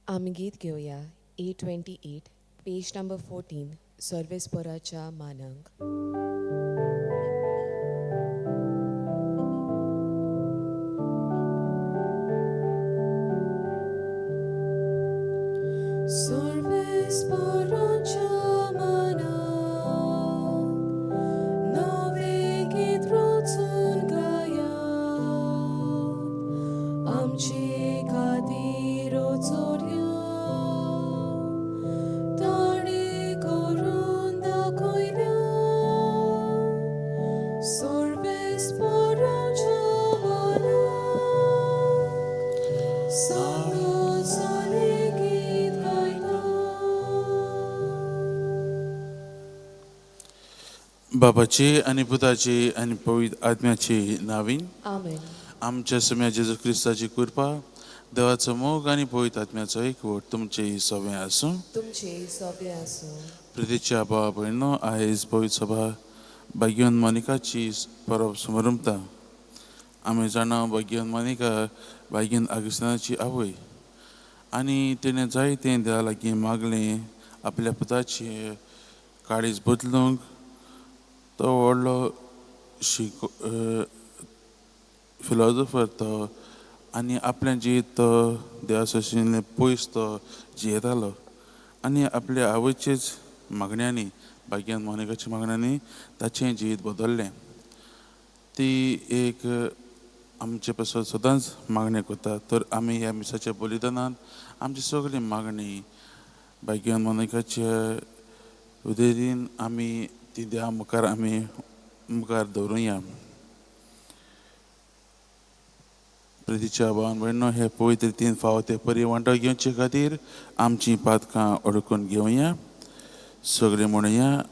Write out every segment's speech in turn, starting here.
आमी गीत घेवया 828, पेज नंबर 14, सर्वेस्पराच्या मानांक. सर्वेस्पराच्या मानांक नवें गीत रचून गायात, आमचे खातीर चोरया ताणें करून दाखयल्या. सर्वेस्पराच्या मानांक सदांच गीत गायता. बापाची आनी पुताची आनी पवित्र आत्म्याची नावीन. आमेन. आमच्या सम्या जेजू क्रिस्ताची कृपा, देवाचो मोग आनी पवित्र आत्म्याचो एकवट तुमचे सगळें आसूं. तुमचे सोबे आसूं. प्रितीच्या भावा भयणो, आयज पवित्र सभा भाग्यवन मोनिकाची परब समरमता. आमी जाणा, भाग्यवन मोनिका भाग्यवन आगस्तानाची आवय आनी तिणें जायतें देवा लागीं मागलें आपल्या पुताची काळीज बदलूंक. तो व्हडलो शिक फिलॉजॉफर तो आनी आपलें जिवीत तो देवा सोशिल्लें पयस तो जियेतालो आनी आपल्या आवयचेच मागण्यांनी, भाग्यान मोनिकाच्या मागण्यांनी ताचें जिवीत बदल्लें. ती एक आमचे पासत सदांच मागणें करता, तर आमी ह्या मिसाच्या बलिदानान आमची सगळी मागणी भाग्यान मोनिकाच्या उदेदीन आमी ती देवा मुखार आमी मुखार दवरुया. प्रितीच्या भावान भयणो, हे पवित्र रितीन फावो ते परी वांटो घेवचे खातीर आमचीं पातकां ओळखून घेवया. सगळीं म्हणुया,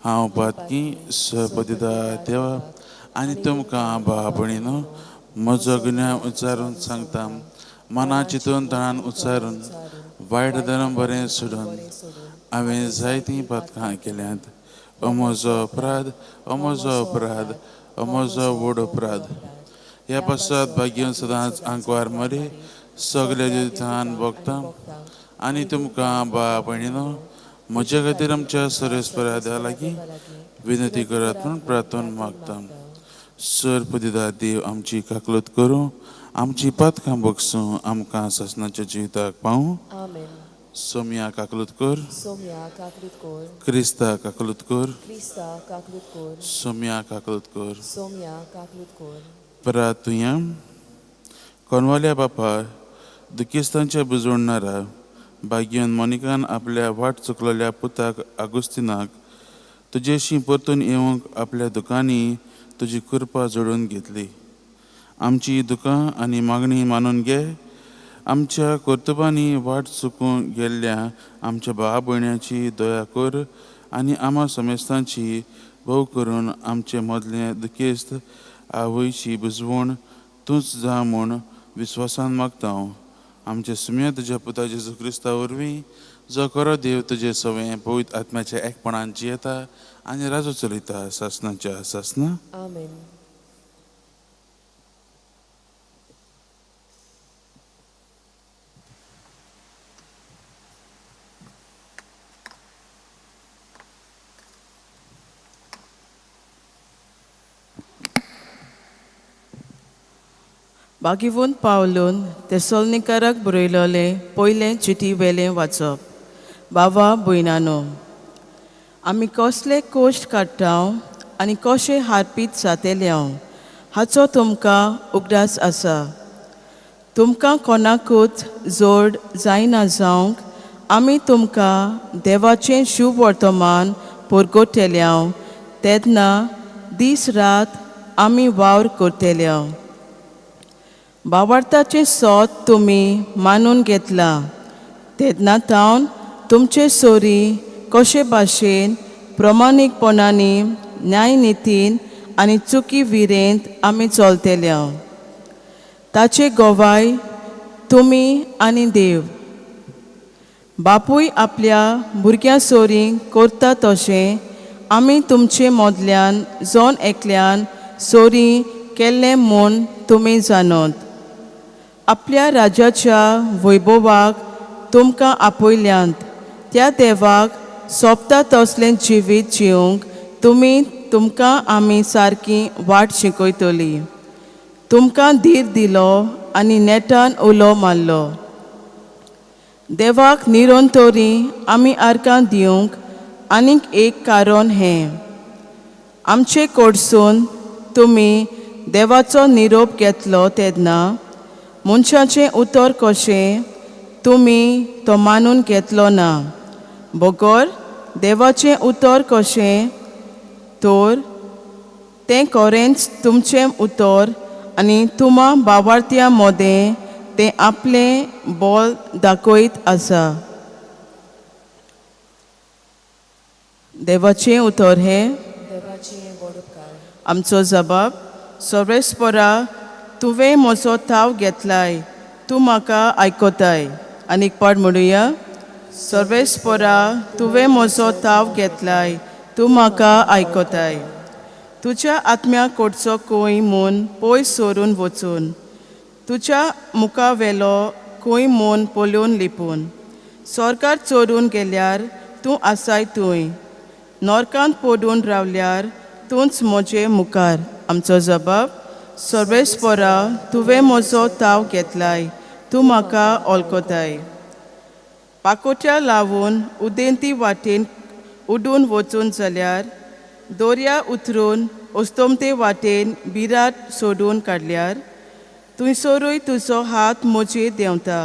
हांव पातकी सपदिता देवा आनी तुमकां भाव भयणीनो म्हजो गुन्यांव उच्चारून सांगता. मना चिंतून तणान उच्चारून वायट धर्म बरें सोडून हांवें जायतीं पातकां केल्यांत. ओ म्हजो अपराध, ओ म्हजो अपराध, ओ म्हजो व्हड अपराध. ह्या पासत भाग्य सदांच आंकवार मरे, सगल्या दिसान भोगता आनी तुमकां बा भयणीनो म्हज्या खातीर आमच्या सर्वेस्परा देवा लागीं विनंती करात म्हूण प्रार्थना मागता. सर पदिदा देव आमची काकलूत करूं, आमची पातकां बगसूं, आमकां सासणाच्या जिविताक पावूं. आमेन. सोमया काकलूत कर. सोमया काकलूत कोर. क्रिस्ता काकलूत कर. क्रिस्ता काकलूत कोर. सोमया काकलूत कर. सोमया काकलूत कोर. प्रातुया. कोनवाल्या बापा, दुखेस्तांच्या बुजवणारा भाग्यन मोनिकान आपल्या वाट चुकलेल्या पुताक आगुस्तिनाक तुजेशी परतून येवंक आपल्या दुकांनी तुजी कृपा जोडून घेतली. आमची दुकां आनी मागणी मानून घे. आमच्या कर्तुबांनी वाट चुकून गेल्ल्या आमच्या भावा भयण्याची दया कर आनी आमा समेस्तांची, भोव करून आमचे मदले दुखेस्त आवयची बुजवण तूंच जा म्हूण विस्वासान मागता हांव, आमचे सुम्या तुज्या पुता जेजू क्रिस्ता वरवीं, जो खरो देव, तुजे सवें पवित्र आत्म्याच्या एकपणान जियेता आनी राजू चलयता सासनाच्या सासना. आमेन. बागीवून पावलून तेसोलनिकाराक बरयलोलें पयलें चिटी वेलें वाचप. बाबा भयणानो, आमी कसले कोश्ट काडटा आनी कशें हारपीत जातेले हांव हाचो तुमकां उगडास आसा. तुमकां कोणाकूच जोड जायना जावंक आमी तुमकां देवाचें शुभ वर्तमान परगटले हांव तेन्ना दीस रात आमी वावर करतले हांव. बावार्थाचें सोद तुमी मानून घेतलां तेन्ना तावन तुमचे सोरी कशे भाशेन प्रमाणीकपणांनी न्यायनितीन आनी चुकी विरेंत आमी चलतले हांव ताचे गवाय तुमी आनी देव. बापूय आपल्या भुरग्यां सोरी करता तशें आमी तुमचे मदल्यान जण एकल्यान सोरी केल्लें म्हूण तुमी जाणत. आपल्या राज्याच्या वैभवाक तुमकां आपयल्यांत त्या देवाक सोबता तसलें जिवीत जिवंक तुमी तुमकां आमी सारकी वाट शिकयतली. तुमकां धीर दिलो आनी नेटान उलो मारलो. देवाक निरंतरी आमी आर्गां दिवंक आनीक एक कारण हें, आमचे कडसून तुमी देवाचो निरोप घेतलो तेन्ना मनशाचें उतर कशें तुमी तो मानून घेतलो ना, बगर देवाचें उतर कशें तर तें खरेंच तुमचें उतर आनी तुमा बावार्थ्यां मदें तें आपलें बोल दाखयत आसा. देवाचें उतर हें. आमचो जबाब. सर्वेस्परा, तुवें म्हजो थाव घेतलाय, तूं म्हाका आयकताय. आनीक पाट म्हणुया. सर्वेस्परा, तुवें म्हजो थाव घेतलाय, तूं म्हाका आयकताय. तुज्या आत्म्या कडचो खंय म्हूण पयस सरून वचून, तुज्या मुखा वेलो खंय म्हूण पळोवन लिपून, सरकार चोरून गेल्यार तूं आसाय थंय, नरकांत पडून रावल्यार तूंच म्हजे मुखार. आमचो जबाब. सर्वेस्परा, तुवें म्हजो थाव घेतलाय, तूं म्हाका वळखताय. पाकोट्या लावन उदेंती वाटेन उडून वचून जाल्यार, दर्या उतरून अस्तमते वाटेन बिराट सोडून काडल्यार, थंयसरूय तुजो हात म्हजेर देंवता,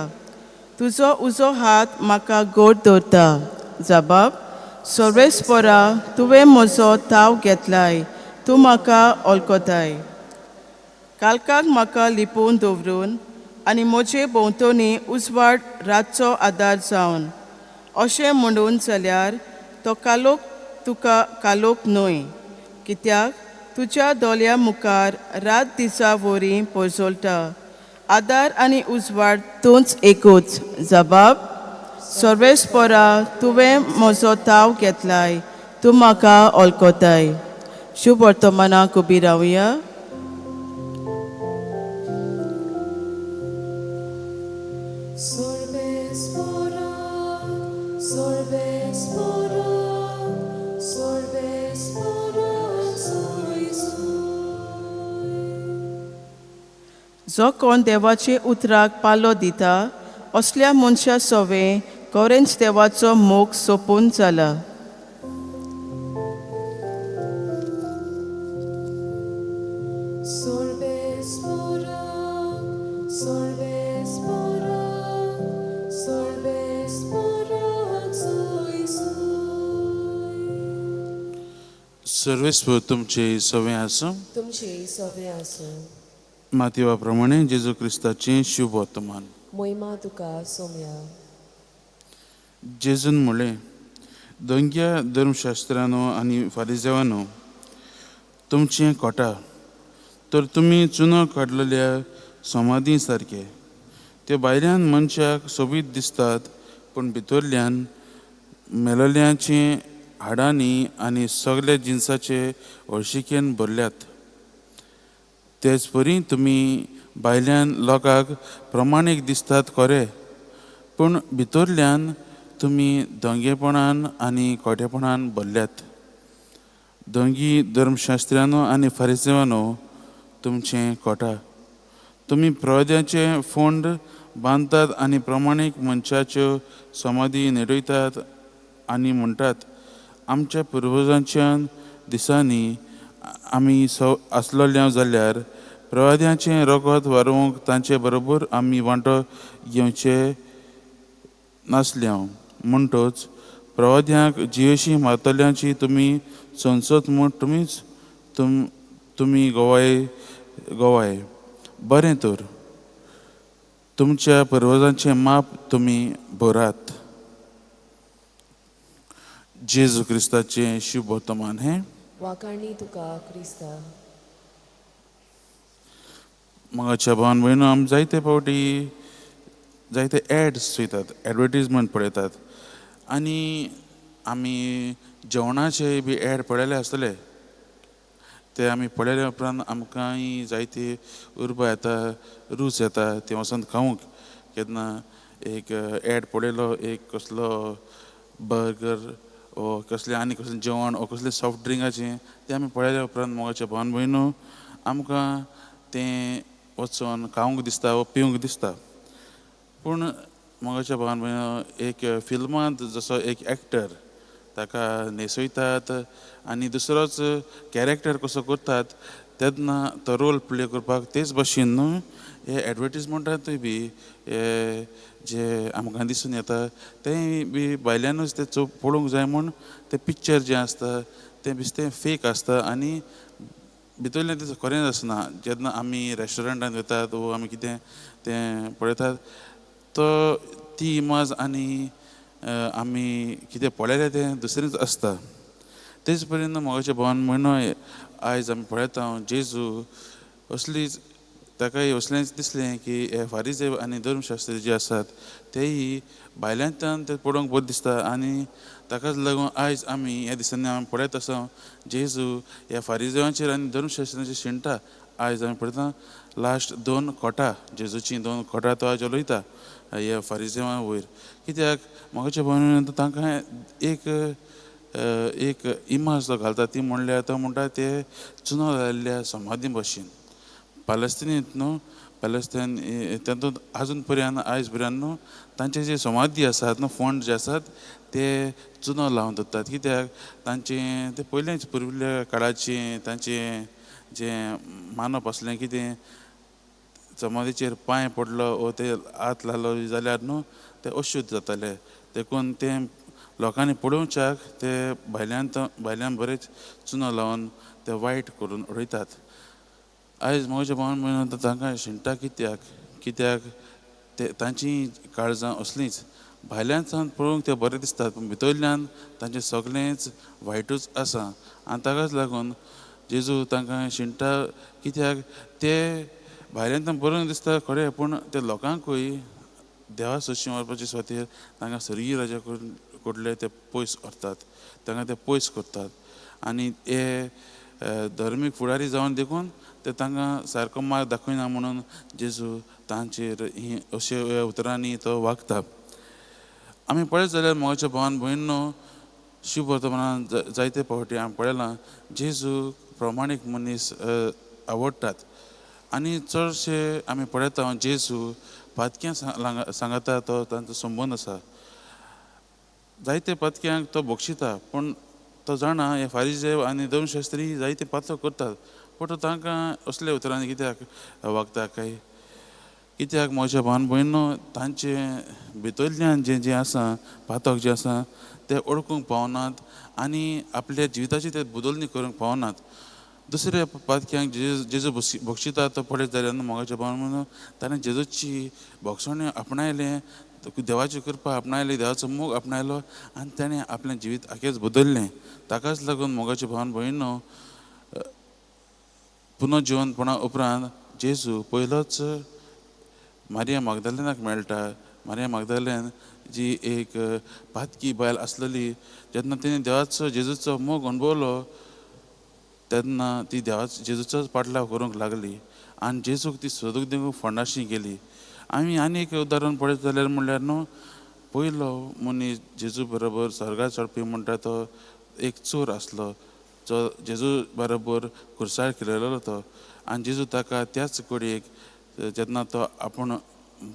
तुजो उजो हात म्हाका गोड दवरता. जबाब. सर्वेस्परा, तुवें म्हजो थाव घेतलाय, तूं म्हाका वळखताय. कालकाक म्हाका लिपोवन दवरून आनी म्हजे भोंवतणी उजवाड रातचो आदार जावन अशें म्हणून जाल्यार तो कालोख तुका कालोख न्हय, कित्याक तुज्या दोळ्या मुखार रात दिसा वरी पोजोळटा. आदार आनी उजवाड तूंच एकूच. जबाब. सर्वेस्परा, तुवें म्हजो थाव घेतलाय, तूं म्हाका वळखताय. शुभ वर्तमानाक उबी रावया. जो कोण देवाचे उतराक पालो दिता असल्या मनशा सवें खरेंच देवाचो मोग सोंपून जाला. सर्वेस्पर तुमचे सवें आसूं. तुमचे सवें आसूं. मातयेवा प्रमाणे जेजू क्रिस्ताचें शुभ वर्तमान. मोहिमा तुका सोम्या. जेजून म्हणलें, दंग्या धर्मशास्त्रानो आनी फारिजेवानो, तुमचें कोटा तर तुमी चुनो काडलेल्या समाधी सारके. ते भायल्यान मनशाक सोबीत दिसतात, पूण भितरल्यान मेलोल्यांचे हाडांनी आनी सगल्या जिनसाचे हळशिकेन भरल्यात. तेच परी तुमी भायल्यान लोकांक प्रमाणीक दिसतात खरें, पूण भितरल्यान तुमी दंगेपणान आनी खोटेपणान भरल्यात. दंगी धर्मशास्त्र्यानो आनी फारिसेवानो, तुमचें कोटा तुमी प्रवाद्याचे फोंड बांदतात आनी प्रमाणीक मनशाच्यो समाधी नेडयतात आनी म्हणटात, आमच्या पुर्वजांच्या दिसांनी आमी आसलेल्या जाल्यार प्रवाद्यांचें रगत वारोवंक तांचे बरोबर आमी वांटो घेवचे नासल्या. म्हणटच प्रवाद्यांक जिवेशी मारतल्यांची तुमी संसद म्हूण तुमीच तुमी गोवाय गोवाय. बरें तर तुमच्या पुर्वजांचें माप तुमी भरात. जेजू क्रिस्ताचें शुभ वर्तमान हें. वाखाणी तुका क्रिस्ता. म्हाका भावन भयणो, आमी जायते फावटी जायते एड्स चोयतात, एडवर्टीजमेंट पळयतात आनी आमी जेवणाचे बी एड पळयले आसतले. ते आमी पळयले उपरांत आमकांय जायती उर्बा येता, रूच येता ते वचोन खावंक. केन्ना एक एड पळयलो, एक कसलो बर्गर ओ कसलें आनी कसलें जेवण ओ कसलें सॉफ्ट ड्रिंकाचें, तें आमी पळयल्या उपरांत मोगाच्या भावान भयणो आमकां तें वचोन खावंक दिसता वो पिवंक दिसता. पूण मोगाच्या भावान भयणो एक फिल्मांत जसो एक एक्टर ताका न्हेसयतात आनी दुसरोच कॅरेक्टर कसो करतात तेन्ना तो रोल प्ले करपाक तेच भशेन न्हू हे एडवर्टीजमेंटांतूय बी हे जे आमकां दिसून येता तेंय बी भायल्यानूच तें पळोवंक जाय म्हूण तें पिक्चर जें आसता तें बेश्टें फेक आसता आनी भितरलें तें खरेंच आसना. जेन्ना आमी रेस्टोरंटान वतात वो आमी कितें तें पळयतात तो ती इमाज आनी आमी कितें पळयलें तें दुसरेंच आसता. तेच पर्यंत मोगाच्या भावान म्हयनो आयज आमी पळयता जेजू असलीच ताकाय असलेंच दिसलें की हे फारीजे आनी धर्मशास्त्री जे आसात तेय भायल्यान ते पळोवंक बरें दिसता आनी ताकाच लागून आयज आमी ह्या दिसांनी आमी पळयत आसा जेजू ह्या फारीजेवांचेर आनी धर्मशास्त्रांचेर शिणटा. आयज आमी पळयता लास्ट दोन कोटा जेजूची दोन कोटा तो आयज उलयता ह्या फारीजेवा वयर. कित्याक मोगाच्या भावान तांकां एक एक इमाज तो घालता ती म्हणल्यार तो म्हणटा ते चुनो लायिल्ल्या समाधी भशेन. पॅलेस्टिनींत न्हू पॅलेस्टायन तातूंत आजून पर्यंत आयज पर्यंत न्हू तांचे जे समाधी आसात न्हू फोंड जे आसात ते चुनो लावन दवरतात. कित्याक तांचे ते पयलेंच पुर्विल्ल्या काळाचें तांचें जें मानप आसलें कितें समाधीचेर पांय पडलो वो ते हात लायलो जाल्यार न्हू ते अशुद्ध जाताले. देखून तें लोकांनी पळोवच्याक ते भायल्यान भायल्यान बरेच चुनो लावन ते वायट करून उडयतात. आयज म्हज्या भावान म्हणून तांकां शिणटा कित्याक कित्याक ते तांची काळजां असलींच भायल्यान सावन पळोवंक ते बरें दिसतात पूण भितरल्यान तांचें सगळेंच वायटूच आसा. आनी ताकाच लागून जेजू तांकां शिणटा कित्याक ते भायल्यान बरें दिसता खरें पूण ते लोकांकूय देवा सोशी व्हरपाचे सुवातेर तांकां स्वर्गीय राजा कडले ते पयस व्हरतात, तांकां ते पयस करतात. आनी हे धर्मीक फुडारी जावन देखून ते तांकां सारको मार्ग दाखयना म्हणून जेजू तांचेर ही अशे उतरांनी तो वागता. आमी पळयत जाल्यार मोगाच्या भावान भयणो शिव वर्तमानान जायते फावटी आमी पळयलां जेजू प्रमाणीक मनीस आवडटात आनी चडशे आमी पळयता जेजू पातक्यां सांगता तो तांचो संबंद आसा. जायते पातक्यांक तो बक्षिता पूण तो जाणा हे फारीजेव आनी धर्मशास्त्री जायते पातक करतात पूण तो तांकां असल्या उतरांनी कित्याक वागता काय कित्याक म्हज्या भावान भयणो तांचे भितरल्यान जें जें आसा पातक जें आसा तें ओळखूंक पावनात आनी आपल्या जिविताची ते बदलणी करूंक पावनात. दुसऱ्या पातक्यांक जेजू बक्षिता तो पळयत जाल्यार मोगाच्या भावान म्हणून ताणें जेजूची भोगसणी आपणायलें, देवाची कृपा आपणायली, देवाचो मोग आपणायलो आनी ताणें आपलें जिवीत आखेच बदललें. ताकाच लागून मोगाच्या भावान भयणो पुनर्जिवनपणा उपरांत जेजू पयलोच मारिया मागदालेनाक मेळटा. मारिया मागदालेन जी एक पातकी बायल आसलेली जेन्ना तिणें देवाचो जेजूचो मोग अणभवलो तेन्ना ती देवाचो जेजूचोच पाटलाव करूंक लागली आनी जेजूक ती सोदूंक दिवंक फोंडाशी गेली. आमी आनी एक उदाहरण पळयत जाल्यार म्हणल्यार न्हू पयलो मनीस जेजू बरोबर स्वर्गार चडपी म्हणटा तो एक चोर आसलो जो जेजू बरोबर खुर्सार खेळयलेलो तो आनी जेजू ताका त्याच घडयेक जेन्ना तो आपूण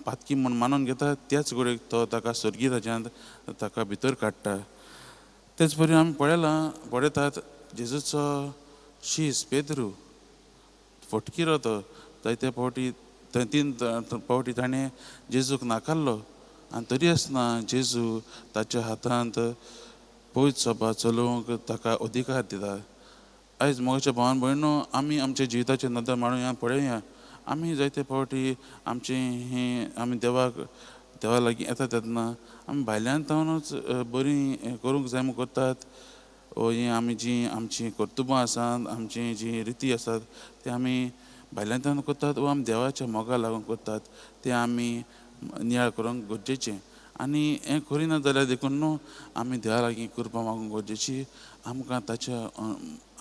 पातकी म्हूण मानून घेता त्याच घडयेक तो ताका स्वर्गीय राज्यांत ताका भितर काडटा. तेच परी आमी पळयलां पळयतात जेजूचो शीस पेद्रू फटकिरो तो जायते फावटी तीन फावटी ताणें जेजूक नाकारलो आनी तरी आसतना जेजू ताच्या हातांत पवित्र सभा चलोवंक ताका अधिकार दिता. आयज मोगाच्या भावान भयणो आमी आमच्या जिविताचे नदर मांडुया पळोवया. आमी जायते फावटी आमचें हें आमी देवाक देवा लागीं येता तेन्ना आमी भायल्यान तावनूच बरीं करूंक जाय म्हूण करतात वो हीं आमी जीं आमचीं कर्तुबां आसात आमची जी रिती आसात ते आमी भायल्यान तावन करतात वो आमी देवाच्या मोगा लागून करतात ते आमी नियाळ करूंक गरजेचें. आनी हें करिना जाल्यार देखून न्हू आमी देवा लागीं कृपा मागूंक गरजेची आमकां ताच्या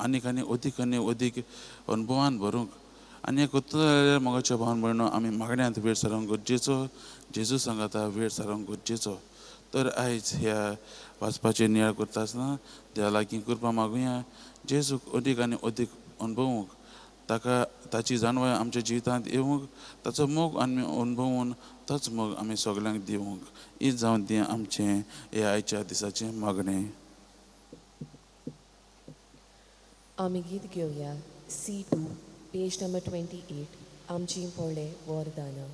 आनीक आनी अदीक आनी अदीक अणभवान भरूंक आनी हें करतलो जाल्यार मोगाच्या भावन भयणो आमी मागण्यांत वेळ सारोवंक गरजेचो, जेजू सांगाता वेळ सारोवंक गरजेचो। तर आयज ह्या वाचपाचेर नियाळ करता आसतना देवा लागीं कृपा मागुया, जेजूक अदीक आनी अदीक अणभवूंक, ताका ताची जाणवाय आमच्या जिवितांत येवंक, ताचो मोग आमी अणभवून तोच मोग आमी सगल्यांक दिवंक। ही जावन ती आमचें ह्या आयच्या दिसाचें मागणें। आमी गीत घेवया C2 page number 28 आमची पोळे वरदानां।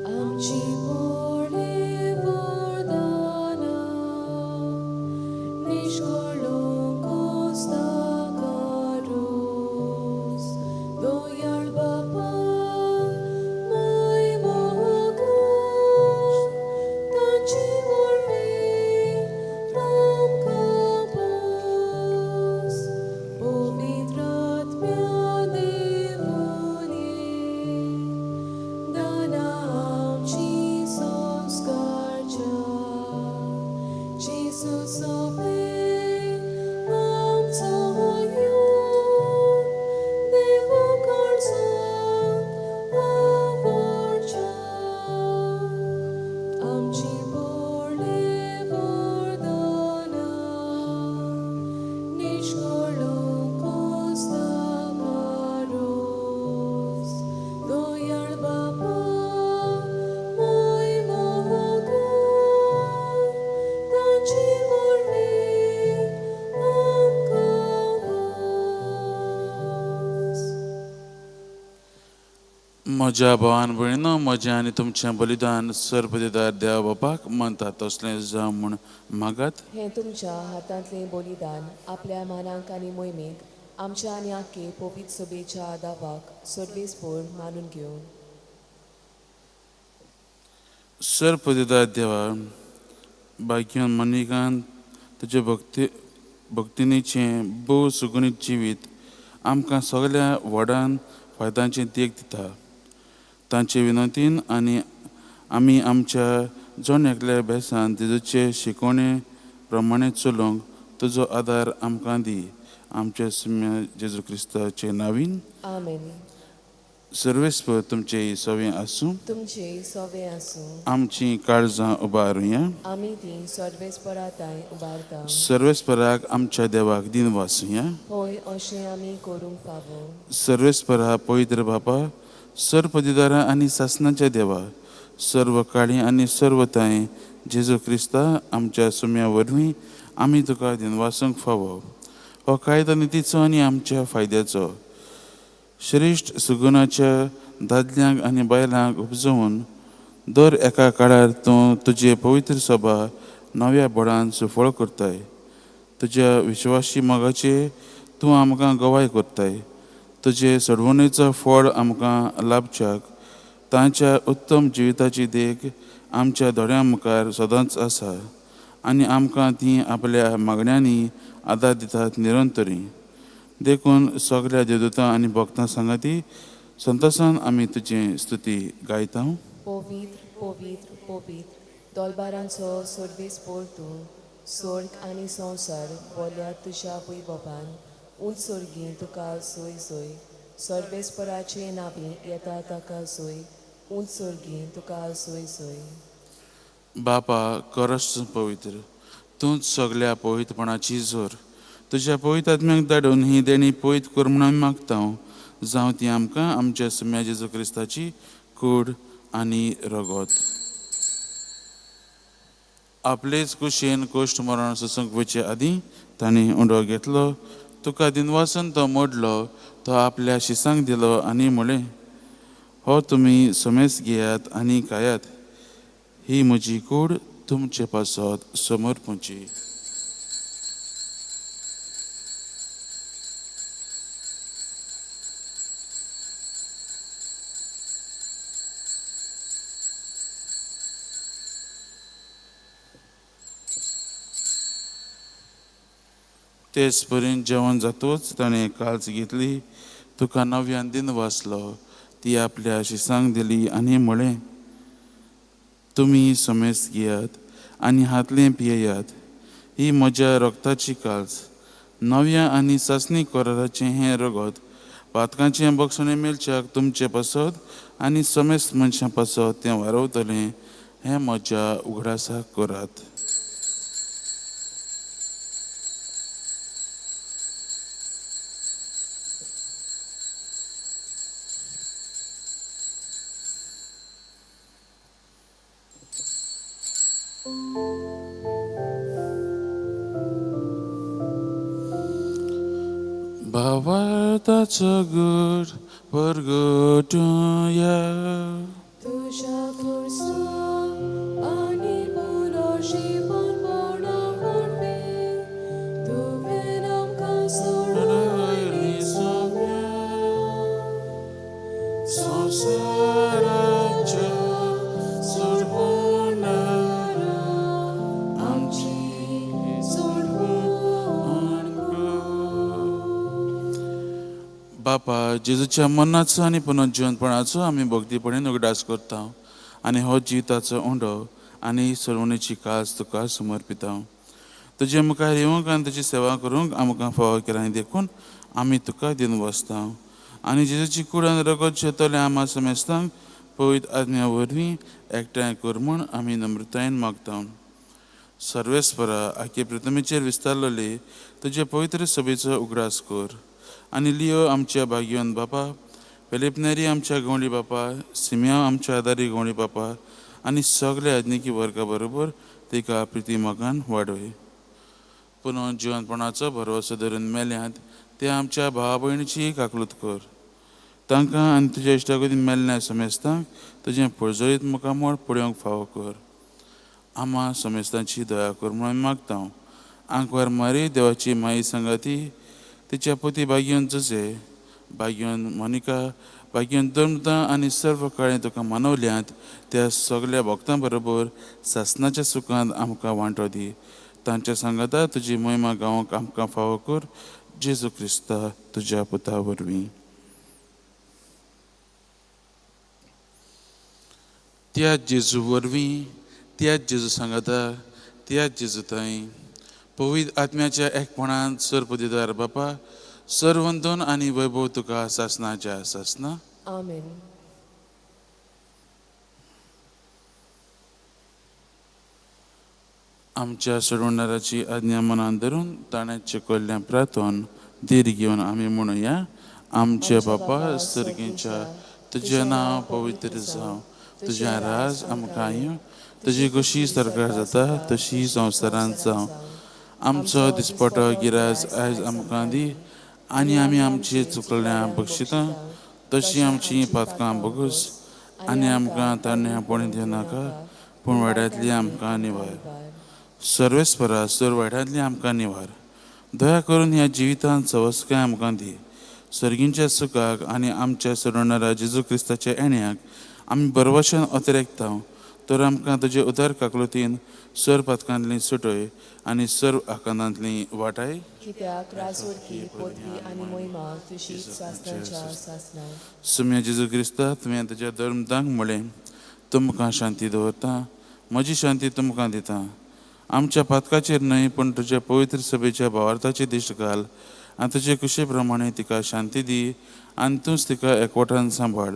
आमची पोळे वरदानां निष्कळंक रोस दयाळ बापा माय मोगान तांची वरवीं आमकां पोस पवित्र आत्म्या देवून ये दाना आमची संस्कारच्या जेजू सोबे आमचो येवन देवा काळजाक आवडच्या आमची पोळे वरदानां निष्कळंक रोस दयाळ बापा माय मोगान तांची वरवीं आमकां पोस। म्हज्या भावान भयणीनो, म्हजें आनी तुमचें बलिदान सर्वदिदार देवा बापाक मानता तसलें जावं म्हूण मागात। हें तुमच्या हातांतलें बलिदान आपल्या मानाक आनी मोहिमेक आमच्या आनी आख्खे पवित्र सभेच्या दावाक सर्वेस्पोर मानून घेवन। सर्वदिदार देवा, भाग्यान मनिकान तुजे भक्तिनीचें भोव सुगुणीत जिवीत आमकां सगल्या व्हडान फायद्यांची देख दिता। तांचे विनंतीन आनी आमी आमच्या जण एकल्या बेसान जेजूचे शिकवणे प्रमाणे चलूंक तुजो आदार आमकां दी। आमच्या सुम्या जेजू क्रिस्ताचे नावीन आमेन। सर्वेस्पर तुमचे सवे आसूं, तुमचे सवे आसूं। आमची काळजां उबारुया, आमी ती सर्वेस्परा तांय उबारता। सर्वेस्पराक आमच्या देवाक दिन वासुया, होय अशें आमी करूंक फावो। सर्वेस्परा पवित्र बापा, सर्वपदिदारा आनी सासणाच्या देवा, सर्व काळी आनी सर्व तांय जेजू क्रिस्ता आमच्या सुम्या वरवीं आमी तुका दिनवासूंक फावो। हो कायदो नितीचो आनी आमच्या फायद्याचो श्रेश्ठ सुगुणाच्या दादल्यांक आनी बायलांक उपजोवन दर एका काळार तूं तुजे पवित्र सभा नव्या बळान सुफळ करताय। तुज्या विश्वासी मोगाचे तूं आमकां गवाय करताय। तुजे सोडवणेचो फळ आमकां लाभच्याक तांच्या उत्तम जिविताची देख आमच्या दोळ्यां मुखार सदांच आसा आनी आमकां ती आपल्या मागण्यांनी आदार दितात निरंतरी। देखून सगळ्या देवदूतां आनी भक्तां सांगाती संतोसान आमी तुजी स्तुती गायता। पवित्र पवित्र पवित्र दोलबारांचो सर्वेस्पोर तूं, स्वर्ग आनी संवसार बोल्या तुज्या वैभवान। उंच स्वर्गी तुका सोय सोय, सर्वेस्पराचे नावी येता ताका सोय, उंच स्वर्गी तुका सोय सोय। बापा करस पवित्र, तूंच सगल्या पवित्रपणाची जोर। तुज्या पवित्र आत्म्याक धाडून ही देणी पवित्र कर म्हूण आमी मागता। जावं ती आमकां आमच्या सुम्या जेजू क्रिस्ताची कूड आनी रगत। आपलेच कुशेन कोश्ट मरण सोसूंक वचचे आदीं तांणी उंडो घेतलो, तुका दिनवासन तो मोडलो, तो आपल्या शिसांक दिलो आनी म्हळें, हो तुमी समेस घेयात आनी खायात, ही म्हजी कूड तुमचे पासत समर्पूची। तेच परीन जेवण जातूच ताणें काल्च घेतली, तुका नव्यान दिन वाचलो, ती आपल्या शिसांक दिली आनी म्हळें, तुमी समेस्त घेयात आनी हातलें पियेयात, ही म्हज्या रक्ताची काल्स, नव्या आनी सासणी कराराचें हें रगत पातकांचें बक्षणें मेळच्याक तुमचें पासत आनी समेस्त मनशां पासत तें वारवतलें, हें म्हज्या उगडासाक करात. भावार्थाचो गूढ परगटुया. तुज्या खुर्सार आनी पुनर्जीवनपणा वरवीं तुवें आमकां सोडयली सोम्या. संवसाराच्या सोडवणारा आमची सोडवण कर. बापा, जेजूच्या मरणाचो आनी पुनर्जीवनपणाचो आमी भक्तीपणेन उगडास करता आनी हो जिविताचो उंडो आनी सोडवणेची काज तुका समर्पिता. तुजे मुखार येवंक आनी तुजी सेवा करूंक आमकां फावो केला देखून आमी तुका दिवन बसता आनी जेजूची कूड आनी रगत शेतले आमा समेस्तांक पवित्र आज्ञा वरवीं एकठांय कर म्हूण आमी नम्रतायेन मागता. सर्वेस्परा, आखे प्रतिमेचेर विस्तारलेले तुजे पवित्र सभेचो उगडास कर आनी लियो आमच्या भाग्यवन बापा, फेलिप नेरी आमच्या गवळी बापा, सिमियांव आमच्या आदारी गवळी बापा आनी सगल्या आज्ञिकी वर्गा बरोबर तिका प्रिती मोगान वाडय. पुनः जिवनपणाचो भरवसो धरून मेल्यांत ते आमच्या भावा भयणीची काकलूत कर. तांकां आनी तुज्या इश्टागतीन मेल्ल्या समेस्तांक तुजें पर्जळीत मुखामळ पळोवंक फावो कर. आमा समेस्तांची दया कर म्हणून मागता. आंकवार मारी देवाची माई सांगाती, तिच्या पती भाग्यवन जुजे, भाग्यवन मोनिका, भाग्यवन दमता आनी सर्व काळें तुका मानवल्यांत त्या सगल्या भक्तां बरोबर सासनाच्या सुखांत आमकां वांटो दी. तांच्या सांगाता तुजी महिमा गावंक आमकां फावो कर, जेजू क्रिस्ता तुज्या पुता वरवीं. त्या जेजू वरवीं, त्या जेजू सांगाता, त्या जेजू ताई पवित्र आत्म्याच्या एकपणान सर्वदिदार बापा, सर्वंदन आनी वैभव तुका सासनाच्या सासना. आमेन. आमच्या सोडवणाराची आज्ञा मनान धरून ताणें शिकयल्ल्या प्रार्थन धीर घेवन आमी म्हणुया. आमच्या बापा सर्गीच्या, तुजें नांव पवित्र जावं, तुजें राज आमकां येवं, तुजी कशी सरकार जाता तशी संवसारांत जावं. आमचो दिसपटो गिराज आयज आमकां दी आनी आमी आमची चुकल्या बक्षितां तशी आमची पातकां बगूस आनी आमकां ताणें दिवनाका, पूण वाड्यांतली आमकां निवार. सर्वेस्परा, सर वाड्यांतली आमकां निवार. दया करून ह्या जिवितांत सवसकाय आमकां दी. सर्गींच्या सुखाक आनी आमच्या सोडवणारा जेजू क्रिस्ताच्या येण्याक आमी बरवशान अतिरेकता, तर आमकां तुजे उदार काकलुतीन सर्व पातकांतली सुटय आनी सर्व आकांतांतली वाटाय. कित्याक राजवडकी पदवी आनी महिमा तुजी सासनाच्या सासना. सुम्या जेजू क्रिस्ता, तुवें तुज्या धर्मदांक म्हळें, तुमकां शांती दवरता, म्हजी शांती तुमकां दिता. आमच्या पातकाचेर न्हय पूण तुज्या पवित्र सभेच्या भावार्थाची दिश्ट घाल आनी तुजे कुशे प्रमाणे तिका शांती दी आनी तूंच तिका एकवटान सांबाळ,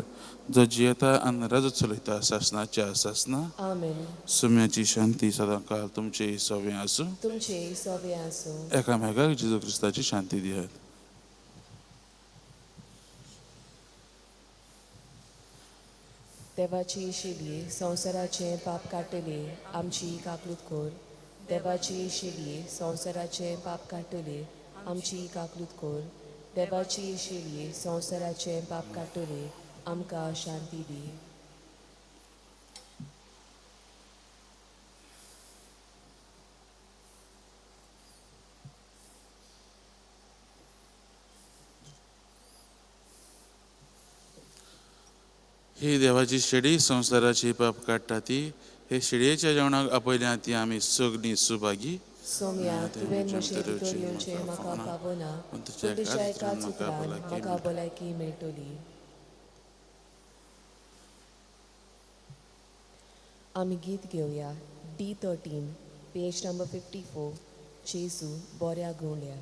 जो जियेता आनी राजत चलयता सासनाच्या सासना. आमेन. सुम्याची शांती सदांकाळ तुमचे सवे आसूं. तुमचे सवे आसूं. एकामेकाक जेजू क्रिस्ताची शांती दियात. देवाची शिली संवसाराचें पाप काडटली आमची काकलूत कर. देवाची शिली संवसाराचें पाप काडटली आमची काकलूत कर. देवाची शिली संवसाराचें पाप काडटली आमकां शांती दी. ही देवाची शेडी संवसाराची पाप काडटा ती हे शेडयेच्या जेवणाक आपयल्या ती आमी सगळीं सुभागी. सोम्या, तुवें म्हजे भितर येवचें म्हाका फावना, पूण पूण तुज्या तुज्या एकाच एकाच उतरान म्हाका उतरान भलायकी म्हाका भलायकी मेळटली. आमी गीत घेवया D13, page number 54, जेजू बऱ्या गुंड्या.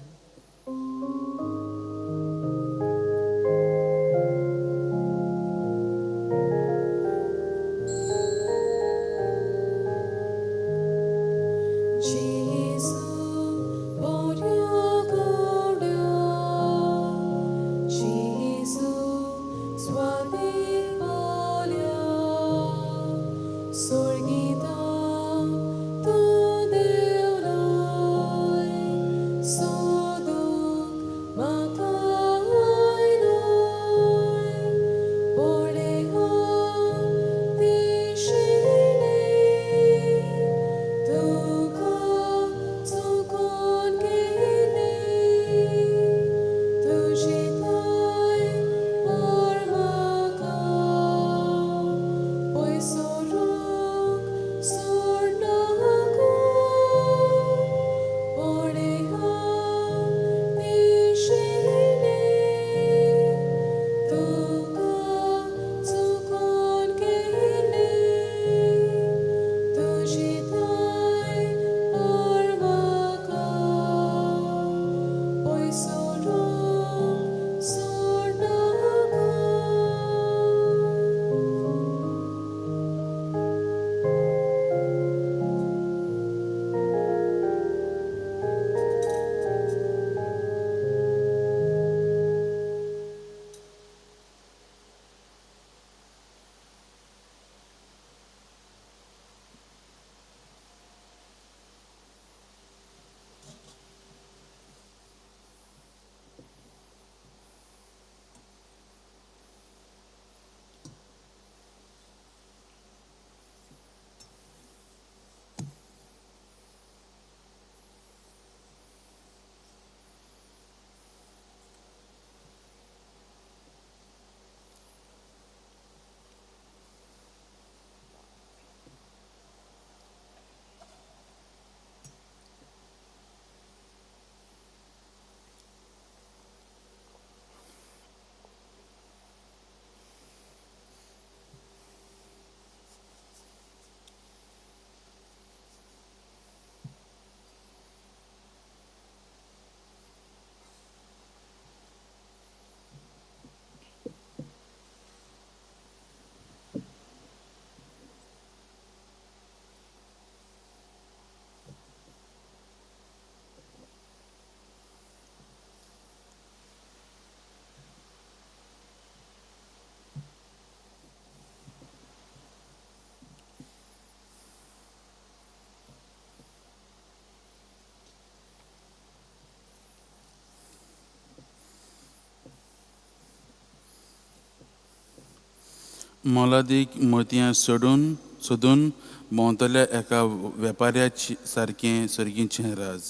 मोलादीक मोतयां सोडून सोदून भोंवतल्या एका वेपाऱ्याची सारकें सर्गीचें राज.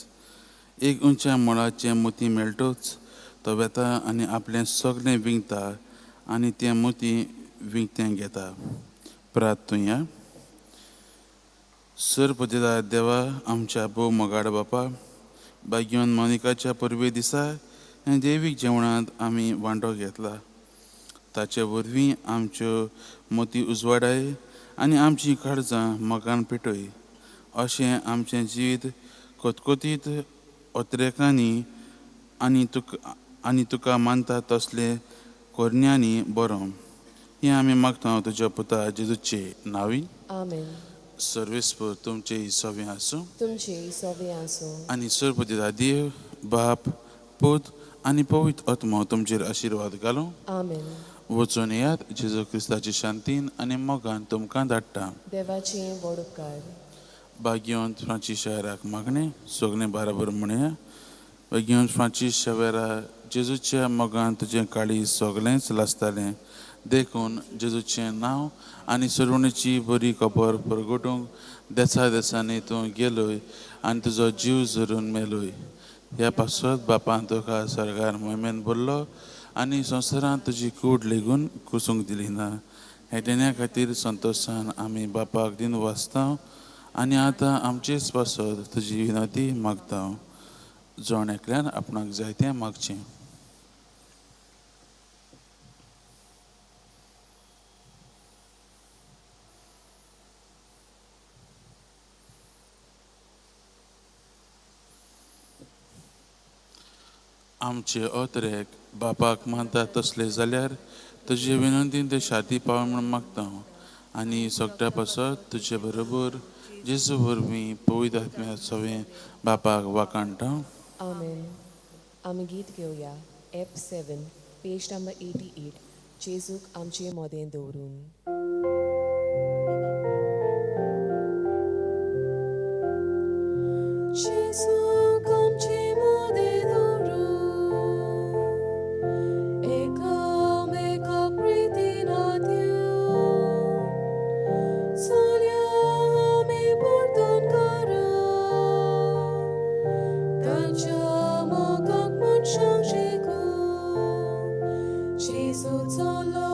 एक उंच्या मोलाचें मोती मेळटूच तो वेता आनी आपलें सगळें विकता आनी तें मोती विकतें घेता. प्रार्थुया. सरपतिदार देवा, आमच्या भोव मोगाड बापा, भाग्यवन मोनिकाच्या परबे दिसा हें देवीक जेवणांत आमी वांटो घेतला. ताचे वरवीं आमच्यो मोती उजवाडाय आनी आमचीं काळजां मोगान पेटय. अशें आमचें जिवीत कोतकोतीत ओत्रेकांनी आनी तुका मानता तसले कोरण्यांनी बरो. हें आमी मागता तुज्या पुता जेजूचे नांवी. आमेन. सर्वेस्पर तुमचे सवे आसूं. तुमचे सवे आसूं. आनी सरपतिदार देव बाप पूत आनी पवित्र आत्मो तुमचेर आशिर्वाद घालूं. आमेन. वचून येयात. जेजू क्रिस्ताचे शांतीन आनी मोगान तुमकां धाडटा. देवाचे व्हड उपकार. भाग्यवंत फ्रांसीस शाहराक मागणें सगळें बाराबर म्हणया. भाग्यवंत फ्रांसीस शावेरा, जेजूच्या मोगान तुजें काळीज सगळेंच लासतालें, देखून जेजूचें नांव आनी सरवणीची बरी खबर परगटूंक देसा देसांनी तूं गेलोय आनी तुजो जीव झरून मेलोय. ह्या पासत बापान तुका सरकार मोहिमेन भरलो आनी संवसारांत तुजी कूड लेगून कुसूंक दिली ना. हे देण्या खातीर संतोशान आमी बापाक दिन वाचता आनी आतां आमचेच पासत तुजी विनंती मागता. जण एकल्यान आपणाक जाय तें मागचें. आमचे अत्रेक बापाक मानता तसले जाल्यार तुजे विनंतीन ते शाती पाव म्हूण मागता आनी सगळ्या पासत तुजे बरोबर जेजू वरवीं पवित्र आत्म्या सवें बापाक वाखाणटा. आमेन. आमी गीत घेवया एप 7 पेज नंबर 88 जेजूक आमचे मोदें दवरून. जेजूक आमचे मोदें दवरून एकामेका प्रितीन दिवन चलया आमी परतून करा तांच्या मोगाक मनशांक शिकून. जेजू चलो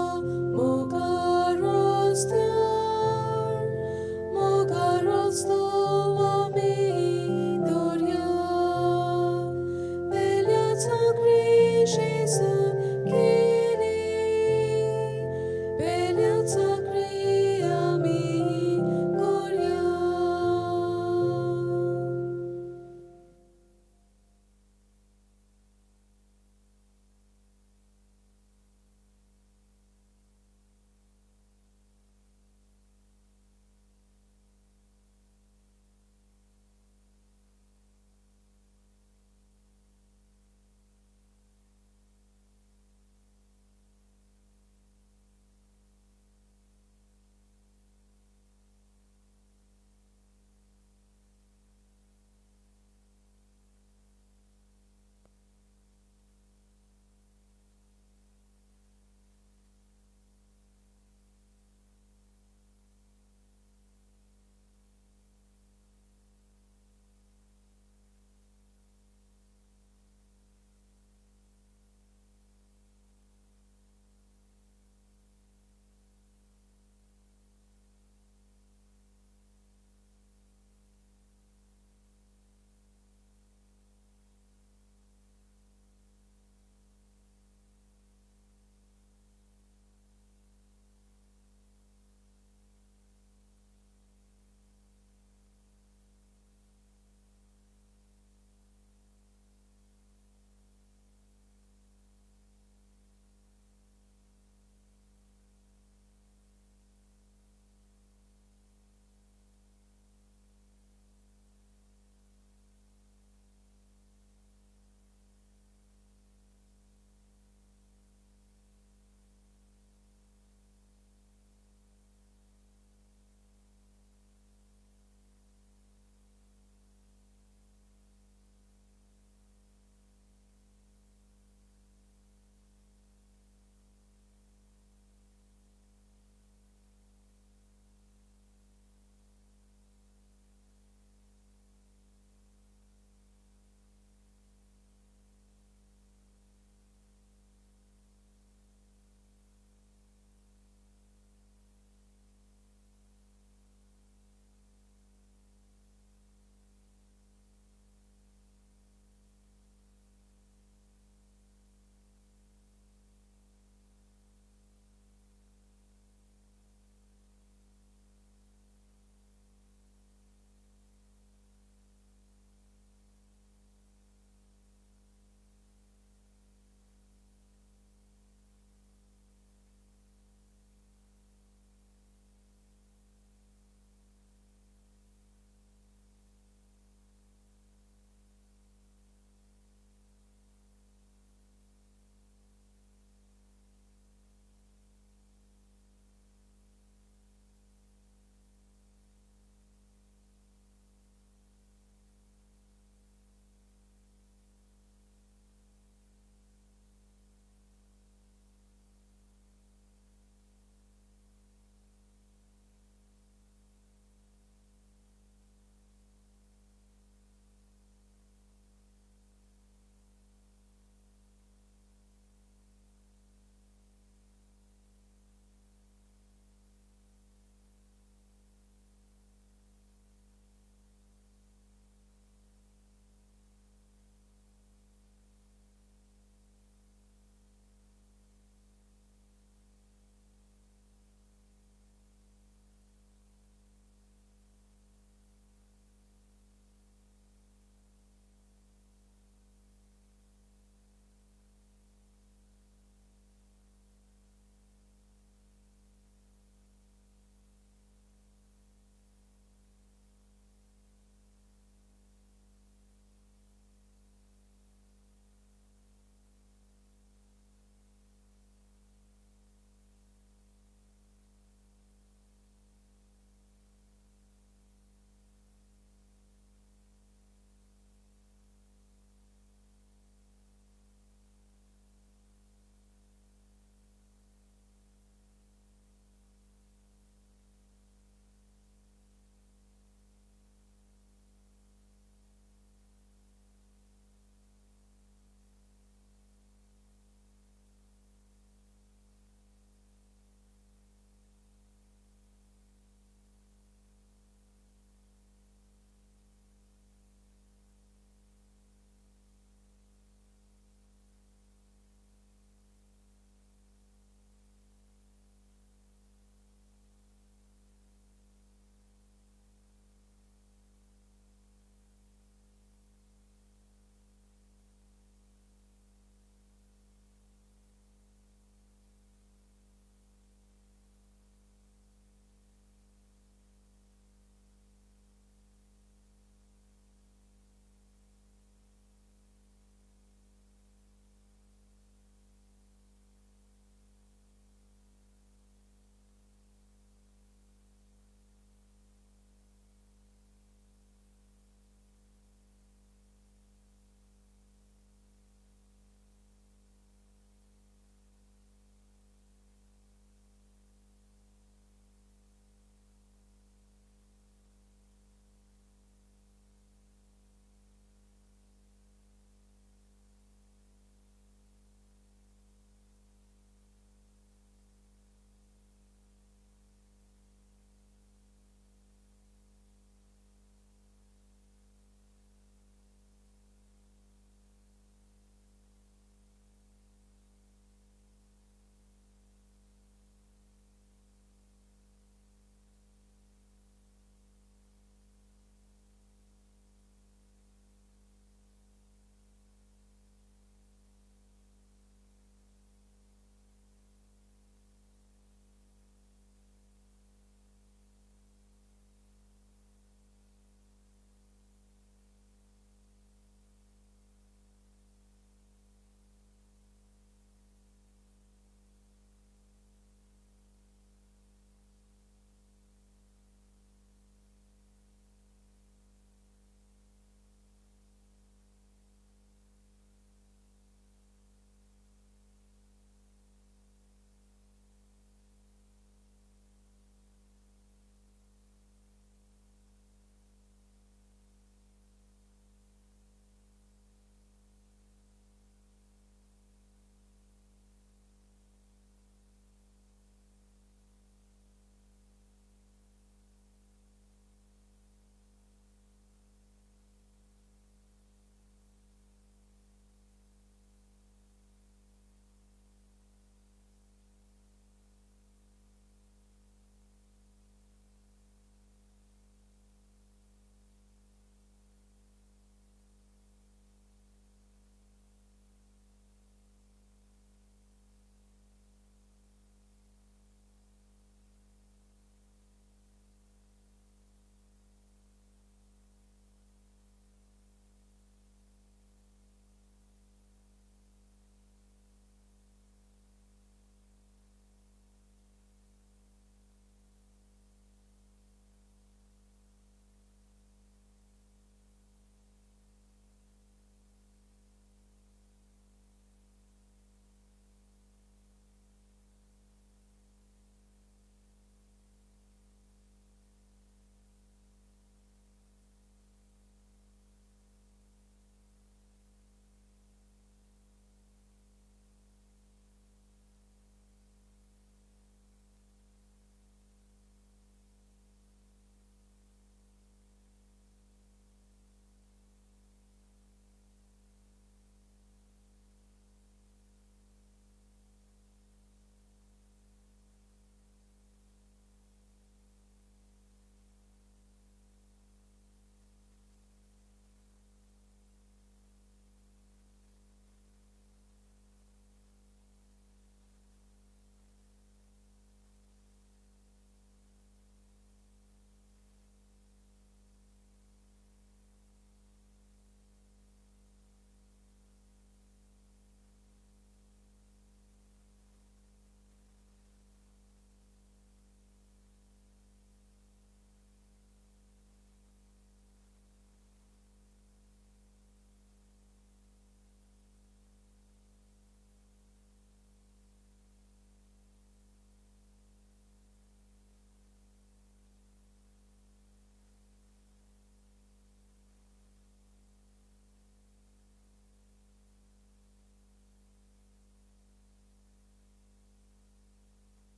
मोगा रस्त्यार, मोगा रस्तो आमी दवरया.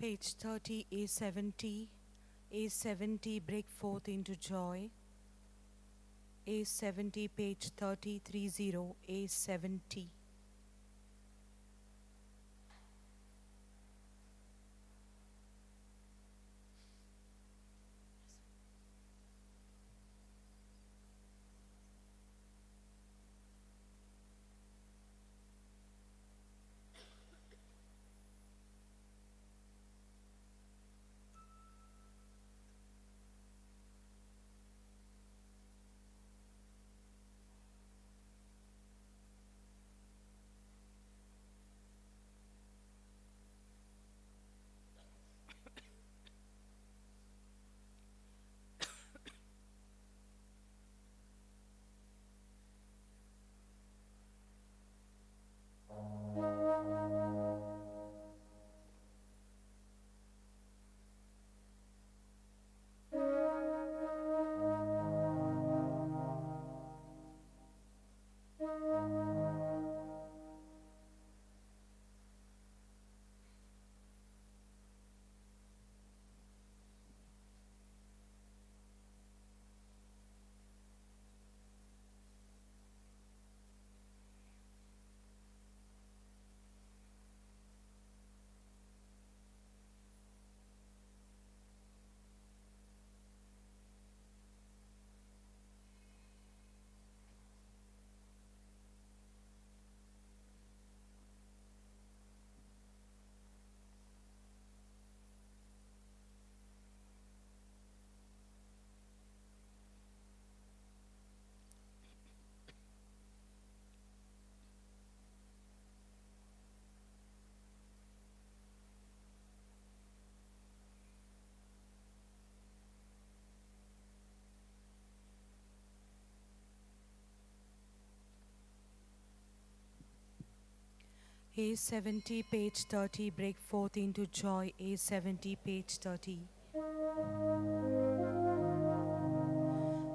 Page 30, A70, A70, break forth into joy. A70, page 30, 30, A70. A70, page 30, break forth into joy. A70, page 30.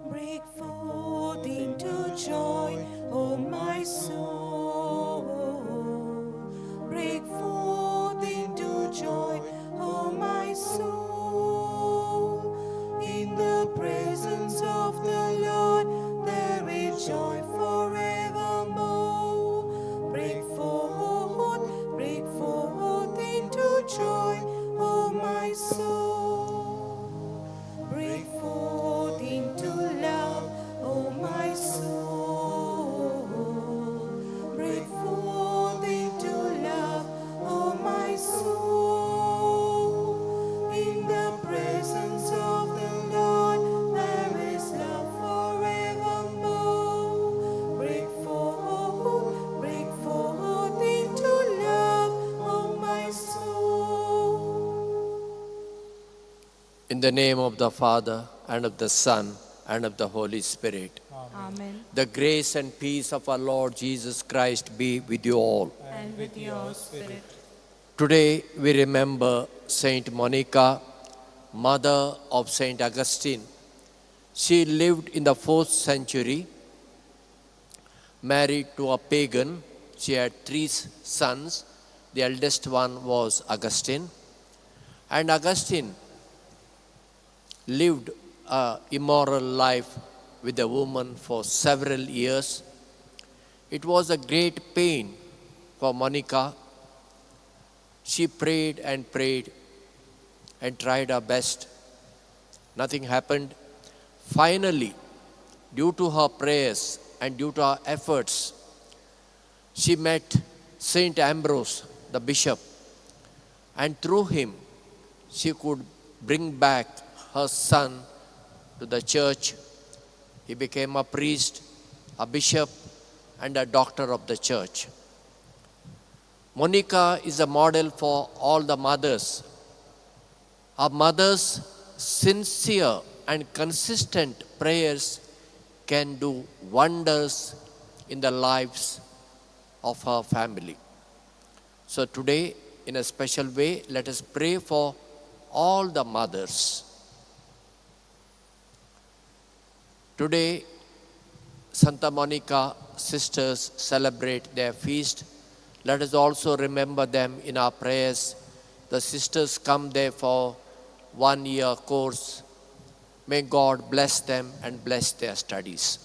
Break forth into joy, O my soul. Break forth into joy, O my soul. In the presence of the Lord, there is joy forevermore. Break forth into joy, O my soul. Break forth into love, O my soul. Break forth into love, O my soul. In the presence of the Lord, there is love forevermore. Break forth into love, O my soul. In the name of the Father, and of the Son, and of the Holy Spirit. Amen. The grace and peace of our Lord Jesus Christ be with you all. And with your spirit. Today we remember Saint Monica, mother of Saint Augustine. She lived in the 4th century, married to a pagan. She had 3 sons. The eldest one was Augustine. And Augustine lived an immoral life with a woman for several years. It was a great pain for Monica. She prayed and prayed and tried her best. Nothing happened. Finally, due to her prayers and due to her efforts, she met Saint Ambrose, the bishop, and through him, she could bring back her son to the church. He became a priest, a bishop, and a doctor of the church. Monica is a model for all the mothers. A mother's sincere and consistent prayers can do wonders in the lives of her family. So today, in a special way, let us pray for all the mothers. Today, Santa Monica sisters celebrate their feast. Let us also remember them in our prayers The sisters come there for 1 year course. May God bless them and bless their studies.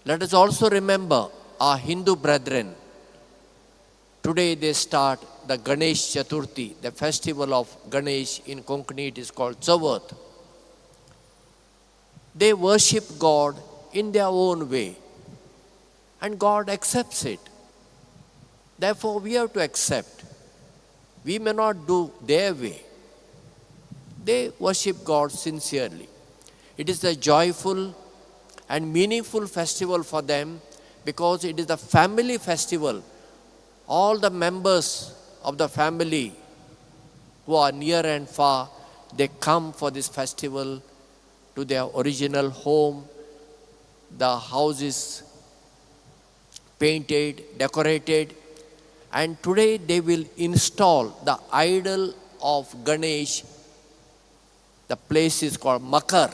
Let us also remember our Hindu brethren. Today they start the Ganesh Chaturthi, the festival of Ganesh. In Konkani it is called Chavath. They worship God in their own way, and God accepts it. Therefore, we have to accept. We may not do their way. They worship God sincerely. It is a joyful and meaningful festival for them because it is a family festival. All the members of the family who are near and far, they come for this festival to their original home. The house is painted, decorated, and today they will install the idol of Ganesh. The place is called Makar.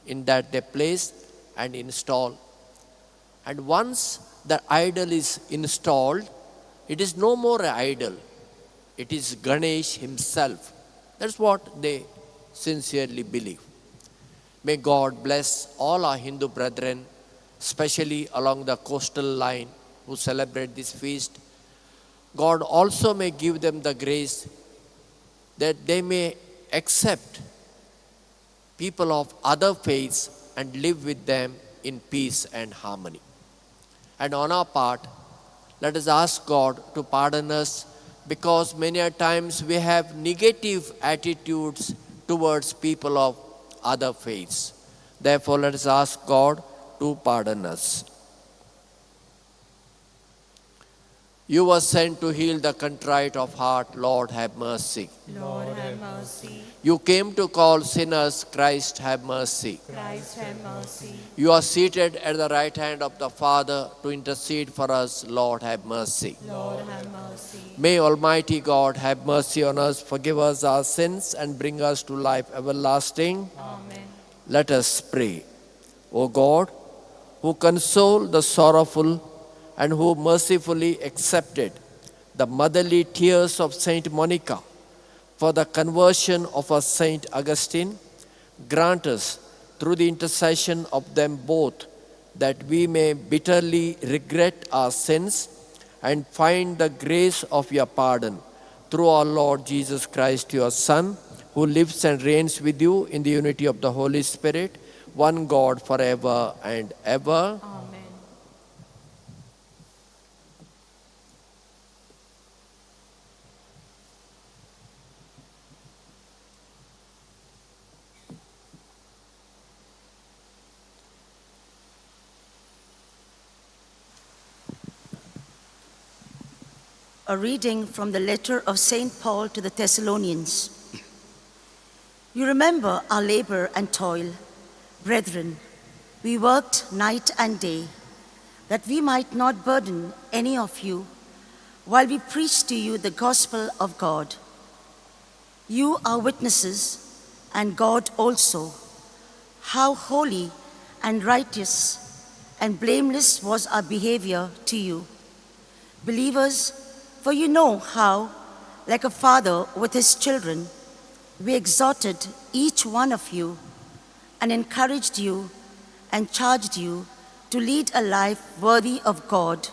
In that they place and install. And once the idol is installed, it is no more an idol. It is Ganesh himself. That's what they sincerely believe. May God bless all our Hindu brethren, especially along the coastal line who celebrate this feast. God also may give them the grace that they may accept people of other faiths and live with them in peace and harmony. And on our part, let us ask God to pardon us, because many a times we have negative attitudes towards people of other faiths. Therefore, let us ask God to pardon us. You were sent to heal the contrite of heart. Lord, have mercy. Lord, have mercy. You came to call sinners. Christ, have mercy. Christ, have mercy. You are seated at the right hand of the Father to intercede for us. Lord, have mercy. Lord, have mercy. May Almighty God have mercy on us, forgive us our sins, and bring us to life everlasting. Amen. Let us pray. O God, who console the sorrowful and who mercifully accepted the motherly tears of Saint Monica for the conversion of our Saint Augustine, grant us through the intercession of them both that we may bitterly regret our sins and find the grace of your pardon. Through our Lord Jesus Christ, your Son, who lives and reigns with you in the unity of the Holy Spirit, one God forever and ever. Amen. A reading from the letter of St. Paul to the Thessalonians. You remember our labor and toil, brethren. We worked night and day, that we might not burden any of you while we preached to you the gospel of God. You are witnesses, and God also, how holy and righteous and blameless was our behavior to you. Believers, for you know how, like a father with his children, we exhorted each one of you and encouraged you and charged you to lead a life worthy of God,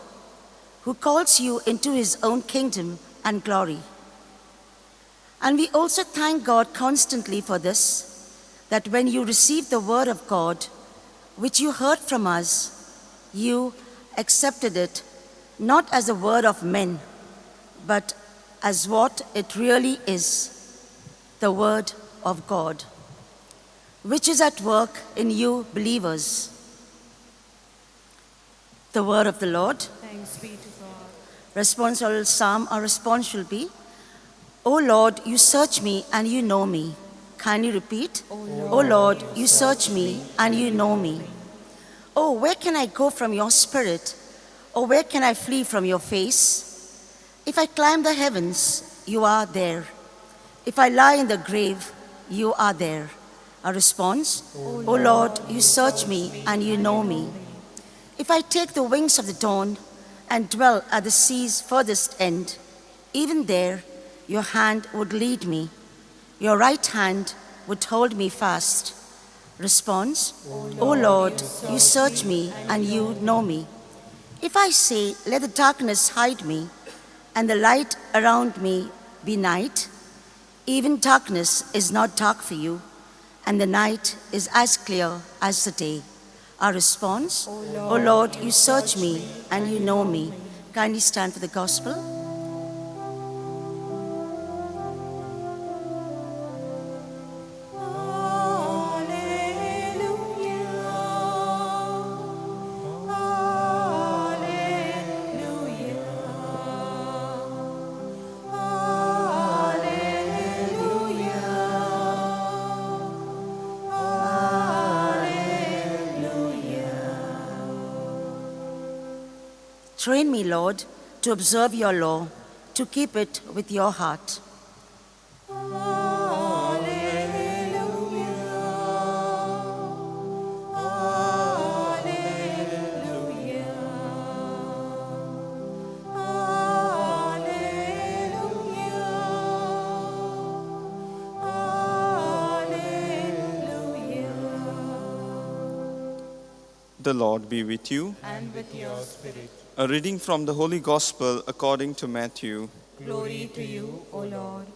who calls you into his own kingdom and glory. And we also thank God constantly for this, that when you received the word of God, which you heard from us, you accepted it not as a word of men, but as what it really is, the word of God, which is at work in you believers. The word of the Lord. Thanks be to God. Responsorial Psalm, our response shall be, O Lord, you search me and you know me. Kindly repeat, O Lord, you search me and you know me. Oh, where can I go from your spirit? Or where can I flee from your face? If I climb the heavens, you are there. If I lie in the grave, you are there. A response, O Lord, you search me and you know me. If I take the wings of the dawn and dwell at the sea's furthest end, Even there, your hand would lead me. Your right hand would hold me fast. Response, O Lord, you search me and you know me. If I say, let the darkness hide me, and the light around me be night, even darkness is not dark for you, and the night is as clear as the day. Our response, O Lord, you search me and you know me. Kindly stand for the gospel. Train me, Lord, to observe your law, to keep it with your heart. The Lord be with you. And with your spirit. A reading from the Holy Gospel according to Matthew. Glory to you, O Lord.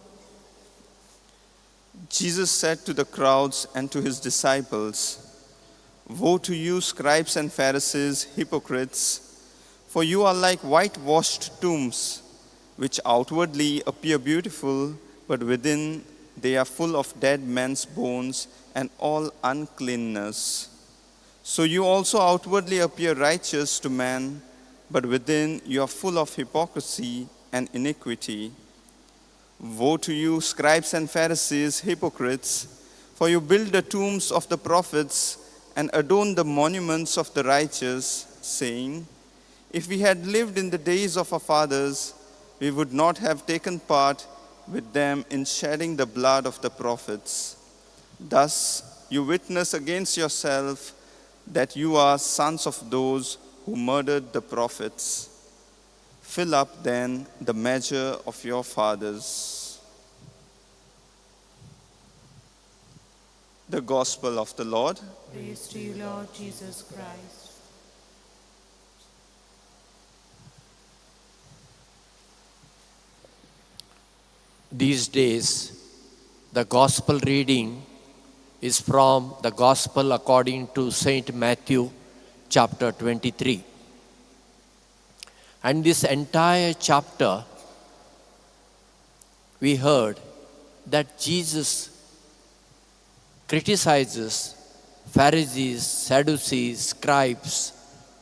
Jesus said to the crowds and to his disciples, "Woe to you, scribes and Pharisees, hypocrites, for you are like whitewashed tombs, which outwardly appear beautiful, but within they are full of dead men's bones and all uncleanness. So you also outwardly appear righteous to men, but within you are full of hypocrisy and iniquity. Woe to you, scribes and Pharisees, hypocrites, for you build the tombs of the prophets and adorn the monuments of the righteous, saying, 'If we had lived in the days of our fathers, we would not have taken part with them in shedding the blood of the prophets.' Thus you witness against yourself that you are sons of those who murdered the prophets. Fill up then the measure of your fathers." The Gospel of the Lord. Praise to you, Lord Jesus Christ. These days, the Gospel reading is from the Gospel according to Saint Matthew, chapter 23. And this entire chapter, we heard that Jesus criticizes Pharisees, Sadducees, scribes,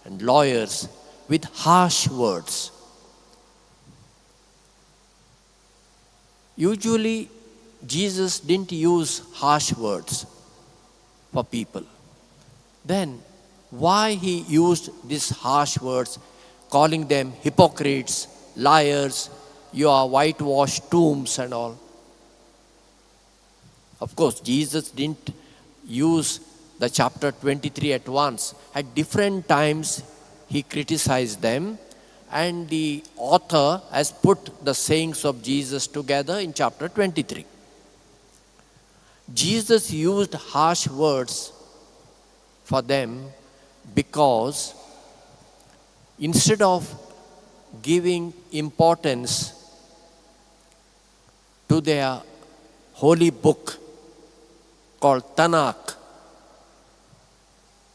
and lawyers with harsh words. Usually, Jesus didn't use harsh words for people. Then, why he used these harsh words, calling them hypocrites, liars, you are whitewashed tombs and all? Of course, Jesus didn't use the chapter 23 at once. At different times, he criticized them, and the author has put the sayings of Jesus together in chapter 23. Jesus used harsh words for them because instead of giving importance to their holy book called Tanakh,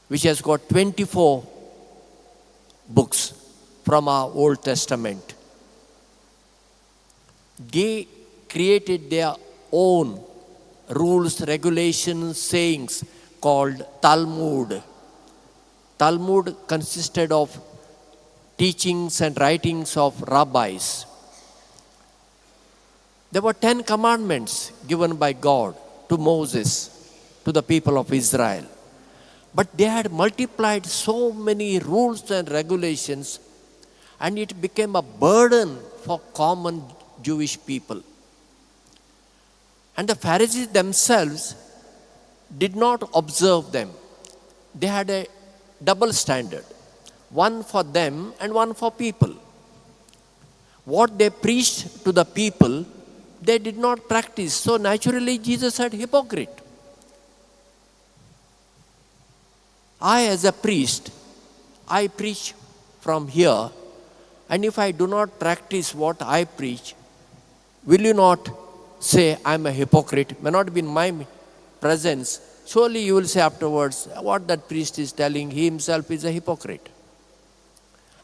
which has got 24 books from our Old Testament, they created their own rules, regulations, sayings called Talmud. Talmud consisted of teachings and writings of rabbis. There were 10 commandments given by God to Moses, to the people of Israel. But they had multiplied so many rules and regulations, and it became a burden for common Jewish people. And the Pharisees themselves did not observe them. They had a double standard, one for them and one for people. What they preached to the people, they did not practice. So naturally, Jesus said, hypocrite. I, as a priest, I preach from here, and if I do not practice what I preach, will you not say I'm a hypocrite? May not be in my presence. Surely you will say afterwards, what that priest is telling, he himself is a hypocrite.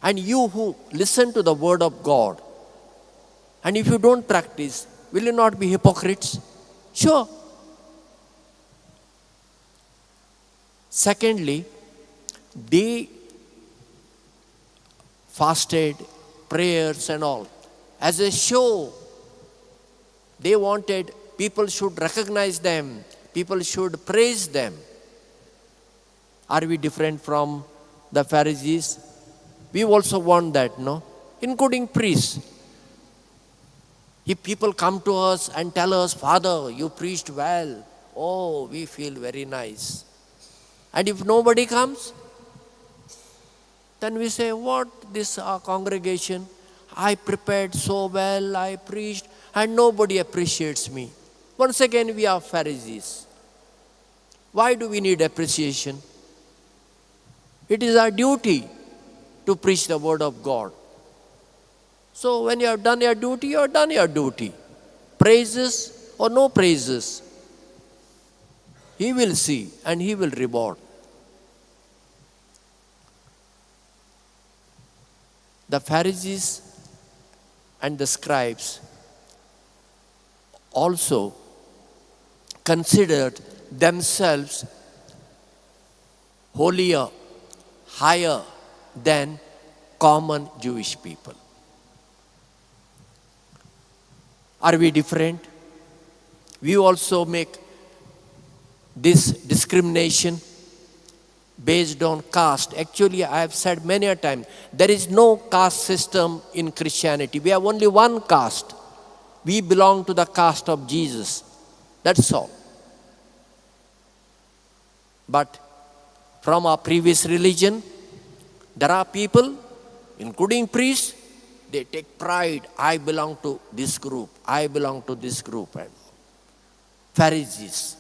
And you who listen to the word of God, and if you don't practice, will you not be hypocrites? Sure. Secondly, they fasted, prayers and all, as a show. They wanted people should recognize them, people should praise them. Are we different from the Pharisees? We also want that, no? Including priests. If people come to us and tell us, Father, you preached well, oh, we feel very nice. And if nobody comes, then we say, what this congregation? I prepared so well, I preached, and nobody appreciates me. Once again, we are Pharisees. Why do we need appreciation? It is our duty to preach the word of God. So when you have done your duty, you have done your duty. Praises or no praises, He will see and He will reward. The Pharisees and the scribes also considered themselves holier, higher than common Jewish people. Are we different? We also make this discrimination based on caste. Actually, I have said many a time, there is no caste system in Christianity. We have only one caste. We belong to the caste of Jesus. That's all. But from our previous religion, there are people, including priests, they take pride. I belong to this group. I belong to this group. And Pharisees.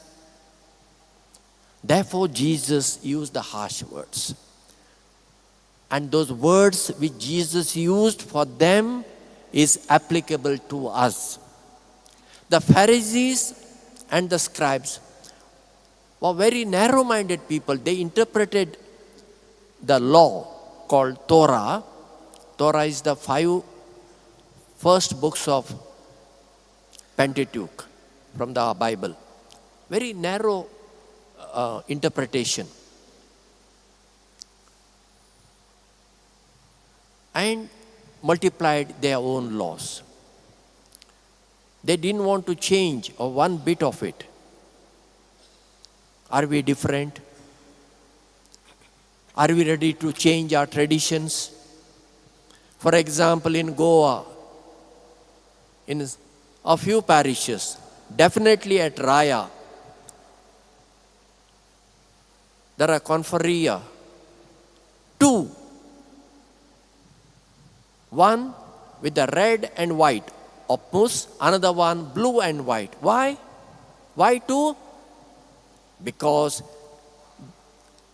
Therefore, Jesus used the harsh words. And those words which Jesus used for them is applicable to us. The Pharisees and the scribes were very narrow-minded people. They interpreted the law called Torah. Torah is the 5 first books of Pentateuch from the Bible. Very narrow interpretation. And multiplied their own laws. They didn't want to change or one bit of it. Are we different? Are we ready to change our traditions? For example, in Goa, in a few parishes, definitely at Raya, there are confraria. 2. One with the red and white opus, another one blue and white. Why? Why 2? Because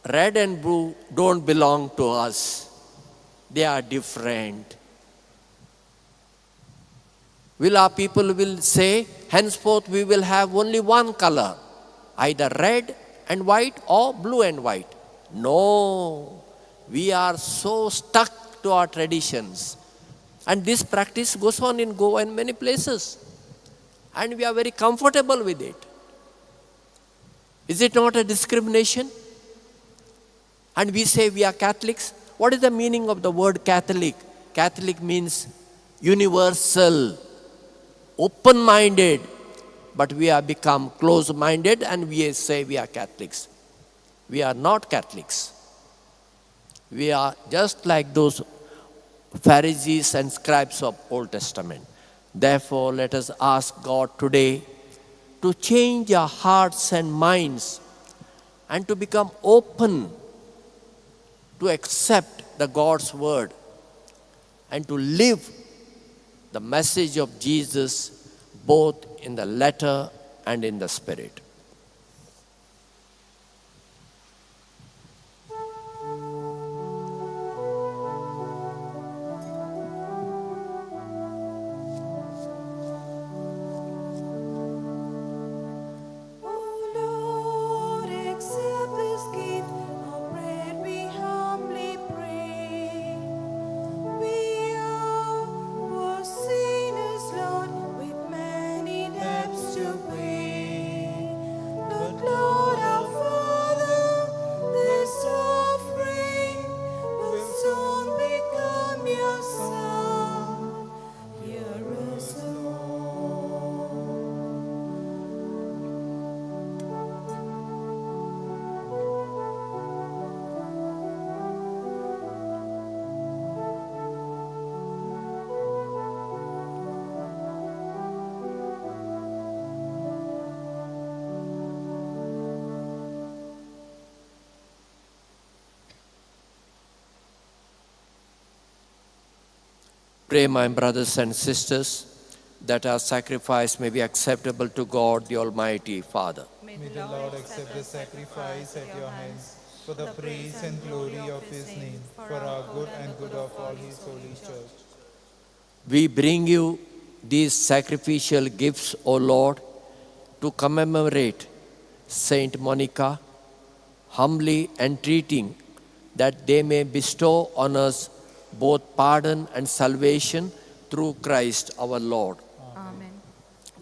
red and blue don't belong to us. They are different. Will our people will say, henceforth we will have only one color, either red and white or blue and white. No, we are so stuck to our traditions. And this practice goes on in Goa and many places. And we are very comfortable with it. Is it not a discrimination? And we say we are Catholics. What is the meaning of the word Catholic? Catholic means universal, open-minded. But we have become closed-minded and we say we are Catholics. We are not Catholics. We are just like those Pharisees and scribes of Old Testament. Therefore, let us ask God today to change our hearts and minds and to become open to accept the God's word and to live the message of Jesus both in the letter and in the spirit. O Lord, accept this gift, our prayer we humbly pray. We are poor sinners, Lord, with many debts to pay. But Lord, our Father, this offering will soon become your son. Hear us, Lord. Pray, my brothers and sisters, that our sacrifice may be acceptable to God, the Almighty Father. May the Lord accept the sacrifice at your hands for the praise and glory of his name, for our good and good of all his holy church. We bring you these sacrificial gifts, O Lord, to commemorate Saint Monica, humbly entreating that they may bestow on us both pardon and salvation through Christ our Lord. Amen.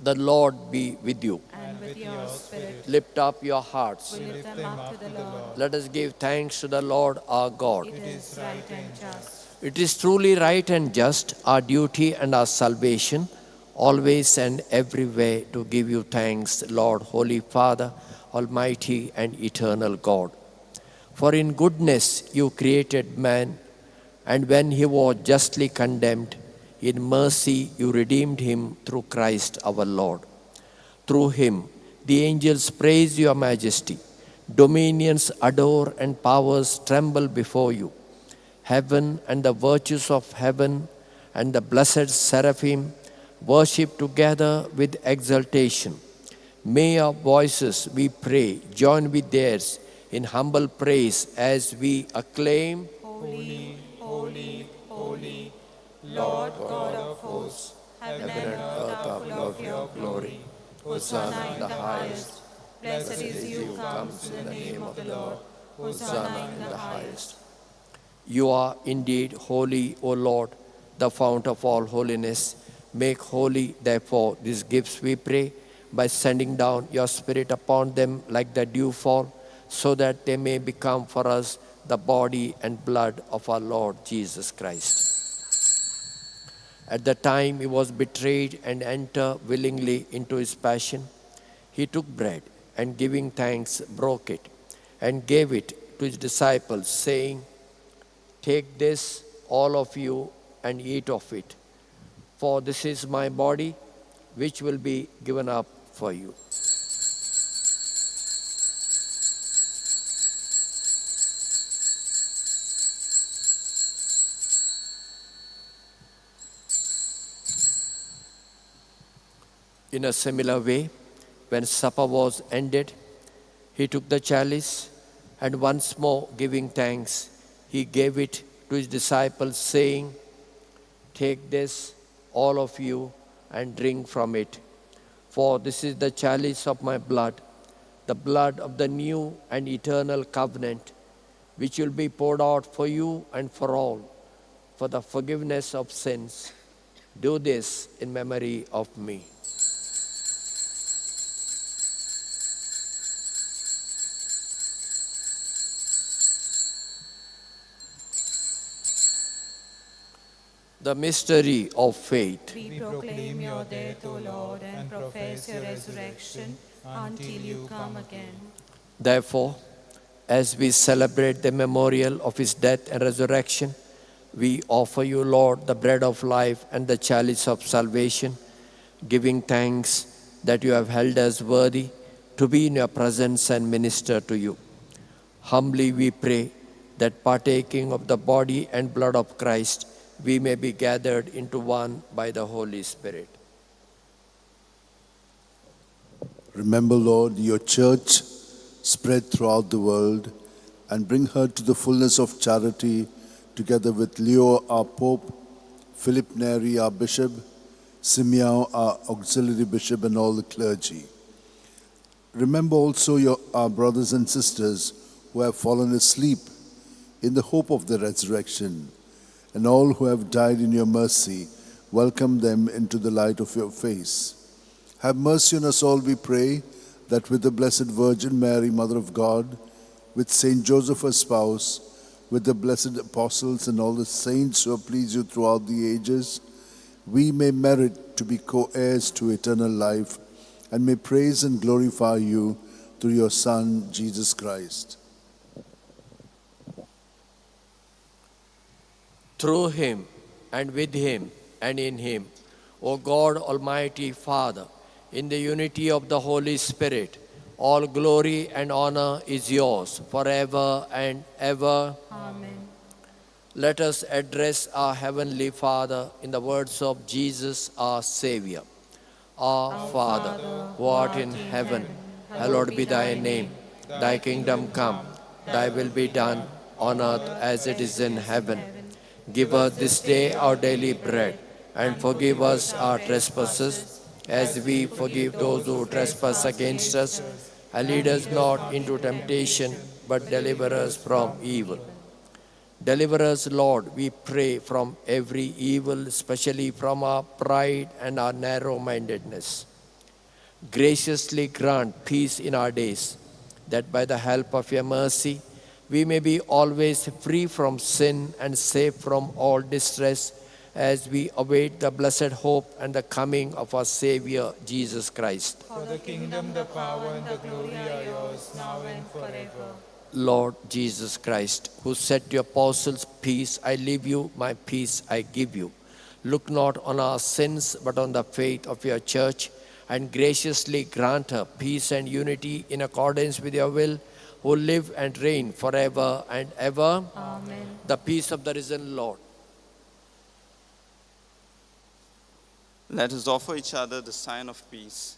The Lord be with you. And with your spirit, Lift up your hearts. we lift them up to the Lord. Let us give thanks to the Lord our God. It is right and just. It is truly right and just, our duty and our salvation, always and everywhere to give you thanks, Lord, Holy Father, Almighty and eternal God. For in goodness you created man, and when he was justly condemned, in mercy you redeemed him through Christ our Lord. Through him the angels praise your majesty, dominions adore and powers tremble before you. Heaven and the virtues of heaven and the blessed seraphim worship together with exultation. May our voices, we pray, join with theirs in humble praise as we acclaim: Holy, holy, holy, Lord God of hosts, heaven and earth are full of your glory. Hosanna in the highest. Blessed is he who comes in the name of the Lord. Hosanna in the highest. You are indeed holy, O Lord, the fount of all holiness. Make holy, therefore, these gifts, we pray, by sending down your Spirit upon them like the dewfall, so that they may become for us the body and blood of our Lord Jesus Christ. At the time he was betrayed and entered willingly into his passion, he took bread and, giving thanks, broke it and gave it to his disciples, saying, "Take this, all of you, and eat of it, for this is my body, which will be given up for you." In a similar way, when supper was ended, he took the chalice, and once more giving thanks, he gave it to his disciples, saying, "Take this, all of you, and drink from it, for this is the chalice of my blood, the blood of the new and eternal covenant, which will be poured out for you and for all, for the forgiveness of sins. Do this in memory of me." The mystery of faith. We proclaim your death, O Lord, and profess your resurrection until you come again. Therefore, as we celebrate the memorial of his death and resurrection, we offer you, Lord, the bread of life and the chalice of salvation, giving thanks that you have held us worthy to be in your presence and minister to you. Humbly we pray that, partaking of the body and blood of Christ, we may be gathered into one by the Holy Spirit. Remember, Lord, your church spread throughout the world, and bring her to the fullness of charity, together with Leo, our Pope, Philip Neri, our Bishop, Simeon, our Auxiliary Bishop, and all the clergy. Remember also our brothers and sisters who have fallen asleep in the hope of the resurrection, and all who have died in your mercy, welcome them into the light of your face. Have mercy on us all, we pray, that with the Blessed Virgin Mary, Mother of God, with Saint Joseph, her spouse, with the blessed apostles and all the saints who have pleased you throughout the ages, we may merit to be co-heirs to eternal life, and may praise and glorify you through your Son, Jesus Christ. Through him, and with him, and in him, O God, Almighty Father, in the unity of the Holy Spirit, all glory and honor is yours forever and ever. Amen. Let us address our Heavenly Father in the words of Jesus, our Savior. Our Father, who art in heaven, hallowed be thy name. Thy kingdom come, thy will be done on earth as it is in heaven. Give us this day our daily bread, and forgive us our trespasses, as we forgive those who trespass against us. And lead us not into temptation, but deliver us from evil. Deliver us, Lord, we pray, from every evil, especially from our pride and our narrow-mindedness. Graciously grant peace in our days, that by the help of your mercy, we may be always free from sin and safe from all distress, as we await the blessed hope and the coming of our Savior, Jesus Christ. For the kingdom, the power, and the glory are yours, now and forever. Lord Jesus Christ, who said to your apostles, "Peace I leave you, my peace I give you," look not on our sins, but on the faith of your church, and graciously grant her peace and unity in accordance with your will, who live and reign forever and ever. Amen. The peace of the risen Lord. Let us offer each other the sign of peace.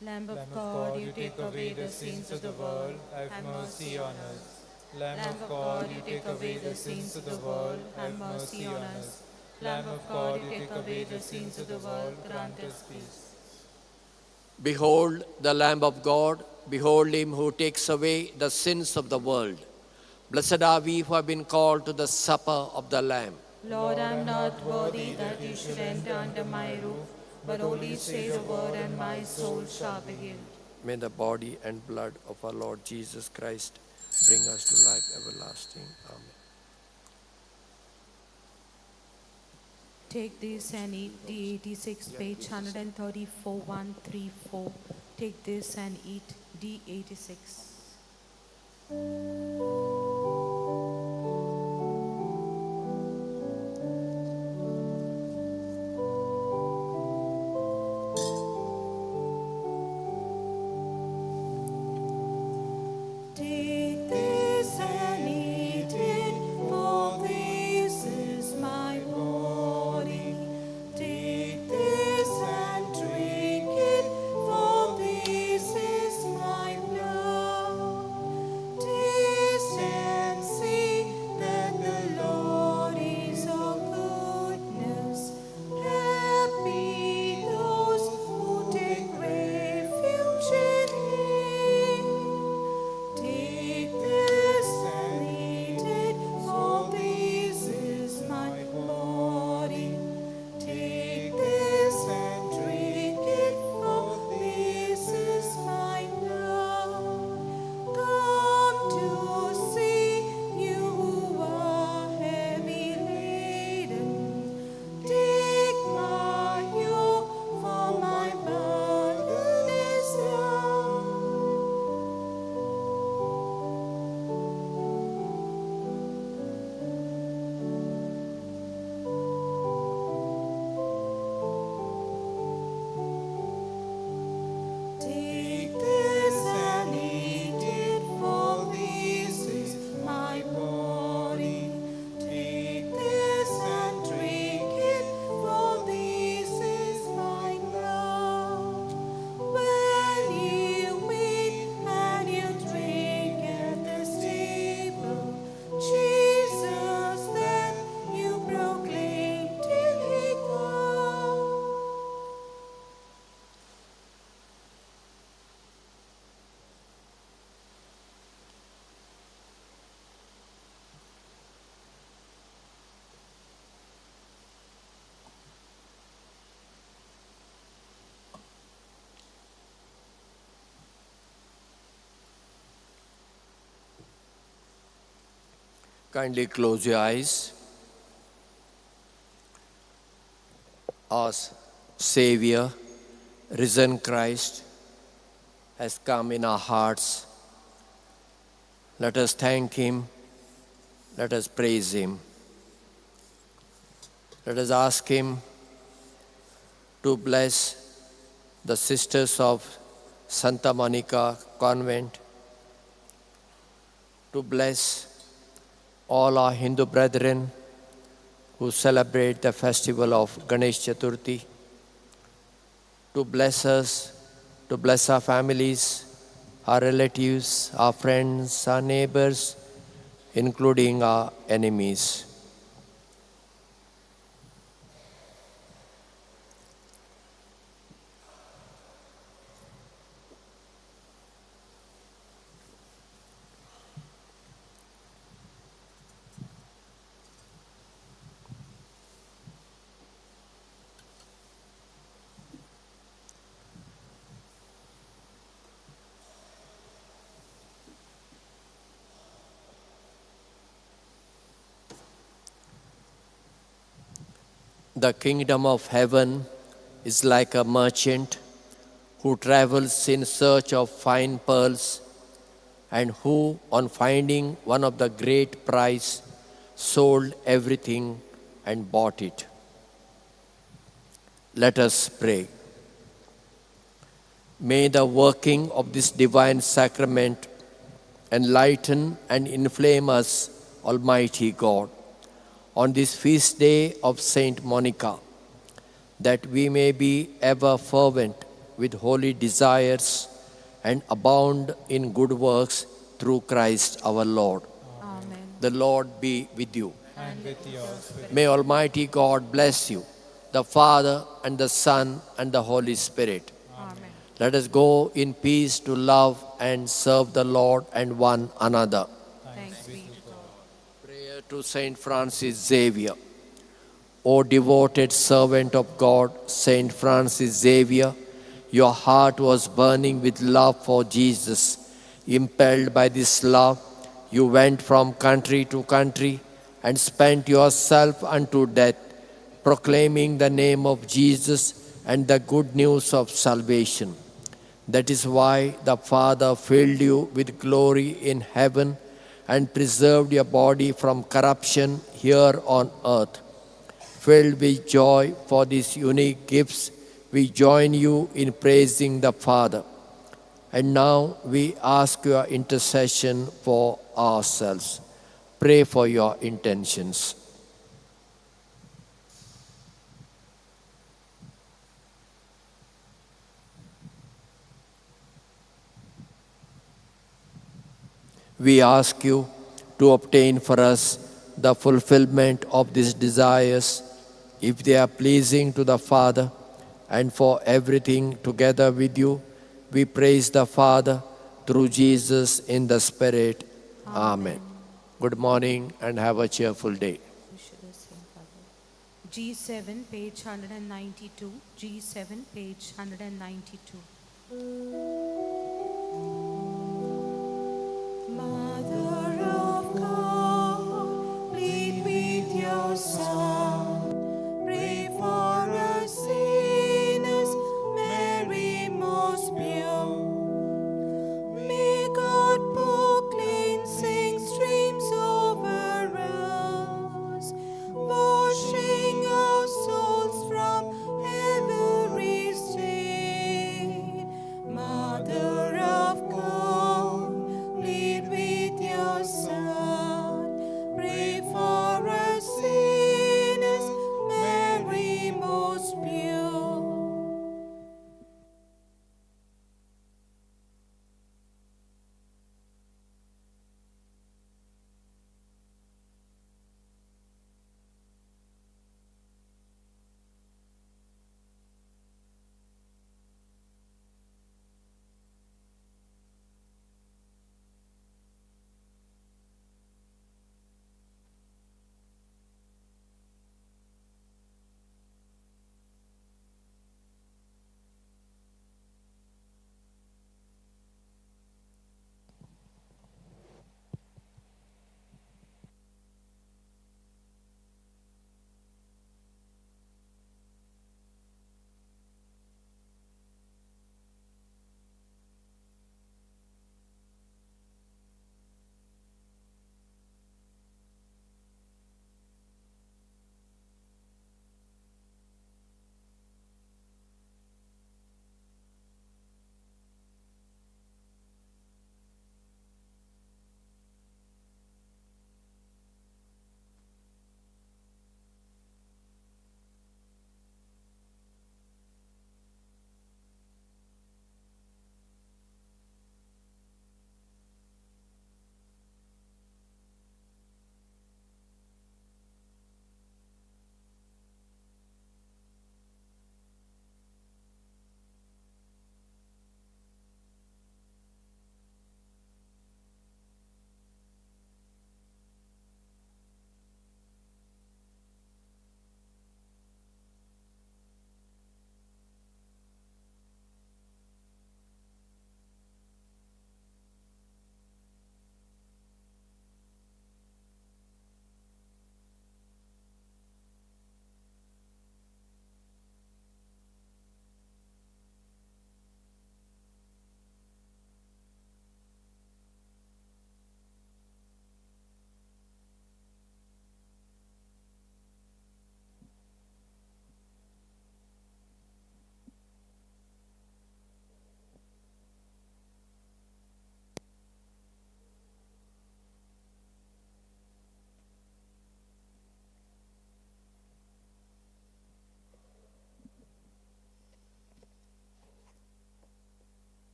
Lamb of God, you take away the sins of the world, have mercy on us. Lamb of God, you take away the sins of the world, have mercy on us. Lamb of God, you take away the sins of the world, grant us peace. Behold the Lamb of God, behold him who takes away the sins of the world. Blessed are we who have been called to the supper of the Lamb. Lord, I am not worthy that you should enter under my roof, but only say the word, and my soul shall be healed. May the body and blood of our Lord Jesus Christ bring us to life everlasting. Amen. Take this and eat. D86, page 134, 134. Take this and eat. D86. Take this and eat it, for this is my body. Take this and drink it, for this is my blood. Taste Kindly close your eyes. Our Savior, risen Christ, has come in our hearts. Let us thank Him. Let us praise Him. Let us ask Him to bless the sisters of Santa Monica Convent, to bless all our Hindu brethren who celebrate the festival of Ganesh Chaturthi, to bless us, to bless our families, our relatives, our friends, our neighbors, including our enemies. The kingdom of heaven is like a merchant who travels in search of fine pearls and who, on finding one of the great price, sold everything and bought it. Let us pray. May the working of this divine sacrament enlighten and inflame us, Almighty God, on this feast day of Saint Monica, that we may be ever fervent with holy desires and abound in good works through Christ our Lord. Amen. The Lord be with you. And with your spirit. May Almighty God bless you, the Father and the Son and the Holy Spirit. Amen. Let us go in peace to love and serve the Lord and one another. Thanks be to God. Prayer to Saint Francis Xavier. O devoted servant of God, Saint Francis Xavier, your heart was burning with love for Jesus. Impelled by this love, you went from country to country and spent yourself unto death, proclaiming the name of Jesus and the good news of salvation. That is why the Father filled you with glory in heaven and preserved your body from corruption here on earth. Filled with joy for these unique gifts, we join you in praising the Father. And now we ask your intercession for ourselves. Pray for your intentions. We ask you to obtain for us the fulfillment of these desires, if they are pleasing to the Father, and for everything together with you, we praise the Father through Jesus in the Spirit. Amen. Good morning and have a cheerful day. G7, page 192. G7, page 192. Mother of God, plead with your Son, pray for us sinners, Mary most pure. May God pour cleansing streams over us, washing our souls from every stain. Mother of God, plead with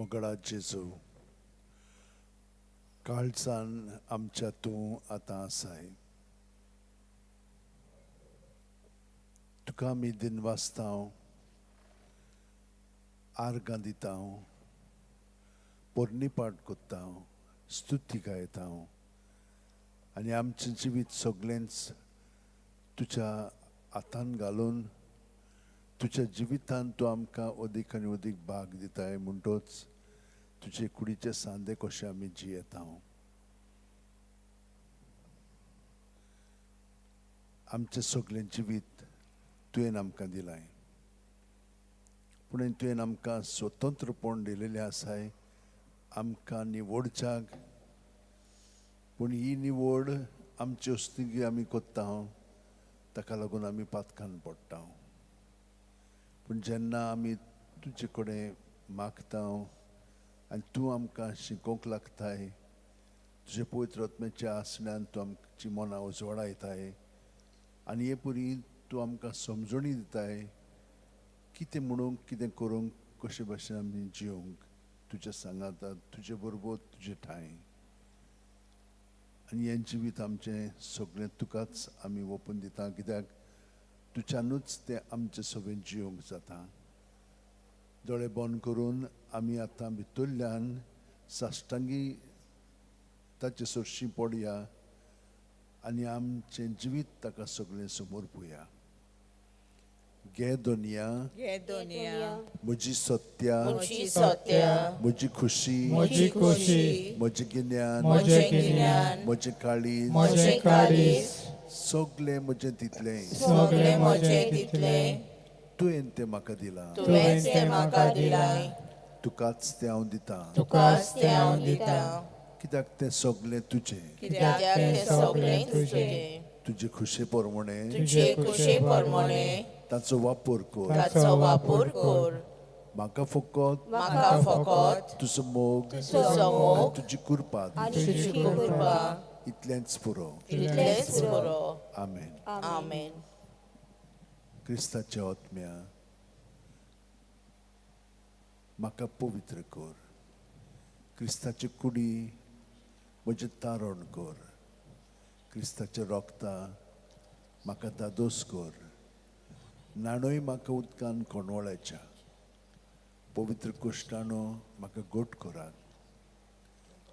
मोगडा जेजू, काळजान आमच्या तूं आतां आसाय. तुका आमी दिनवासता, आर्गां दिता, पोरणीपाठ कोत्ता, स्तुती गायता आनी आमचें जिवीत सगळेंच तुज्या हातान घालून तुज्या जिवितान तूं आमकां अदीक आनी अदीक भाग दिताय. म्हणटोच तुजे कुडीचे सांदे कशे आमी जियेता. आमचें सगळें जिवीत तुवें आमकां दिलाय, पूण तुवें आमकां स्वतंत्रपण दिलेलें आसाय आमकां निवडच्याक. पूण ही निवड आमची वस्तुगी आमी कोत्ता, ताका लागून आमी पातकान पडटा. पूण जेन्ना आमी तुजे कडेन मागता आनी तूं आमकां शिकोवंक लागताय, तुजे पवित्र आत्म्याच्या आसण्यान तूं आमची मनां उजवाडायताय आनी हे परी तूं आमकां समजणी दिताय कितें म्हणूंक, कितें करूंक, कशे भाशेन आमी जिवंक तुज्या सांगाता, तुजे बरोबर, तुजे ठांय. आनी हें जिवीत आमचें सगळें तुकाच आमी ओपून दिता, कित्याक तुज्यानूच तें आमचें सगळें जिवंक जाता. दोळे बंद करून आमी आतां भितरल्यान साश्टांगी ताचे सरशीं पडया आनी आमचें जिवीत ताका सगळें समर्पुया. घे दुनिया, घे दुनिया, म्हजी सत्या, म्हजी सत्या, म्हजी खुशी, म्हजी खुशी, म्हजें गिन्यान, म्हजें गिन्यान, म्हजें काळीज, म्हजें काळीज, सगळें म्हजें तितलें, सगळें म्हजें तितलें, तुवें तें म्हाका दिलां, तुवें तें म्हाका दिलां, तुकाच तें हांव दितां, तुकाच तें हांव दितां, कित्याक तें सगळें तुजें, कित्याक तें सगळें तुजें, तुजे खुशे प्रमाणे, तुजे खुशे प्रमाणे ताचो वापर कर, ताचो वापर कर. म्हाका फकत, म्हाका फकत तुजो मोग, तुजो मोग, तुजी कृपा, तुजी कृपा, इतलेंच पुरो, इतलेंच पुरो. आमेन. आमेन. क्रिस्ताच्या आत्म्या म्हाका पवित्र कर, क्रिस्ताची कुडी म्हजें तारण कर, क्रिस्ताच्या रोगता म्हाका दादोस कर, नाणूय म्हाका उदकान कोणवळ्याच्या पवित्र कुश्टानो म्हाका गोट करात.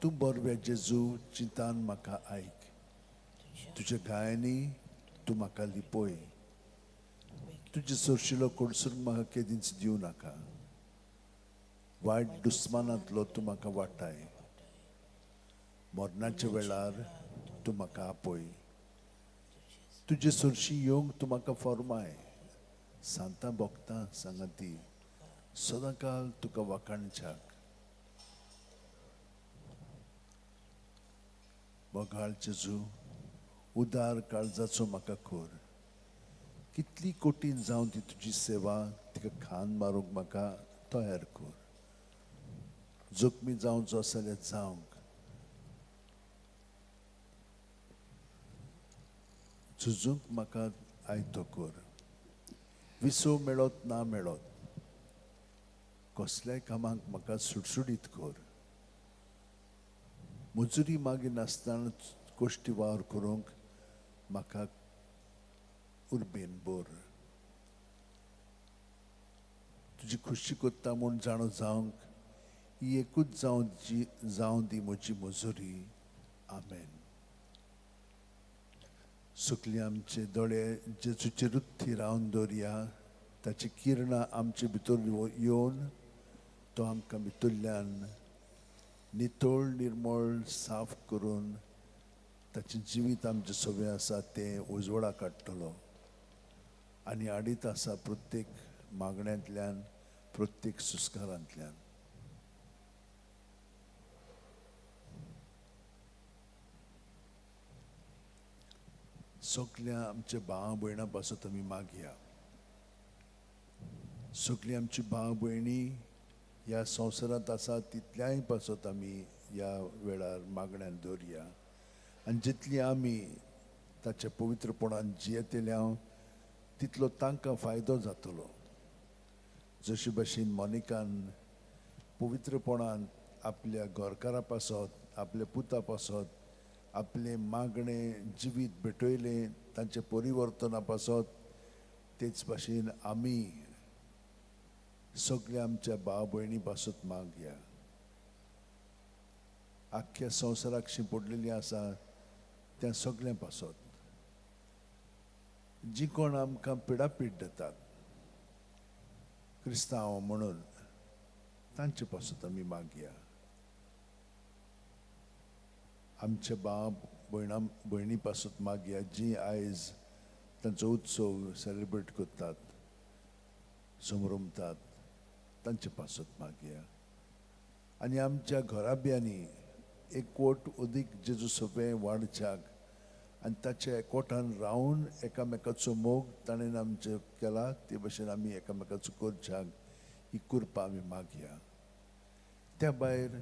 तूं बरव्या जेजू चिंतान म्हाका आयक, तुज्या गायांनी तूं म्हाका लिपय, तुजे सरशिलो कडसून म्हाका केदींच दिवं नाका, वायट दुस्मानांतलो तूं म्हाका वाटाय, मरणाच्या वेळार तूं म्हाका आपय, तुजे सरशी येवंक तूं म्हाका फॉर्माय, सांतां भोगतां सांगाती सदांकाल तुका वाखाणच्याक. मोगाळ जेजू, उदार काळजाचो म्हाका कर, कितली कठीण जावन ती तुजी सेवा तिका खान मारूंक म्हाका तयार कर, जखमी जावचो आसा जाल्यार जावंक, झुजूंक म्हाका आयतो कर, विसव मेळत ना मेळत कसल्याय कामाक म्हाका सुटसुटीत कर, मजुरी मागीर नासतना गोश्टी वावर करूंक म्हाका उर्बेन भर, तुजी खुशी कोत्ता म्हूण जाणो जावंक ही एकूच जावं दी म्हजी मजुरी. आमेन. सुकली आमचे दोळे जेजूचे रुत्ती रावन दवरया, ताची किरणां आमचे भितर येवन तो आमकां भितरल्यान नितळ निर्मळ साफ करून ताचें जिवीत आमचें सगळें आसा तें उजवाडा काडटलो आनी आडीत आसा प्रत्येक मागण्यांतल्यान, प्रत्येक सुस्कारांतल्यान. सगल्या आमच्या भाव भयणां पासत आमी मागया. सगळीं आमची भाव भयणी ह्या संवसारांत आसा तितल्याय पासत आमी ह्या वेळार मागण्यान दवरया आनी जितली आमी ताच्या पवित्रपणान जियेतले हांव तितलो तांकां फायदो जातलो. जशे भशेन मोनिकान पवित्रपणान आपल्या घरकारा पासत, आपल्या पुता पासत, आपलें मागणें जिवीत भेटयलें तांचे परिवर्तना पासत, तेच भाशेन आमी सगळ्या आमच्या भाव भयणी पासत मागया. आख्ख्या संवसाराक शिंपडलेली आसा त्या सगळ्यां पासत, जी कोण आमकां पिडापीड दितात क्रिस्तांव म्हणून, तांचे पासत आमी मागया. आमच्या भाव भयणां भयणी पासत मागया जी आयज तांचो उत्सव सेलिब्रेट करतात, समरमतात, तांचे पासत मागया. आनी आमच्या घराब्यांनी एकवट अदीक जेजू सोंपें वाडच्याक आनी ताच्या एकवटान रावन एकामेकाचो मोग ताणें आमचें केला ते भशेन आमी एकामेकाचो करच्याक ही कृपा आमी मागया. त्या भायर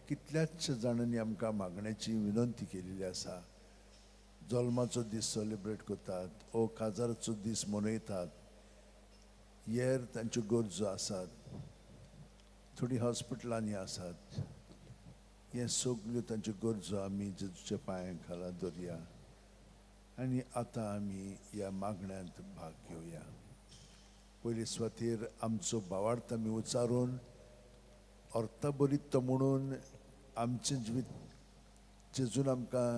कितल्याच जाणांनी आमकां मागण्याची विनंती केलेली आसा. जल्माचो दीस सेलिब्रेट करतात ओ काजाराचो दीस मनयतात, हेर तांच्यो गरजो आसात, थोडीं हॉस्पिटलांनी आसात. हे सगल्यो तांच्यो गरजो आमी जेजूच्या पांयां खाला दवरया आनी आतां आमी ह्या मागण्यांत भाग घेवया. पयले सुवातेर आमचो भावार्थ आमी उच्चारून अर्थभरीत तो म्हणून आमचें जिवीत जेजून आमकां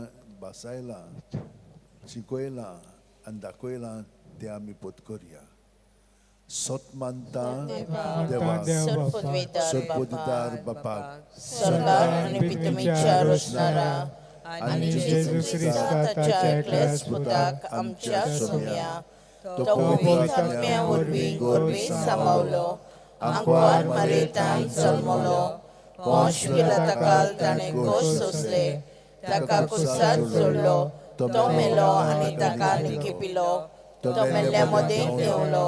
भासायलां, शिकयलां आनी दाखयलां तें आमी पोतकरया. सत मानता देवाक, सर्पोदिदार बापाक, सरकार आनी पितमीच्या रोसणारा आनी जेजू क्रिस्ता ताच्या एकल्याच पुताक आमच्या सोम्या, तो पवित्र आत्म्या वरवीं गोरवीं सांबावलो, आंकवार मारेतान जल्मलो, पोंश पिलाताकाल ताणें कोश सोंसले, ताका कुसात जोडलो, तो मेलो आनी ताका निकिपिलो, तो मेल्ल्या मदें देंवलो,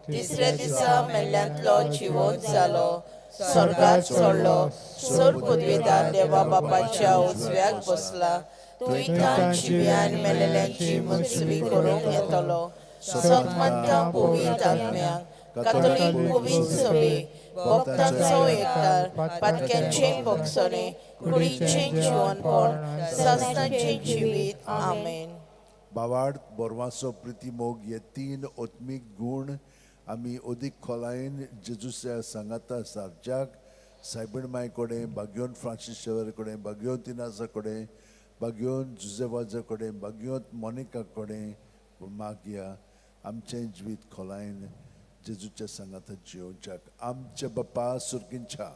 तिसऱ्या दिसा मेल्ल्यांतलो जिवोत जालो, स्वर्गात चडलो, सोर पदवेदार देवा बापाच्या उजव्याक बसला, थंय जिव्या आनी मेलेल्यांची मुजवी करूंक येतलो. सत मानता पवित्र आत्म्याक, कातोलीक पवित्र सभेक, भक्तांचो एकठार, पातक्यांचें भोगसणें, कुडीचें जिवनपण, सासणाचें जिवीत. आमेन. भावार्थ, बोरवाचो प्रिती, मोग हे तीन आत्मीक गूण आमी अदीक खोलायेन जेजूच्या सांगाता सारच्याक सायबीण माय कडेन, बागयोन फ्रांसीस शेवर कडेन, बागयोन तिनासा कडेन, बागयोन जुजेवाजा कडेन, बागयोन मोनिका कडेन मागया. आमचें जिवीत खोलायेन जेजूच्या सांगाता जियोवच्याक. आमच्या बापा सुर्गींच्या,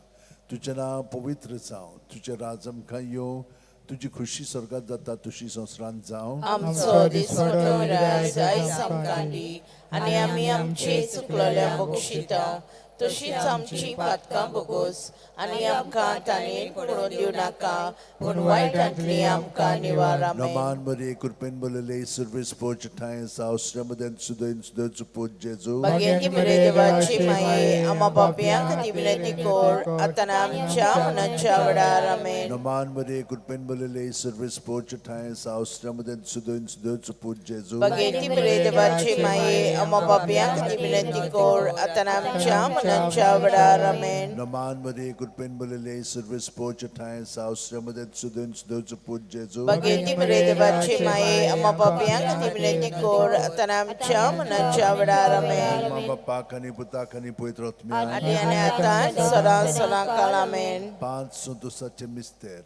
तुजें नांव पवित्र जावं, तुजें राज आमकां येवं, तुजी खुशी स्वर्गात जाता तुशी संवसारांत जावं. आमचो दिसपटो राज आयज आमकां दी आनी आमी आमचे चुकलेल्या बक्षिता तशीच आमची पातकां भोगोस आनी आमकां ताणें पडोवन दिवं नाका, पूण वायटांतली आमकां निवार. आमेन. नमान मरिये, कृपेन भरलेले, सर्वेस पोच ठांय सावस्र सुदयन सुदयचो पूत जेजू. भगेंती मरे देवाची माये, आमा पापयां खातीर विनंती कर, आतां आमच्या मनाच्या वेळार. आमेन. नमान मरिये, कृपेन भरलेले, सर्वेस पोच ठांय सावस्र सुदयन सुदयचो पूत जेजू. भगेंती मरे देवाची माये, आमा पापयां खातीर विनंती कर, आतां आमच्या मनाच्या वेळार. आमेन. नमान मरिये, कृपेन भरलेले, सर्वेस पोच ठांय सावस्र सुदयन सुदयचो पूत जेजू. भगेंती मरे देवाची माये, आमा पापयां खातीर विनंती कर, आतां आमच्या मनाच्या वेळार. आमेन. बापाक आनी पुताक आनी पवित्र आत्म्याक आनी आनी आतां सदां सदां काल. आमेन. पांच संतोसाचे मिस्तेर.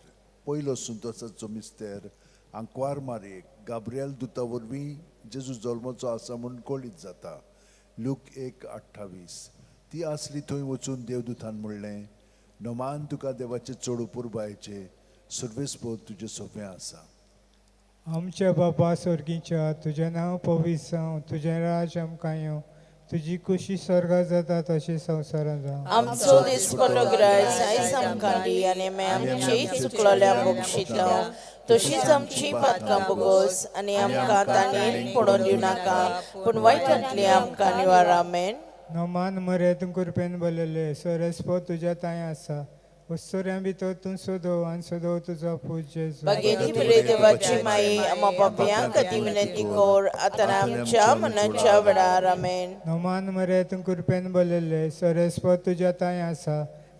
पयलो संतोसाचो मिस्तेर, आंकवार मारयेक गाब्रियल दुता वरवीं जेजू जल्माचो आसा म्हूण कळीत जाता. लूक 1:28. ती आसली थंय वचून देवदूतान म्हणलें, नमान तुका देवाचे चड उपुरबायेचे, सर्वेस्पोर तुजें सोंपें आसा. आमच्या बाबा स्वर्गीच्या, तुजें नांव पवित्र जावं, तुजें राज आमकां येवं, तुजी खुशी स्वर्गात जाता तशी संवसारांत जावं. आमचो दिसपटो ग्रास आयज आमकां दी आनी आमी आमची चुकलेल्या बक्षिता तशीच आमची पातकां भोगोस आनी आमकां ताणें पडोवन दिवं नाका, पूण वायटांतली आमकां निवार. आमेन. नमान मरे, तूं कृपेन भरलेले, सर्वेस्पोर तुज्या तांय आसा, वस्तुऱ्यां भितर तूं सोदो आनी सोदो तुजो पूत जेजू. भगेंती मरे देवाची माई, आमा पापयां खातीर विनंती कर, आतां आमच्या मनाच्या वेळार. आमेन. नमान मरे, तूं कृपेन भरलेले, सर्वेस्पोर तुज्या तांय आसा,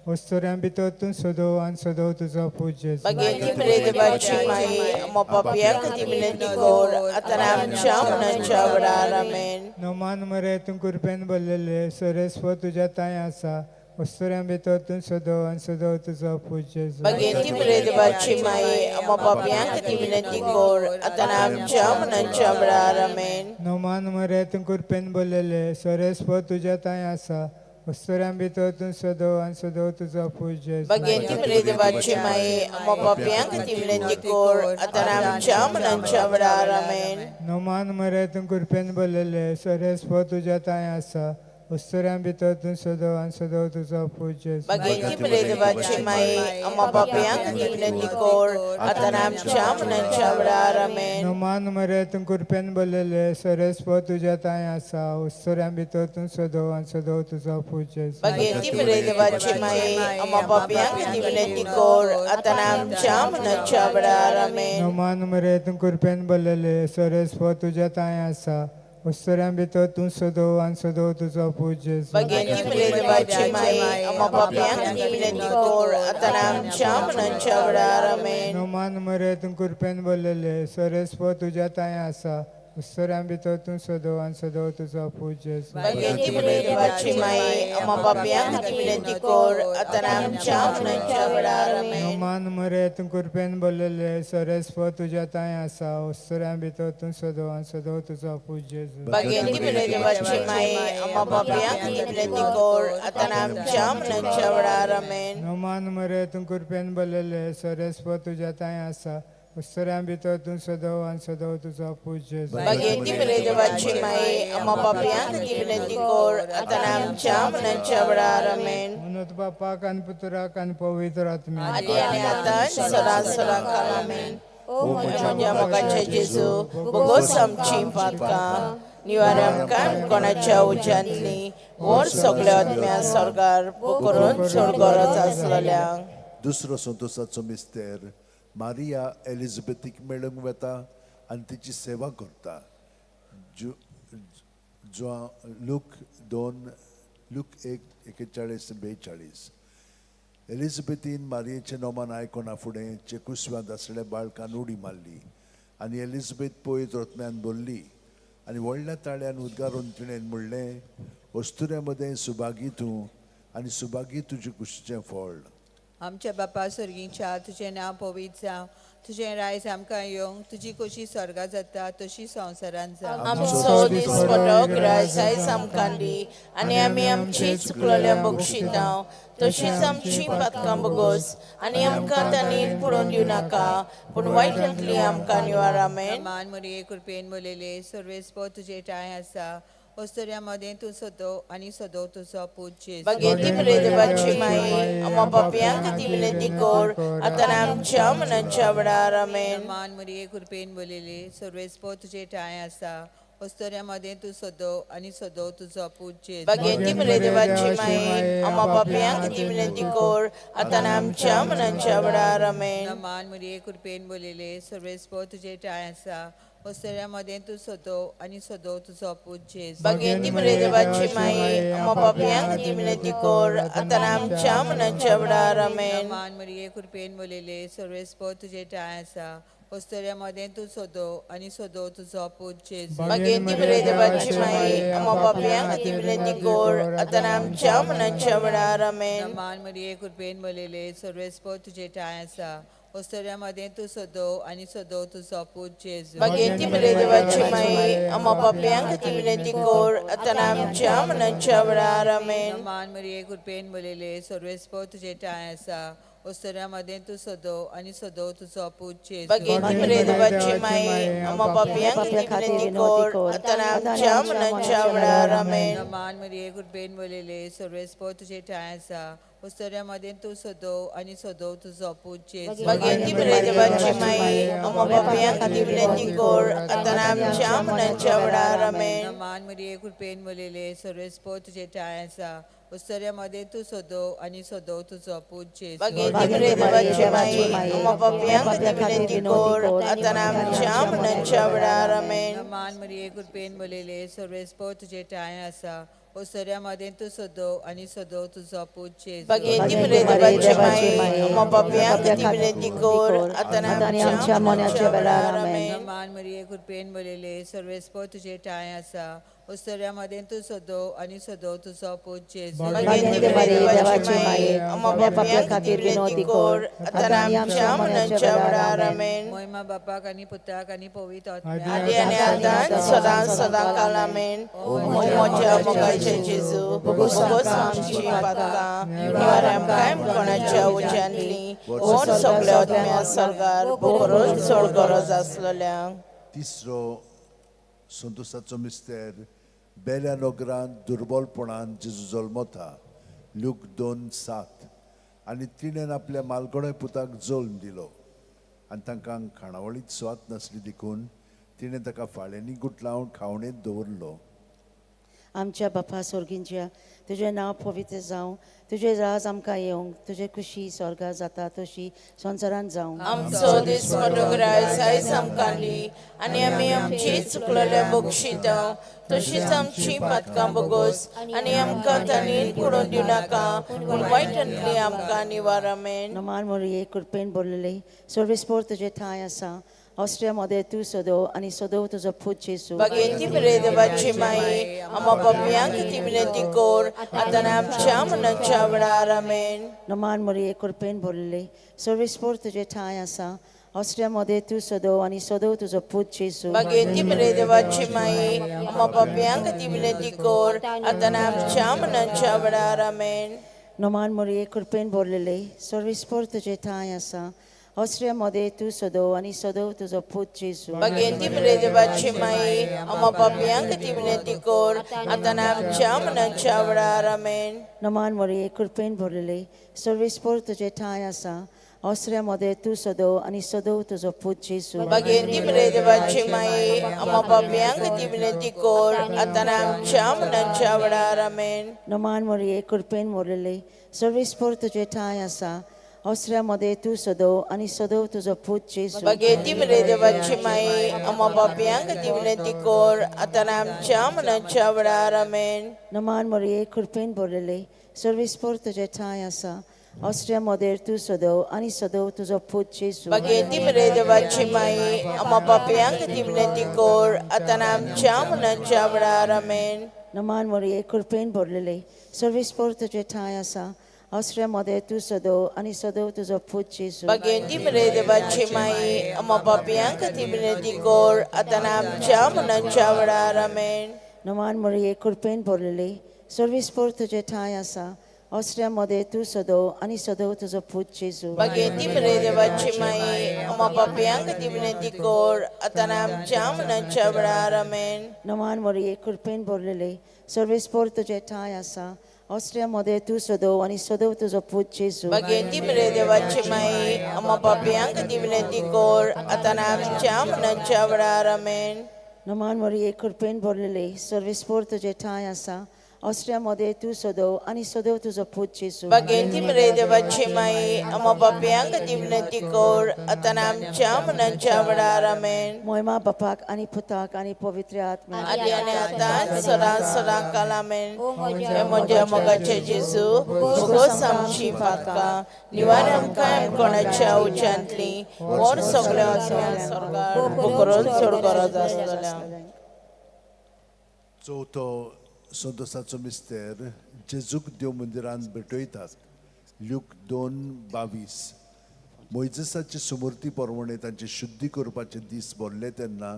वस्तुऱ्यां भितर तूं सदो आनी सदो तुजो पूत जेजू. भगेंती मरे देवाची माई, आम्हा पापयां खातीर विनंती कर, आतां आनी आमच्या मरणाच्या वेळार. आमेन. नोमान मरे तूं कृपेन भरलेले, सर्वेस्पर तुज्या तांय आसा, वस्तुऱ्यां भितर तूं सदो आनी सदो तुजो पूत जेजू. भगेंती मरे देवाची माई, आम्हा पापयां खातीर विनंती कर, आतां आनी आमच्या मरणाच्या वेळार. आमेन. नोमान मरे तूं कृपेन भरलेले, सर्वेस्पर तुज्या तांय आसा, वस्तुऱ्यां भितर तूं सदो आनी सदो तुजो पूत जेजू. भगेंती मरे देवाची माई, आम्हा पापयां खातीर विनंती कर, आतां आनी आमच्या मरणाच्या वेळार. आमेन. नोमान मरे तूं कृपेन भरलेले, सर्वेस्पर तुज्या तांय आसा, वस्तुऱ्यां भितर तूं सदो आनी सदो तुजो पूत जेजू. भगेंती मरे देवाची माई, आम्हा पापयां खातीर विनंती कर, आतां आनी आमच्या मरणाच्या वेळार. आमेन. नोमान मरे तूं कृपेन भरलेले, सर्वेस्पर तुज्या तांय आसा, वस्तुऱ्यां भितर तूं सदो आनी सदो तुजो पूत जेजू. भगेंती मरे देवाची माई, आम्हा पापयां खातीर विनंती कर, आतां आनी आमच्या मरणाच्या वेळार. आमेन. नोमान मरे तूं कृपेन भरलेले, सर्वेस्पर तुज्या तांय आसा, वस्तुऱ्यां भितर तूं सदो आनी सदो तुजो पूत जेजू. भगेंती मरे देवाची माई, आम्हा पापयां खातीर विनंती कर, आतां आनी आमच्या मरणाच्या वेळार. आमेन. नोमान मरे तूं कृपेन भरलेले, सर्वेस्पर तुज्या तांय आसा, वस्तुऱ्यां भितर तूं सदो आनी सदो तुजो पूत जेजू. भगेंती मरे देवाची माई, आम्हा पापयां खातीर विनंती कर, आतां आनी आमच्या मरणाच्या वेळार. आमेन. नोमान मरे तूं कृपेन भरलेले, सर्वेस्पर तुज्या तांय आसा, वस्तुऱ्यां भितर तूं सदो आनी सदो तुजो पूत जेजू. भगेंती मरे देवाची माई, आम्हा पापयां खातीर विनंती कर, आतां आनी आमच्या मरणाच्या वेळार. आमेन. नोमान मरे तूं कृपेन भरलेले, सर्वेस्पर तुज्या तांय आसा, वस्तुऱ्यां भितर तूं सदो आनी सदो तुजो पूत जेजू. भगेंती मरे देवाची माई, आम्हा पापयां खातीर विनंती कर, आतां आनी आमच्या मरणाच्या वेळार. आमेन. म्हणून बापाक आनी पुत्राक आनी पवित्र आत्म्याक. आदी आनी आतां आनी सदां सदां काल. आमेन. ओ म्हज्या मोगाचे जेजू, बोगोस आमची पातकां, निवार आमकां कोणाच्या उज्यांतली, व्हर सगळ्या आत्म्या स्वर्गार, करून चड गरज आसलेल्यांक. दुसरो संतोसाचो मिस्तेर, मारिया एलिझाबेथीक मेळूंक वता आनी तिची सेवा करता. जु लूक 2, लूक 1 41 42. एलिझाबेथीन मारियेचें नोमान आयकना फुडें चेकुस्वांत आसल्या बाळकान उडी मारली आनी एलिझाबेथ पवित्र आत्म्यान भरली आनी व्हडल्या ताळ्यान उद्गारून तिणें म्हणलें, अस्तुऱ्या मदें सुभागी तूं आनी सुभागी तुजे कुशीचें फळ. आमच्या बापा स्वर्गीच्या, तुजें नांव पवित्र जावं, तुजें रायज आमकां येवंक, तुजी कशी स्वर्गा जाता तशी संवसारांत जावं. आमचो दिसपटो ग्रास आयज आमकां दी आनी आमी आमची चुकलेल्या बक्षितां तशीच आमची पातकां बगोस आनी आमकां तांणी पडोवन दिवं नाका, पूण वायटांतली आमकां निवार. आमेन. मान मरिये, कृपेन भरलेले, सर्वेस्पर तुजे ठांय आसा, अस्तुऱ्या मदें तूं सदो आनी सदो तुजो पूत जेजू. भगेंती मरे देवाची माई, आम्हा पापयां खातीर विनंती कर, आतां आनी आमच्या मरणाच्या वेळार. आमेन. मान मरिये, कृपेन भरलेले, सर्वेस्पर तुजे ठांय आसा, अस्तुऱ्या मदें तूं सदो आनी सदो तुजो पूत जेजू. भगेंती मरे देवाची माई, आम्हा पापयां खातीर विनंती कर, आतां आनी आमच्या मरणाच्या वेळार. आमेन. मान मरिये, कृपेन भरलेले, सर्वेस्पर तुजे ठांय आसा, अस्तुऱ्या मदें तूं सदो आनी सदो तुजो पूत जेजू. भगेंती मरे देवाची माई, आम्हा पापयां खातीर विनंती कर, आतां आनी आमच्या मरणाच्या वेळार. आमेन. मान मरिये, कृपेन भरलेले, सर्वेस्पर तुजे ठांय आसा, अस्तुऱ्या मदें तूं सदो आनी सदो तुजो पूत जेजू. भगेंती मरे देवाची माई, आम्हा पापयां खातीर विनंती कर, आतां आनी आमच्या मरणाच्या वेळार. आमेन. मान मरिये, कृपेन भरलेले, सर्वेस्पर तुजे ठांय आसा, अस्तुऱ्या मदें तूं सदो आनी सदो तुजो पूत जेजू. भगेंती मरे देवाची माई, आम्हा पापयां खातीर विनंती कर, आतां आनी आमच्या मरणाच्या वेळार. आमेन. मान मरिये, कृपेन भरलेले, सर्वेस्पर तुजे ठांय आसा, अस्तुऱ्या मदें तूं सदो आनी सदो तुजो पूत जेजू. भगेंती मरे देवाची माई, आम्हा पापयां खातीर विनंती कर, आतां आनी आमच्या मरणाच्या वेळार. आमेन. मान मरिये, कृपेन भरलेले, सर्वेस्पर तुजे ठांय आसा, अस्तुऱ्या मदें तूं सदो आनी सदो तुजो पूत जेजू. भगेंती मरे देवाची माई, आम्हा पापयां खातीर विनंती कर, आतां आनी आमच्या मरणाच्या वेळार. आमेन. मान मरिये, कृपेन भरलेले, सर्वेस्पर तुजे ठांय आसा, अस्तुऱ्या मदें तूं सदो आनी सदो तुजो पूत जेजू. भगेंती मरे देवाची माई, आम्हा पापयां खातीर विनंती कर, आतां आनी आमच्या मरणाच्या वेळार. आमेन. मान मरिये, कृपेन भरलेले, सर्वेस्पर तुजे ठांय आसा, ओसऱ्या मदें तूं सदो आनी सदो तुजो पूत जेजू. भगेंती मरे देवाचे माये, आम्हा पापयांक खातीर विनंती कर, आतां आनी आमच्या मरणाच्या वेळार. आमेन. मान मरिये, कृपेन भरलेले, सर्वेस्पर तुजे ठांय आसा. ओसऱ्या मदें तूं सदो आनी सदो तुजो पूत जेजू. भगेंती मरे देवाचे माये, आम्हा पापयां खातीर विनंती कर, आतां आनी आमच्या मरणाच्या वेळार. आमेन. मोहिमा बापाक आनी पुताक आनी पवित्र आत्म्याक. आदी आनी आतां सदां सदां काल. आमेन. ओ म्हज्या मोगाचे जेजू, बोगोस आमची पातकां, निवार आमकां कोणाच्या उज्यांतली, ओन सगल्या आत्म्या सर्गार, बोगरोन चड गरज आसलेल्यांक. तिसरो संतोषाचो मिस्तेर, बेल्या नगरांत दुर्बलपणान जेजू जल्मता, लूक 2:7. आनी तिणें आपल्या मालगोणे पुताक जल्म दिलो आनी तांकां खाणावळींत सुवात नासली देखून तिणें ताका फाळ्यांनी गुटलावन खावणेंत दवरलो. आमच्या बापा सोर्गींच्या, तुजें नांव पवित्र जावं, तुजें राज आमकां येवंक, तुजें खुशी स्वर्गार जाता तशी संवसारांत जावं. आमचो दिसपडो ग्रास आयज आमकां दी आनी आमी आमची चुकलेल्या बक्षिता तशीच आमची पातकां बोगोस आनी आमकां तांणी पडून दिवं नाका, पूण वायटांतली आमकां निवार. आमेन. नमान मोरये, कृपेन भरलेले, सर्वेस्पर तुजें ठांय आसा. ऑस्ट्रिया मध्ये तूं सदो आनी सदो तुजो पूत जेजू. भगेंती मरे देवाची माई, आम्हा पापयांक ती विनंती कर, आतां आनी आमच्या मरणाच्या वेळार. आमेन. नमान मोरये, कृपेन भरलेले, सर्वेस्पर तुजें ठांय आसा. ऑस्ट्रिया मध्ये तूं सदो आनी सदो तुजो पूत जेजू. भगेंती मरे देवाची माई, आम्हा पापयांक ती विनंती कर, आतां आनी आमच्या मरणाच्या वेळार. आमेन. नमान मोरये, कृपेन भरलेले, सर्वेस्पर तुजें ठांय आसा. ऑस्ट्रिया मध्ये तूं सदो आनी सदो तुजो पूत जेजू. भगेंती मरे देवाची माई, आम्हा पापयांक ती विनंती कर, आतां आनी आमच्या मरणाच्या वेळार. आमेन. नमान मोरये, कृपेन भरलेले, सर्वेस्पर तुजें ठांय आसा. ऑस्ट्रिया मध्ये तूं सदो आनी सदो तुजो पूत जेजू. भगेंती मरे देवाची माई, आम्हा पापयांक ती विनंती कर, आतां आनी आमच्या मरणाच्या वेळार. आमेन. नमान मोरये, कृपेन भरलेले, सर्वेस्पर तुजें ठांय आसा. ऑस्ट्रिया मध्ये तूं सदो आनी सदो तुजो पूत जेजू. भगेंती मरे देवाची माई, आम्हा पापयांक ती विनंती कर, आतां आनी आमच्या मरणाच्या वेळार. आमेन. नमान मोरये, कृपेन भरलेले, सर्वेस्पर तुजें ठांय आसा. ऑस्ट्रिया मध्ये तूं सदो आनी सदो तुजो पूत जेजू. भगेंती मरे देवाची माई, आम्हा पापयांक ती विनंती कर, आतां आनी आमच्या मरणाच्या वेळार. आमेन. नमान मोरये, कृपेन भरलेले, सर्वेस्पर तुजें ठांय आसा. ऑस्ट्रिया मध्ये तूं सदो आनी सदो तुजो पूत जेजू. भगेंती मरे देवाची माई, आम्हा पापयांक ती विनंती कर, आतां आनी आमच्या मरणाच्या वेळार. आमेन. नमान मोरये, कृपेन भरलेले, सर्वेस्पर तुजें ठांय आसा. ऑस्ट्रिया मध्ये तूं सदो आनी सदो तुजो पूत जेजू. भगेंती मरे देवाची माई, आम्हा पापयांक ती विनंती कर, आतां आनी आमच्या मरणाच्या वेळार. आमेन. नमान मोरये, कृपेन भरलेले, सर्वेस्पर तुजें ठांय आसा. ऑस्ट्रिया मध्ये तूं सदो आनी सदो तुजो पूत जेजू. भगेंती मरे देवाची माई, आम्हा पापयांक ती विनंती कर, आतां आनी आमच्या मरणाच्या वेळार. आमेन. नमान मोरये, कृपेन भरलेले, सर्वेस्पर तुजें ठांय आसा. ऑस्ट्रिया मध्ये तूं सदो आनी सदो तुजो पूत जेजू. भगेंती मरे देवाची माई, आम्हा पापयांक ती विनंती कर, आतां आनी आमच्या मरणाच्या वेळार. आमेन. मोहिमा बापाक आनी पुताक आनी पवित्र आत्म्याक. आदी आनी आतां सदां सदां काल. आमेन. हे म्हज्या मोगाचे जेजू, बोगोस आमची पातकां, निवार आमकां कोणाच्या उच्यांतली, मोर सगल्या आत्म्या स्वर्गार, बोकरोन चड गरज आसतल्या. चवथो संतोषाचो मिस्तेर, जेजूक देव मंदिरांत भेटयतात, ल्यूक 2:22. मोयजेसाचे सुमूर्ती परवणे तांची शुद्धी करपाचे दीस भरले तेन्ना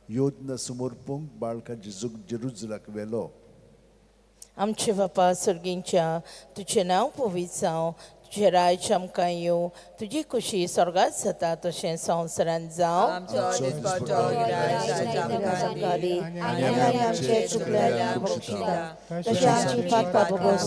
योद्न समर्पूंक बाळका जेजूक जेरुजलाक व्हेलो. आमचे बापा सर्गींच्या, तुजें नांव पवित्र जावं, तुजें राज्य आमकां येवं, तुजी खुशी स्वर्गात जाता तशें संवसारांत जावं. आमचो दिसपट्टो गिरास आयज आमकां दी आनी आमचे चुकलेल्या बक्षिता तशें आमची पातकां बोगोस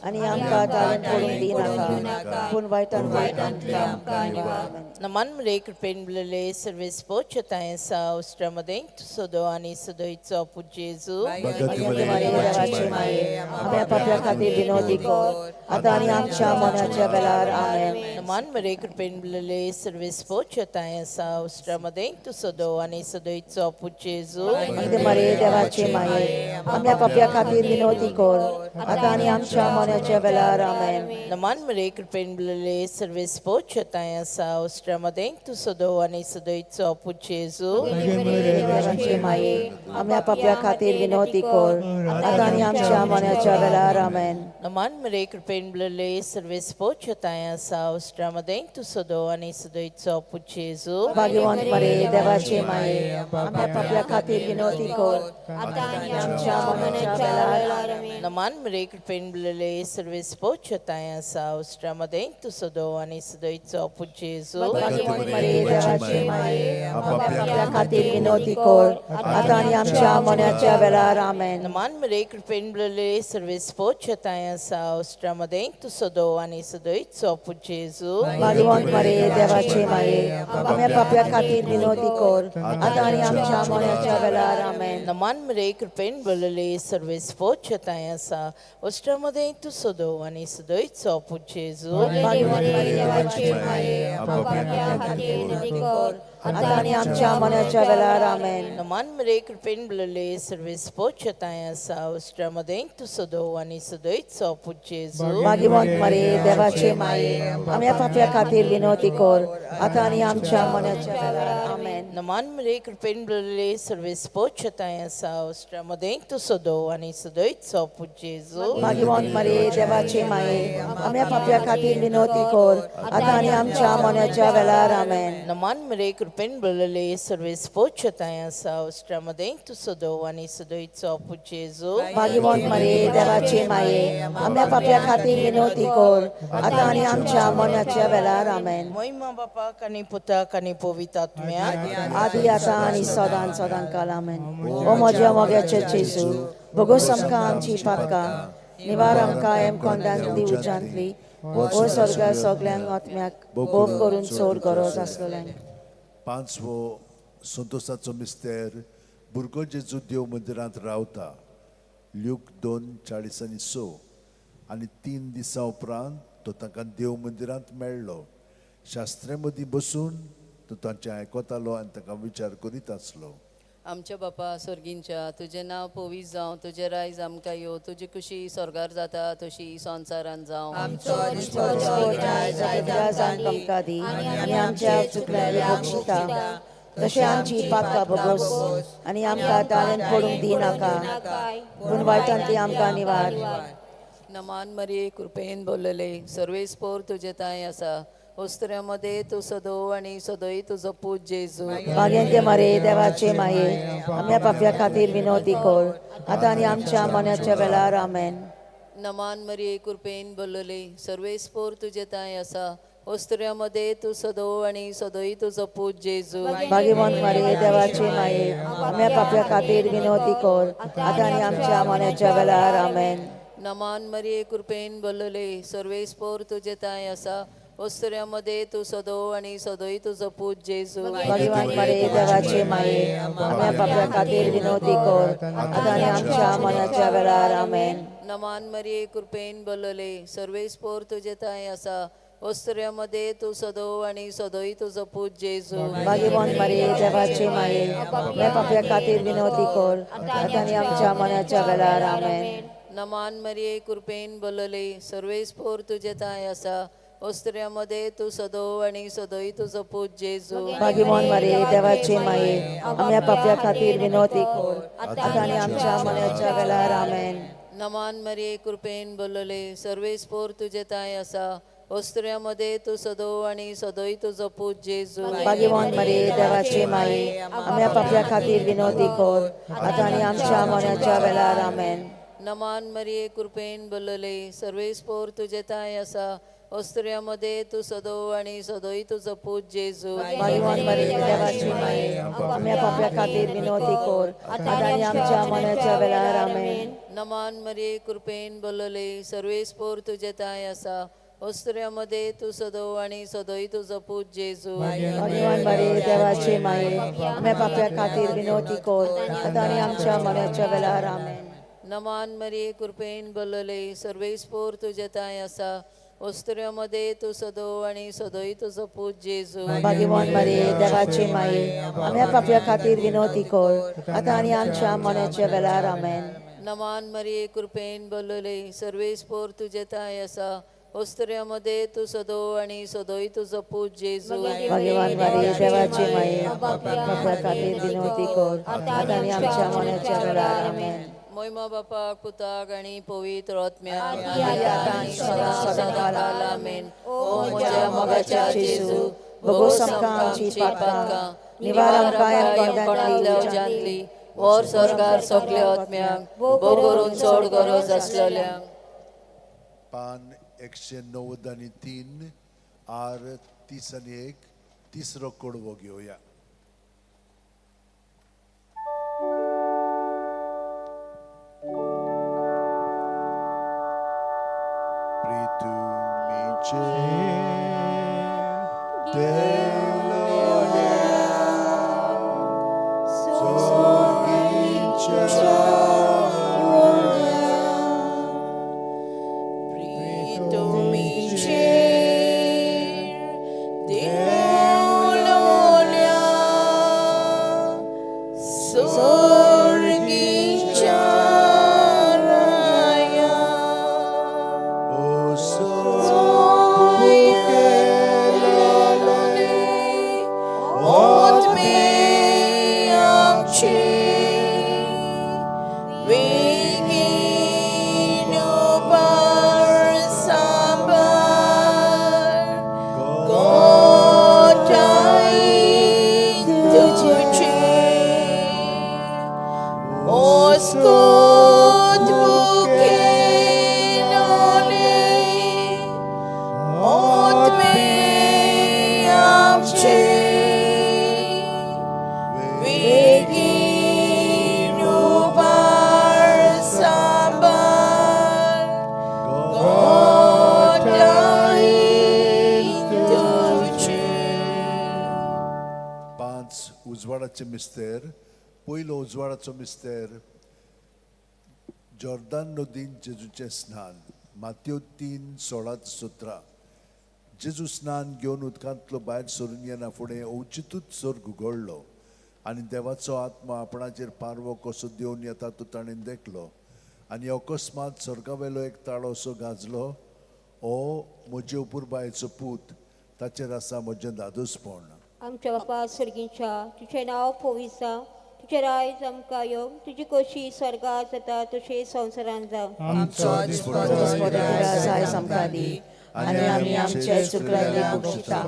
आनी आमकां ताळून पडून दिनाका, पूण वायटांतली आमकां निवार. नमन मरे, कृपेन भरलेले, सर्वेस्पर तांय आसा. उस्ट्रामध्ये सदो आनी सदोयचो पूत जेजू. भगती मरे देवाची माये, आमच्या पापया खातीर विनोदी कर, आतां आनी आमच्या मरणाच्या वेळार. आमेन. नमन मरे, कृपेन भरलेले, सर्वेस्पर तांय आसा. उस्ट्रामध्ये तूं सदो आनी सदोयचो पूत जेजू. भगती मरे देवाची माये, आमच्या पापया खातीर विनवती कर आतां आनी आमच्या मरणाच्या वेळार. आमेन. नमान मरे कृपेन भरलेले सर्वेस्पोर तांय आसा, उस्त्रा मदें तूं सदो आनी सदोयचो पूत जेजू. देवाचे माये, आमच्या पापया खातीर विनवती कर आतां आनी आमच्या मरणाच्या वेळार. आमेन. नमान मरे कृपेन भरलेले सर्वेस्पोर तांय आसा, उस्त्रा मदें तूं सदो आनी सदोयचो पूत जेजू. भाग्यवंत मरे देवाचे माये, आमच्या पापया खातीर विनवती कर आतां आनी आमच्या मरणाच्या वेळार. आमेन. नमान मरे कृपेन भरलेले सर्वेस्पोर तांय आसा, उस्त्रा मदें तूं सदो आनी सदोयचो पूत जेजू. भाग्यवंत मरे देवाचे माये, आमच्या पापया खातीर विनवती कर आतां आनी आमच्या मरणाच्या वेळार. आमेन. नमान मरे कृपेन भरलेले सर्वेस्पोर तांय आसा, उस्त्रा मदें तूं सदो आनी सदोयचो पूत जेजू. भाग्यवंत मरे देवाचे माये, आमच्या पापया खातीर विनवती कर आतां आनी आमच्या मरणाच्या वेळार. आमेन. नमान मरे कृपेन भरलेले सर्वेस्पोर तांय आसा, उस्त्रा मदें तूं सदो आनी सदोयचो पूत जेजू. भाग्यवंत मरे देवाचे माये, आमच्या पापया खातीर विनवती कर आतां आनी आमच्या मरणाच्या वेळार. आमेन. नमान मरे कृपेन भरलेले सर्वेस्पोर तांय आसा, उस्त्रा मदें तूं सदो आनी सदोयचो पूत जेजू. भाग्यवंत मरे देवाचे माये, आमच्या पापया खातीर विनवती कर आतां आनी आमच्या मरणाच्या वेळार. आमेन. नमान मरे कृपेन भरलेले सर्वेस्पोर तांय आसा, उस्त्रा मदें तूं सदो आनी सदोयचो पूत जेजू. भाग्यवंत मरे देवाचे माये, आमच्या पापया खातीर विनवती कर आतां आनी आमच्या मरणाच्या वेळार. आमेन. नमान मरे कृपेन भरलेले सर्वेस्पोर तांय आसा, उस्त्रा मदें तूं सदो आनी सदोयचो पूत जेजू. भाग्यवंत मरे देवाचे माये, आमच्या पापया खातीर विनवती कर आतां आनी आमच्या मरणाच्या वेळार. आमेन. मोहिमा बापाक आनी पुताक आनी पवित्र आत्म्याक, आदी आतां आनी सदां सदां काल. आमेन. ओ म्हज्या मोग्याचे जेजू, भोगोस आमकां आमची पातकां, निवार आमकां हेमकोंडांतली उज्यांतली, ओ स्वर्गा सगल्यांक आत्म्याक, भोव करून चड गरज आसलेल्यांक. पांचवो संतोसाचो मिस्तेर, भुरगो जेजू देव मंदिरांत रावता. ल्यूक 2:46. आनी 3 दिसां उपरांत तो तांकां देव मंदिरांत मेळ्ळो. शास्त्रे मदीं बसून तो तांचें आयकतालो आनी तांकां विचार करीत आसलो. आमच्या बापा स्वर्गींच्या, तुजें नांव पवित्र जावं, तुजें रायज आमकां यो, तुजी खुशी स्वर्गार जाता तशी संवसारान जावं. आमचो दिसपडटो रायज आमकां दी आनी आमच्या चुकल्यांक बक्षिता तशें आमची पातकां भोगोस, आनी आमकां ताळेन पडूंक दी नाका, पूण वायटांतली आमकां निवार. नमान मरिये कृपेन बोलले, सर्वेस्पोर तुजे तांय आसा, वस्त्र्यामध्ये तूं सदो आनी सदोय तुजो पूत जेजू. भाग्यंते मरे देवाचे माये, आमच्या पापया खातीर विनवती कर आतां आनी आमच्या मरणाच्या वेळार. आमेन. नमान मरिये कृपेन बोलले, सर्वेस्पोर तुजे तांय आसा, वस्त्र्यामध्ये तूं सदो आनी सदोय तुजो पूत जेजू. भाग्यवंत मरे देवाचे माये, आमच्या पापया खातीर विनवती कर आतां आनी आमच्या मरणाच्या वेळार. आमेन. नमान मरिये कृपेन बोलले, सर्वेस्पोर तुजे तांय आसा, वस्त्र्यामध्ये तूं सदो आनी सदोय तुजो पूत जेजू. भाग्यवंत मरे देवाचे माये, आमच्या पापया खातीर विनवती कर आतां आनी आमच्या मरणाच्या वेळार. आमेन. नमान मरिये कृपेन बोलले, सर्वेस्पोर तुजे तांय आसा, वस्त्र्यामध्ये तूं सदो आनी सदोय तुजो पूत जेजू. भाग्यवंत मरे देवाचे माये, आमच्या पापया खातीर विनवती कर आतां आनी आमच्या मरणाच्या वेळार. आमेन. नमान मरिये कृपेन बोलले, सर्वेस्पोर तुजे तांय आसा, वस्त्र्यामध्ये तूं सदो आनी सदोय तुजो पूत जेजू. भाग्यवंत मरे देवाचे माये, आमच्या पापया खातीर विनवती कर आतां आनी आमच्या मरणाच्या वेळार. आमेन. नमान मरिये कृपेन बोलले, सर्वेस्पोर तुजे तांय आसा, वस्त्र्यामध्ये तूं सदो आनी सदोय तुजो पूत जेजू. भाग्यवंत मरे देवाचे माये, आमच्या पापया खातीर विनवती कर आतां आनी आमच्या मरणाच्या वेळार. आमेन. नमान मरिये कृपेन बोलले, सर्वेस्पोर तुजे तांय आसा, वस्त्र्यामध्ये तूं सदो आनी सदोय तुजो पूत जेजू. भाग्यवंत मरे देवाचे माये, आमच्या पापया खातीर विनवती कर आतां आनी आमच्या मरणाच्या वेळार. आमेन. नमान मरिये कृपेन बोलले, सर्वेस्पोर तुजे तांय आसा, वस्त्र्यामध्ये तूं सदो आनी सदोय तुजो पूत जेजू. भाग्यवंत मरे देवाचे माये, आमच्या पापया खातीर विनवती कर आतां आनी आमच्या मरणाच्या वेळार. आमेन. नमान मरिये कृपेन बोलले, सर्वेस्पोर तुजे तांय आसा, वस्त्र्यामध्ये तूं सदो आनी सदोय तुजो पूत जेजू. भाग्यवंत मरे देवाचे माये, आमच्या पापया खातीर विनवती कर आतां आनी आमच्या मरणाच्या वेळार. आमेन. नमान मरिये कृपेन बोलले सर्वेस्पोर तुजे ताय आसा होस्त्र्या मध्ये तूं सदो आनी सदोय तुजो पूत जेजू. भाग्यवान मारिये देवाची माये, पापा खातीर विनवती कर आतां आनी आमच्या मरणाच्या वेळार. आमेन. मोयमा बापाक पुताक आनी पवित्र आत्म्याक, आतां आनी सदां सदां काल. आमेन. ओ म्हज्या मोगाच्या जेजू, भोगोस आमकां आमची पातकां, निवार आमकां कोणांतल्या उज्यांतली, व्हर स्वर्गार सगल्या आत्म्यांक, भोव करून चड गरज आसलेल्यांक. पान 193 आर 31, तिसरो कडवो घेवया. प्रीतुमीचे देलोल्या सोगीच्या O पांच उजवाडाचे मिस्तेर. पयलो उजवाडाचो मिस्तेर, जॉर्दान नदीन जेजूचें स्नान. मातयो 3:16-17. जेजू स्नान घेवन उदकांतलो भायर सरून येना फुडें अवचितूच स्वर्ग उगडलो आनी देवाचो आत्मा आपणाचेर पारवो कसो देवन येता तो ताणें देखलो. आनी अकस्मात स्वर्गावेलो एक ताळो असो गाजलो, ओ म्हजे अपुरबायेचो पूत, ताचेर आसा म्हजें दादोसपण. आमच्या बापा सर्गीच्या, तुजें नांव पवित्र जावं, तुजें रायज आमकां येवं, तुजी कशी स्वर्गात जाता तशी संवसारांत जावं. आमचो दिसपडतो दिवस आयज आमकां दी आनी आमी आमचे चुकल्यांक बक्षिता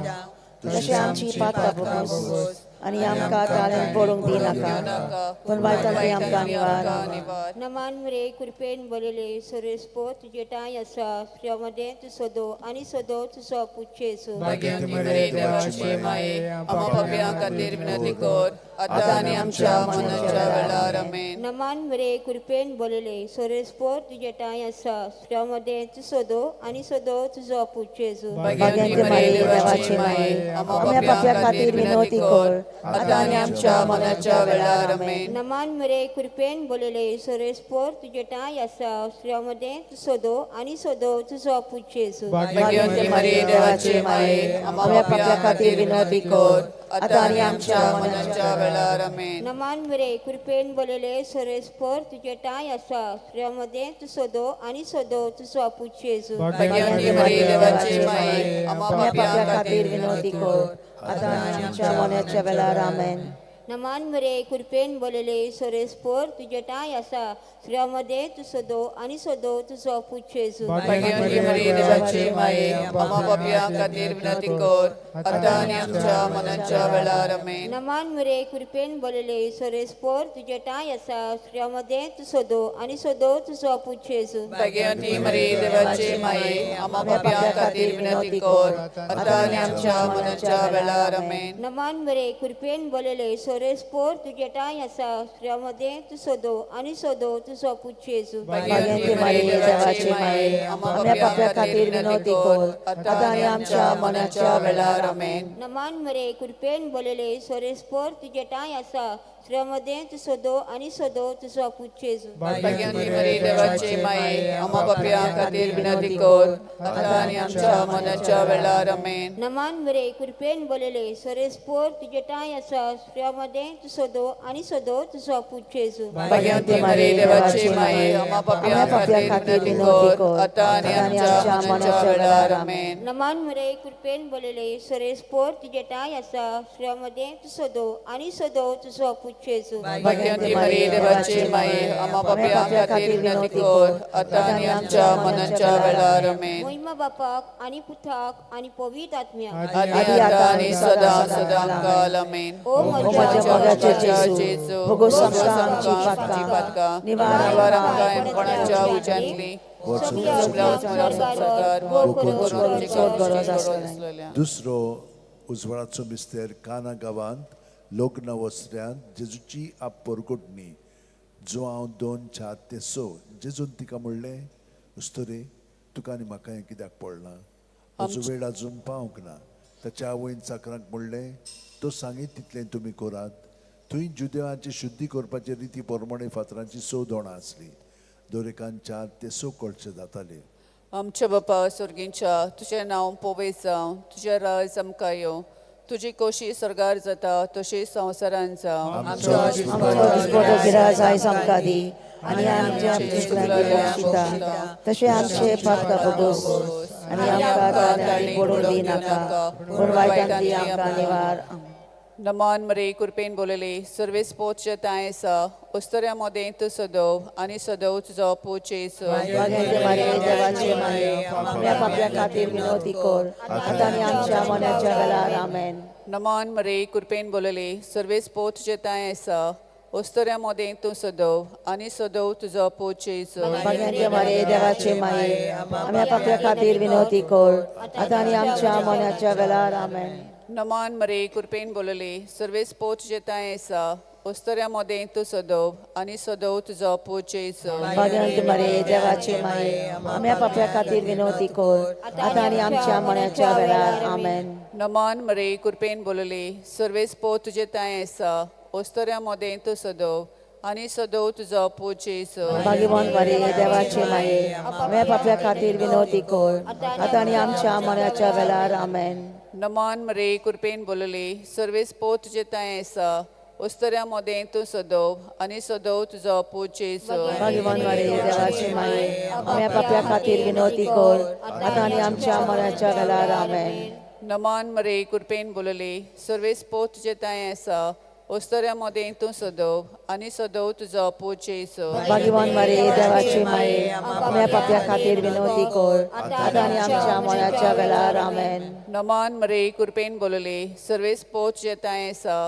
तशें आमची पातकां भोगोस आनी आमकां ताळ्यान पडूंक दिनाका, पूण वायटांतली आमकां निवार. नमान मरे कृपेन बरयले सर्वेस्पोर तुजे ठांय आसा, स्त्रियां मदें तूं सदो आनी सदो तुजो पूत जेजू. भाग्यवती मरिये देवाची माये, आम्हा पापयां खातीर विनंती कर आतां आनी आमच्या मरणाच्या वेळार. आमेन. नमान मरे कृपेन बरयले सर्वेस्पोर तुजे ठांय आसा, स्त्रियां मदें तूं सदो आनी सदो तुजो पूत जेजू. भाग्यवती मरिये देवाची माये, आम्हा पापयां खातीर विनंती कर आतां आनी आमच्या मरणाच्या वेळार. आमेन. नमान मरे कृपेन बरयले सर्वेस्पोर तुजे ठांय आसा, स्त्रियां मदें तूं सदो आनी सदो तुजो पूत जेजू. भाग्यवती मरिये देवाची माये, आम्हा पापयां खातीर विनंती कर आतां आनी आमच्या मरणाच्या वेळार. आमेन. नमान मरे कृपेन बरयले सर्वेस्पोर तुजे ठांय आसा, स्त्रियां मदें तूं सदो आनी सदो तुजो पूत जेजू. भाग्यवती मरिये देवाची माये, आम्हा पापयां खातीर विनवती कर आतां आनी आमच्या मरणाच्या वेळार. आमेन. नमान मरे कृपेन बरयले सर्वेस्पोर तुजे ठांय आसा, स्त्रियां मदें तूं सदो आनी सदो तुजो पूत जेजू. भाग्यवती मरिये देवाची माये, आम्हा पापयां खातीर विनंती कर आतां आनी आमच्या मरणाच्या वेळार. आमेन. नमान मरे कृपेन बरयले सर्वेस्पोर तुजे ठांय आसा, स्त्रियां मदें तूं सदो आनी सदो तुजो पूत जेजू. भाग्यवती मरिये देवाची माये, आम्हा पापयां खातीर विनंती कर आतां आनी आमच्या मरणाच्या वेळार. आमेन. नमान मरे कृपेन बरयले सर्वेस्पोर तुजे ठांय आसा, स्त्रियां मदें तूं सदो आनी सदो तुजो पूत जेजू. भाग्यवती मरिये देवाची माये, आमच्या पापयां खातीर विनवती कर आतां आनी आमच्या मरणाच्या वेळार. आमेन. नमान मरे कृपेन बरयले सर्वेस्पोर तुजे ठांय आसा, स्त्रियां मदें तूं सदो आनी सदो तुजो पूत जेजू. भाग्यवंती मरिये देवाचे माये, आम्हा पापयां खातीर विनंती कर, आतां आनी आमच्या मरणाच्या वेळार. आमेन. नमान मरे, कृपेन बोलले, सरेस्पोर तुजे ठांय आसा, स्त्रियां मदें तूं सदो आनी सदो तुजो पूत जेजू. भाग्यवंती मरिये देवाचे माये, आम्हा पापयां खातीर विनंती कर, आतां आनी आमच्या मरणाच्या वेळार. आमेन. नमान मरे, कृपेन बोलले, सरेस्पोर तुजे ठांय आसा, स्त्रियां मदें तूं सदो आनी सदो तुजो पूत जेजू. भाग्यवंती मरिये देवाचे माये, आम्हा पापयां खातीर विनंती कर, आतां आनी आमच्या मरणाच्या वेळार. आमेन. महिमा बापाक आनी पुताक आनी पवित्र आत्म्याक, आदी आतां आनी सदां सदां काल. आमेन. ओ म्हज्या मोगाचे जेजू, भोगोस आमकां आमची पातकां, निवार आमकां कोणाच्या उज्यांतली, दुसरो उजवाडाचो मिस्तेर काना गांवांत लग्न वस्त्र्यांत जेजूची आप परगटणी, जो हांव 2, 4 ते 6. जेजून तिका म्हणलें, उस्तोरे, तुका आनी म्हाका हें कित्याक पडलां? म्हजो वेळ अजून पावंक ना. ताच्या आवयन चाकरांक म्हणलें, तो सांगीत तितलें तुमी करात. थंय जुदेवाची शुद्धी करपाचे रिती प्रमाणे फातरांची 6 दोणां आसली, दरेकान 4 ते 6 कळचे जाताले. आमच्या बापा स्वर्गींच्या, तुजें नांव पवित्र जावं, तुजें राज आमकां येवं, तुजी कोशी स्वर्गार जाता तशी संवसारान जावं. आमचो दिसपटो गिराज आयज आमकां दी, आनी आमच्या बक्षिता तशें आमचे पातकां भोगोस, आनी आमकां तांणी पडून दिनाका, पूण वायटांतली आमकां निवार. नमन मरे, कृपेन बोलले, सर्वेस पोच तांय आसा, उस्तऱ्या मदें तूं सदव आनी सदव तुजो पूत जेजू. भाग्यवंती मरिये देवाचे माये, आमच्या पापयां खातीर विनवती कर, आतां आनी आमच्या मरणाच्या वेळार. आमेन. नमन मरे, कृपेन बोलले, सर्वेस पोच तांय आसा, उस्तऱ्या मदें तूं सदव आनी सदव तुजो पूत जेजू. भाग्यवंती मरिये देवाचे माये, आमच्या पापयां खातीर विनवती कर, आतां आनी आमच्या मरणाच्या वेळार. आमेन. नमन मरे, कृपेन बोलले, सर्वेस पोच तांय आसा, उस्तऱ्या मदें तूं सदव आनी सदव तुजो पूत जेजू. भाग्यवंती मरिये देवाचे माये, आमच्या पापयां खातीर विनवती कर, आतां आनी आमच्या मरणाच्या वेळार. आमेन. नमन मरे, कृपेन बोलले, सर्वेस पोच तांय आसा, उस्तऱ्या मदें तूं सदव आनी सदव तुजो पूत जेजू. भाग्यवंत मरिये देवाचे माये, आमच्या पापयां खातीर विनवती कर, आतां आनी आमच्या मरणाच्या वेळार. आमेन. नमन मरे, कृपेन बोलले, सर्वेस पोच तांय आसा, उस्तऱ्या मदें तूं सदव आनी सदव तुजो पूत जेजू. भाग्यवंत मरिये देवाचे माये, आमच्या पापयां खातीर विनवती कर, आतां आनी आमच्या मरणाच्या वेळार. आमेन. नमन मरे, कृपेन बोलले, सर्वेस पोच तांय आसा, उस्तऱ्या मदें तूं सदव आनी सदव तुजो पूत जेजू. भाग्यवंत मरिये देवाचे माये, आमच्या पापयां खातीर विनवती कर, आतां आनी आमच्या मरणाच्या वेळार. आमेन. नमन मरे, कृपेन बोलले, सर्वेस पोच तांय आसा,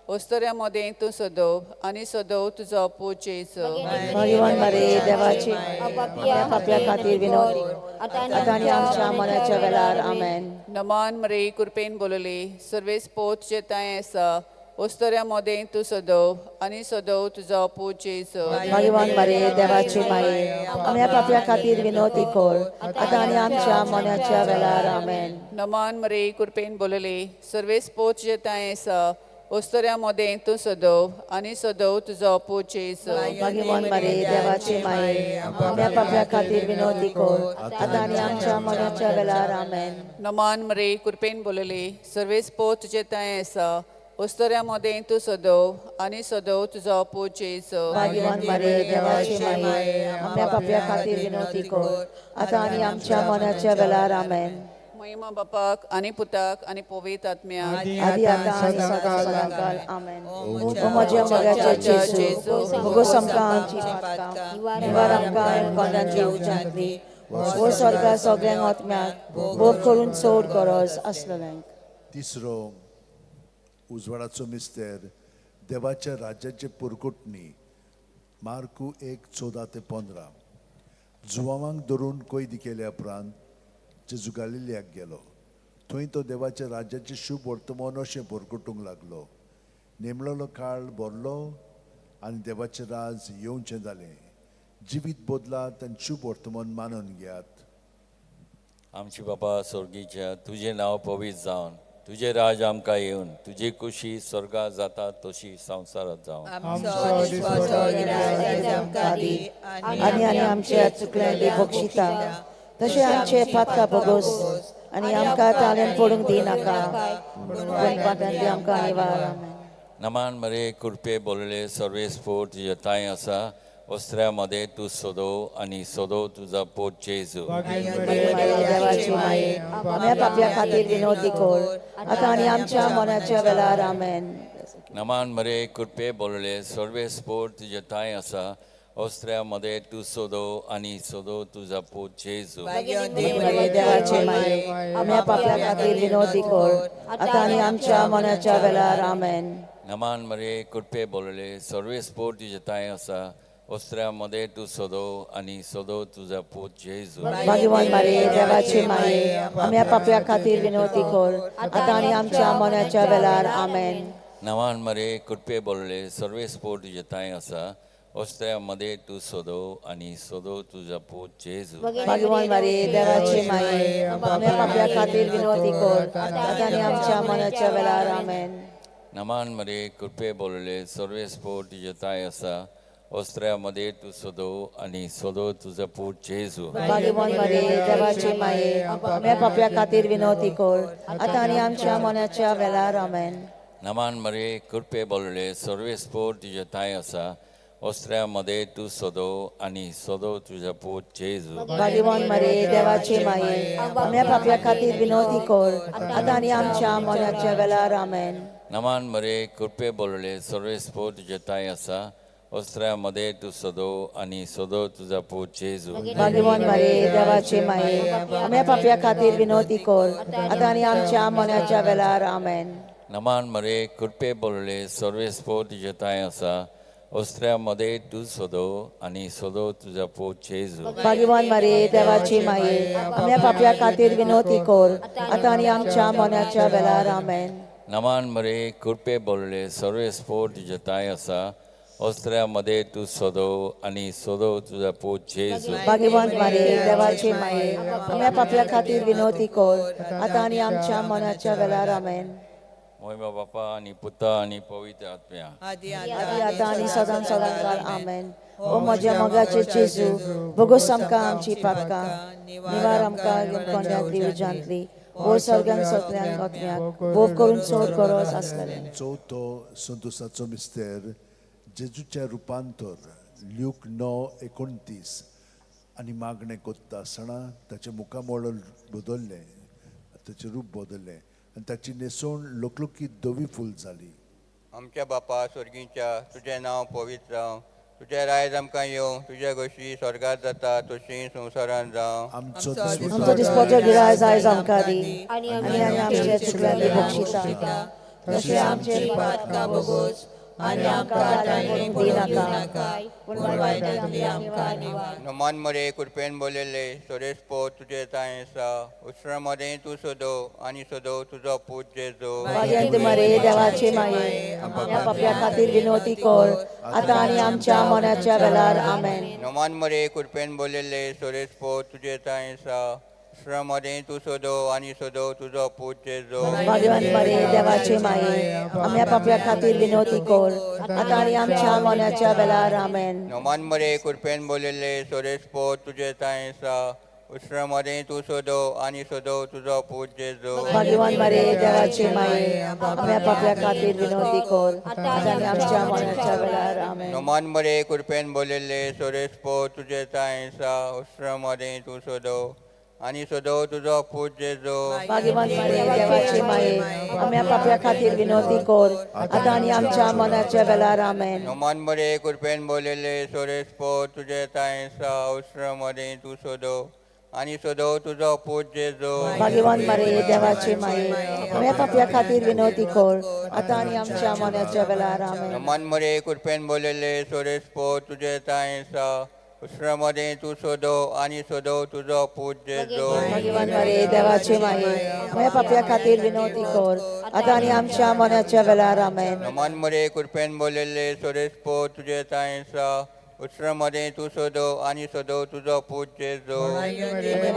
उस्तऱ्या मदें तूं सदव आनी सदव तुजो पूत जेजू. भाग्यवंत मरिये देवाचे आमच्या पापयां खातीर विनवती कर, आतां आनी आमच्या मरणाच्या वेळार. आमेन. नमन मरे, कृपेन बोलले, सर्वेस पोच तांय आसा, उस्तऱ्या मदें तूं सदव आनी सदव तुजो पूत जेजू. भाग्यवंत मरिये देवाचे माये, आमच्या पापयां खातीर विनवती कर, आतां आनी आमच्या मरणाच्या वेळार. आमेन. नमन मरे, कृपेन बोलले, सर्वेस पोच तांय आसा, उस्तऱ्या मदें तूं सदव आनी सदव तुजो पूत जेजू. भाग्यवंत मरिये देवाचे माये, आमच्या पापयां खातीर विनवती कर, आतां आनी आमच्या मरणाच्या वेळार. आमेन. नमन मरे, कृपेन बोलले, सर्वेस पोच तांय आसा, उस्तऱ्या मदें तूं सदव आनी सदव तुजो पूत जेजू. भाग्यवंत मरिये देवाचे माये, आमच्या पापयां खातीर विनवती कर, आतां आनी आमच्या मरणाच्या वेळार. आमेन. महिमा बापाक आनी पुताक आनी पवित्र आत्म्याक, आदी आतां आनी सदां सदां काल. आमेन. ओ म्हज्या मोगाचे जेजू, भोगोस आमकां आमची पातकां, निवार आमकां कोणाची उज्यांतली, ओ स्वर्गा सगळ्यांक आत्म्याक भोग करून चड गरज आसलेल्यांक. तिसरो उजवाडाचो मिस्तेर देवाच्या राज्याचे पुरकुटणी, मार्कू 1, 14 ते 15. जुवांक धरून कैदी केल्या उपरांत जेजू गालिलियाक गेलो. थंय तो देवाच्या राज्याचे शुभ वर्तमान अशें पुरकुटूंक लागलो. नेमलेलो काळ भरलो आनी देवाचें राज येवचें जालें. जिवीत बदलात आनी शुभ वर्तमान मानून घेयात. आमचे बापा स्वर्गीच्या, तुजें नांव पवित्र जावन, तुजें राज आमकां येवन तुजी कुशी स्वर्गा जाता तशी संवसारांत जावं. आमचो दिसवडो आयज आमकां दी आनी आनी आमचे चुकल्यांनी बक्षिता तशें आमचे पातकां भोगोस आनी आमकां ताळ्यान पडूंक दिनाका पूण वायटांतली आमकां निवार. आमेन. नमान मरे कृपे बोलले सर्वेस्पोर तुज्या तांय आसा, वस्त्रा मदें तूं सोदो आनी सोदो तुजो पोट जेजू. देवाची माये आमच्या पापया खातीर विनोदी कर आतां आनी आमच्या मनाच्या वेळार. आमेन. नमान मरे कृपे बोलले सर्वेस्पोर तुज्या तांय आसा, वस्त्रा मदें तूं सोदो आनी सोदो तुजो पोट जेजू. देवाची माये आमच्या पापया खातीर विनोदी कर आतां आनी आमच्या मनाच्या वेळार. आमेन. नमान मरे कृपे बोलले सर्वेस्पोर तुज्या तांय आसा, वस्त्रा मदें तूं सोदो आनी सोदो तुजो पूत जेजू. भाग्यवान मारये देवाची माये आमच्या पापया खातीर विनोदी कर आतां आनी आमच्या मनाच्या वेळार. आमेन. नमान मरे कृपे बोलले सर्वेस्पोर तुज्या तांय आसा, वस्त्रा मदें तूं सोदो आनी सोदो तुजो पूत जेजू. भाग्यवान मारये देवाची माये आमच्या पापया खातीर विनोदी कर आतां आनी आमच्या मनाच्या वेळार. आमेन. नमान मरे कृपे बोलले सर्वेस्पोर तुज्या तांय आसा, वस्त्रा मदें तूं सोदो आनी सोदो तुजो पूत जेजू. भाग्यवान मारये देवाची माये आमच्या पापया खातीर विनोदी कर आतां आनी आमच्या मनाच्या वेळार. आमेन. नमान मरे कृपे बोलले सर्वेस्पोर तुज्या तांय आसा, वस्त्रा मदें तूं सोदो आनी सोदो तुजो पूत जेजू. भाग्यवान मारये देवाची माये आमच्या पापया खातीर विनोदी कर आतां आनी आमच्या मनाच्या वेळार. आमेन. नमान मरे कृपे बोलले सर्वेस्पोर तुज्या तांय आसा, वस्त्रा मदें तूं सोदो आनी सोदो तुजो पूत जेजू. भाग्यवान मारये देवाची माये आमच्या पापया खातीर विनोदी कर आतां आनी आमच्या मनाच्या वेळार. आमेन. नमान मरे कृपे बोलले सर्वेस्पोर तुज्या तांय आसा, वस्त्रा मदें तूं सोदो आनी सोदो तुजो पूत जेजू. भाग्यवान मारये देवाची माये आमच्या पापया खातीर विनोदी कर आतां आनी आमच्या मनाच्या वेळार. आमेन. नमान मरे कृपे बोलले सर्वेस्पोर तुज्या तांय आसा, वस्त्रा मदें तूं सोदो आनी सोदो तुजो पूत जेजू. भाग्यवान मारये देवाची माये आमच्या पापया खातीर विनोदी कर आतां आनी आमच्या मनाच्या वेळार. आमेन. मोहिमा बापा आनी पुता आनी पवित्र आत्म्या. आदी आदी आतां आनी सदां सदां काल. आमेन. ओ म्हज्या मोगाचे जेजू भोगोस आमकां आमची पातकां निवार आमकां कोंड्यांतली उज्यांतली वो स्वर्गान सगल्यांक आत्म्याक भोव करून चड गरज आसलेलें. चवथो संतोसाचो मिस्तेर जेजूचें रुपांतर ल्यूक 9:29. आनी मागणें कोत्ता आसतना ताचें मुखामळ बदल्लें, ताचें रूप बदल्लें आनी ताची न्हेसवण लोकलोकी धवी फूल जाली. आमच्या बापा स्वर्गीच्या तुजें नांव पवित्र जावं, तुजें रायज आमकां येवं, तुजे गोशी स्वर्गात जाता तशी संवसारांत जावं. आमचो दिसपटो गिरायज आयज आमकां दी आनी आनी आमचे चुकल्यांनी बक्षिता तशें आमचे पातकां भोगोस आनी आमकां ताळ्यान पडूंक दिनाका पूण वायटांतली आमकां निवार. नमान मरे कृपेन बोलले सोरेस्पो तुजे तांय आसा, उसरा मदें तूं सोदो आनी सोदो तुजो पूत जेजू. भाग्यवंत मारये देवाची माये आमच्या पापया खातीर विनोदी कर आतां आनी आमच्या मनाच्या वेळार. आमेन. नमान मरे कृपेन बोलले सोरेस्पो तुजे तांय आसा, उसरा मदें तूं सोदो आनी सोदो तुजो पूत जेजू. भाग्यवंत मारये देवाची माये आमच्या पापया खातीर विनोदी कर आतां आनी आमच्या मनाच्या वेळार. आमेन. नमान मरे कृपेन बोलले सोरेस्पो तुजे तांय आसा, उसरा मदें तूं सोदो आनी सोदो तुजो पूत जेजू. भाग्यवान मारये देवाची माये आमच्या पापया खातीर विनोदी कर आतां आनी आमच्या मनाच्या वेळार. आमेन. नमान मरे कृपेन बोलले सोरेस्पो तुजे तांय आसा, उसरा मदें तूं सोदो आनी सोदो तुजो पूत जेजू. भाग्यवान मारये देवाची माये आमच्या पापया खातीर विनोदी कर आतां आनी आमच्या मनाच्या वेळार. आमेन. नमान मरे कृपेन बोलले सोरेस्पो तुजे तांय आसा, उसरा मदें तूं सोदो आनी सोदो तुजो पूत जेजू. भाग्यवान मारये देवाची माये आमच्या पापया खातीर विनोदी कर आतां आनी आमच्या मनाच्या वेळार. आमेन. नमान मरे कृपेन बोलले सोरेस्पो तुजे तांय आसा, उसरा मदें तूं सोदो आनी सोदो तुजो पूत जेजू. भाग्यवान मारये देवाची माये आमच्या पापया खातीर विनोदी कर आतां आनी आमच्या मनाच्या वेळार. आमेन. नमान मरे कृपेन बोलले सोरेस्पो तुजे तांय आसा, उत्सव मदें तूं सोदो आनी सोदो तुजो पूत जेजू.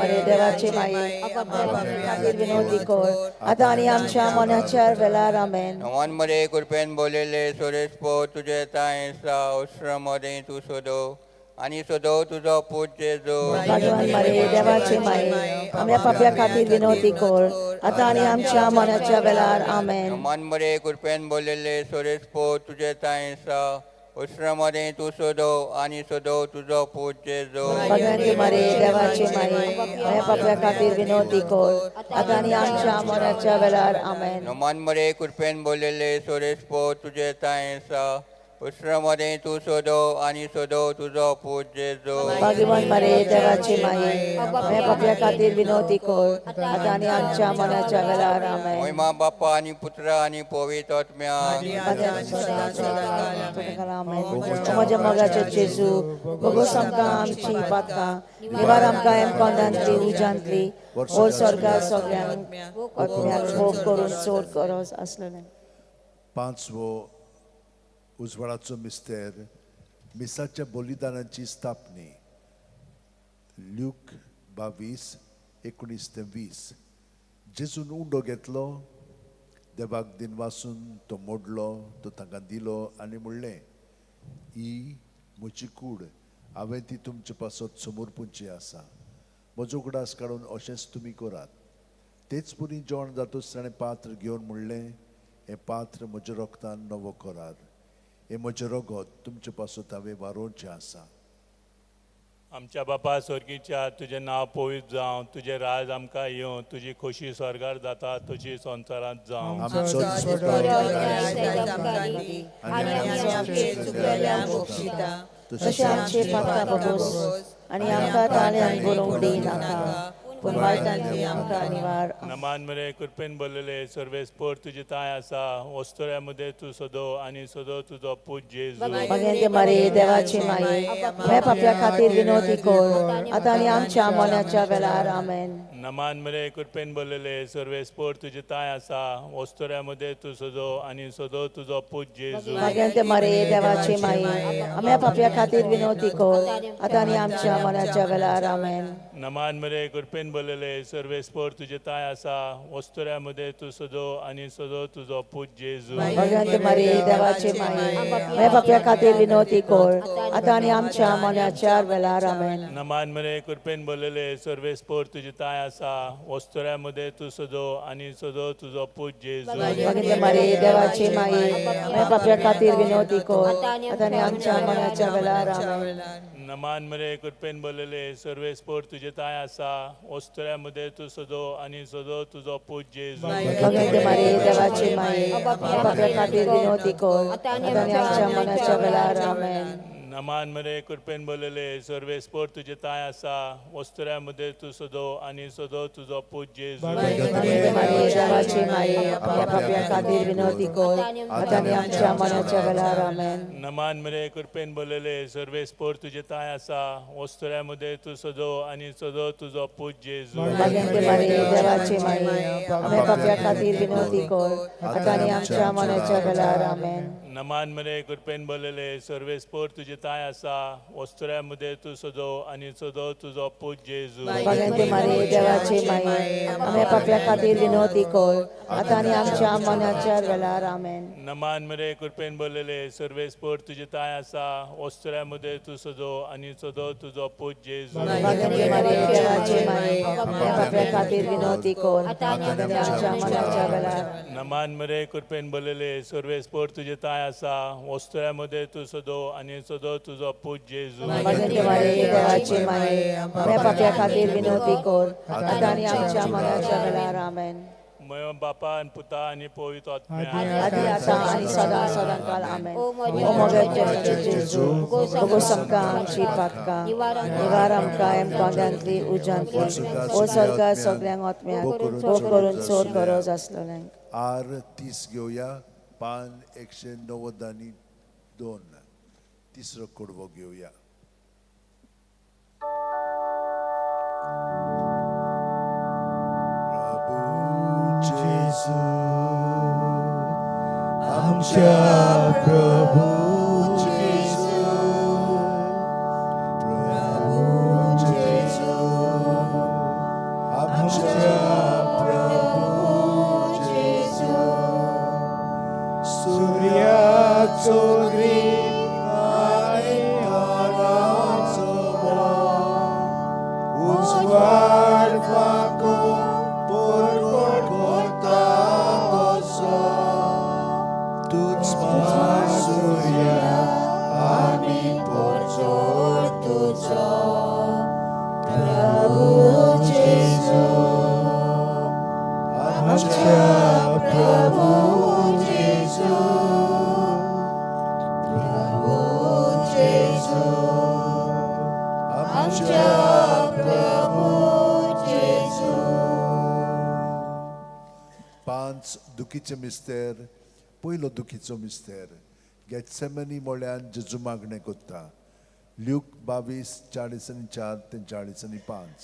मरे देवाची माये खातीर विनवती कर आतां आनी आमच्या मनाच्या वेळार. आमेन. नवान मरे कृपेन बोललेले सोरेस पो तुजे तांय आसा. उत्सव मदें तूं सोदो आनी सोदो तुजो पूत जेजू. भगवान मरे देवाची माये आमच्या पापया खातीर विनवती कर आतां आनी आमच्या मनाच्या वेळार. आमेन. नवान मरे कृपेन बोललेले सोरेस पो तुजे तांय आसा. उत्सव मदें तूं सोदो आनी सोदो तुजो पूत जेजू. भगवंती मरे देवाची माये आमच्या पापया खातीर विनवती कर आतां आनी आमच्या मनाच्या वेळार. आमेन. नमान मरे कृपेन बोललेले सोरेस पो तुजे तांय आसा. उत्सव मदें तूं सोदो आनी सोदो तुजो पूत जेजू. भगवान मरे देवाची माये आमच्या पापया खातीर विनवती कर आतां आनी आमच्या मनाच्या वेळार. आमेन. महिमा बापा आनी पुत्र आनी पवित्र आत्म्या. म्हज्या मोगाचे जेजू भोगोस आमकां आमची पातकां निवार आमकां एमकोंदांतली उजांतली ओर स्वर्गा सगळ्यांक आत्म्याक भोग करून चड गरज आसलेलें. पांचवो उजवाडाचो मिस्तेर, मिसाच्या बलिदानाची स्थापनी. ल्यूक 22:19 ते 20. जेजून उंडो घेतलो, देवाक दिनवासून तो मोडलो, तो तांकां दिलो आनी म्हणलें, ही म्हजी कूड, हांवें ती तुमचे पासत समर्पूंची आसा. म्हजो उगडास काडून अशेंच तुमी करात. तेच परी जेवण जातूच ताणें पात्र घेवन म्हणलें, हें पात्र म्हज्या रोगतान नवो करार, हें म्हजें रगत तुमचे पासत हांवें वारोवचें आसा. आमच्या बापा स्वर्गीच्या, तुजें नांव पवित्र जावं, तुजें राज आमकां येवं, तुजी खोशी स्वर्गार जाता तशी संवसारांत जावं. तशें आमचे पातकां भोगोस आनी आमकां ताळ्यान बरोवंक दिनाका, पूण वायटांतली आमकां निवार. नमान मरे कृपेन बोललेले सर्वेस पोर तुजी तांय आसा. वस्तुऱ्या मदें तूं सोदो आनी सोदो तुजो पूत जेजू. भगवंती मरे देवाची माये आमच्या पापया खातीर विनवती कर आतां आनी आमच्या मनाच्या वेळार. आमेन. नमान मरे कृपेन बोललेले सर्वेस पोर तुजी तांय आसा. वस्तुऱ्या मदें तूं सोदो आनी सोदो तुजो पूत जेजू. भगवंती मरे देवाची माये आमच्या पापया खातीर विनवती कर आतां आनी आमच्या मनाच्या वेळार. आमेन. नमान मरे कृपेन बोललेले सर्वेस पोर तुजे तांय आसा. वस्तुऱ्या मदें तूं सोदो आनी सोदो तुजो पूत जेजू. भगवंती मरे देवाची माये आमच्या पापया खातीर विनवती कर आतां आनी आमच्या मनाच्या वेळार. आमेन. नमान मरे कृपेन बोललेले सर्वेस पोर तुजे तांय आसा. वस्तुऱ्या मदें तूं सोदो आनी सोदो तुजो पूत जेजू. भगवंती मरे देवाची माये आमच्या पापया खातीर विनवती कर आतां आनी आमच्या मनाच्या वेळार. आमेन. नमान मरे कृपेन बोललेले सर्वेस पोर तुजे तांय आसा. वस्तुऱ्या मदें तूं सोदो आनी सोदो तुजो पूत जेजू. भगवंती मरे देवाची माये आमच्या पापया खातीर विनवती कर आतां आनी आमच्या मनाच्या वेळार. आमेन. नमान मरे कृपेन बोललेले सर्वेस पोर तुजे तांय आसा. वस्तुऱ्या मदें तूं सोदो आनी सोदो तुजो पूत जेजू. भगवंती मरे देवाची माये आमच्या पापया खातीर विनवती कर आतां आनी आमच्या मनाच्या वेळार. आमेन. नमान मरे कृपेन बोललेले सर्वेस पोर तुजे तांय आसा. वस्तुऱ्या मदें तूं सोदो आनी सोदो तुजो पूत जेजू. भगवंती मरे देवाची माये आमच्या पापया खातीर विनवती कर आतां आनी आमच्या मनाच्या वेळार. आमेन. नमान मरे कृपेन बोललेले सर्वेस पोर तुजे तांय आसा. वस्तुऱ्या मदें तूं सोदो आनी सोदो तुजो पूत जेजू. भगवंती मरे देवाची माये आमच्या पापया खातीर विनवती कर आतां आनी आमच्या मनाच्या वेळार. आमेन. नमान मरे कृपेन बोललेले सर्वेस पोर तुजे तांय आसा. वस्तुऱ्या मदें तूं सोदो आनी सोदो तुजो पूत जेजू. भगवंती मरे देवाची माये आमच्या पापया खातीर विनवती कर आतां आनी आमच्या मनाच्या वेळार. नमान मरे कृपेन बोललेले सर्वेस पोर तुजे तांय आसा. वस्तुऱ्या मदें तूं सोदो आनी सोदो तुजो पूत जेजू. भगवंती मरे देवाची माये आमच्या पापया खातीर विनवती कर आतां आनी आमच्या मनाच्या वेळार. आमेन. मय बापा आनी पुता आनी पवित्र आत्म्या. आदी आतां आनी सदां सदां काल. आमेन. ओ मोगाचे जेजू भोगोस आमकां आमची पातकां निवार आमकां एमकोंदांतली उजांतली ओ स्वर्गा सगळ्यांक आत्म्याक भोग करून चड गरज आसलेल्यांक. आर 30 घेवया, पान 192, तिसरो कडवो घेवया. प्रभू जेजू आमच्या प्रभू जेजू आमच्या प्रभू जेजू. पांच दुखीचे मिस्तेर. पयलो दुखीचो मिस्तेर, गेटसेमनी म्हळ्यार जेजू मागणें कोत्ता. ल्यूक 22:44 ते 45.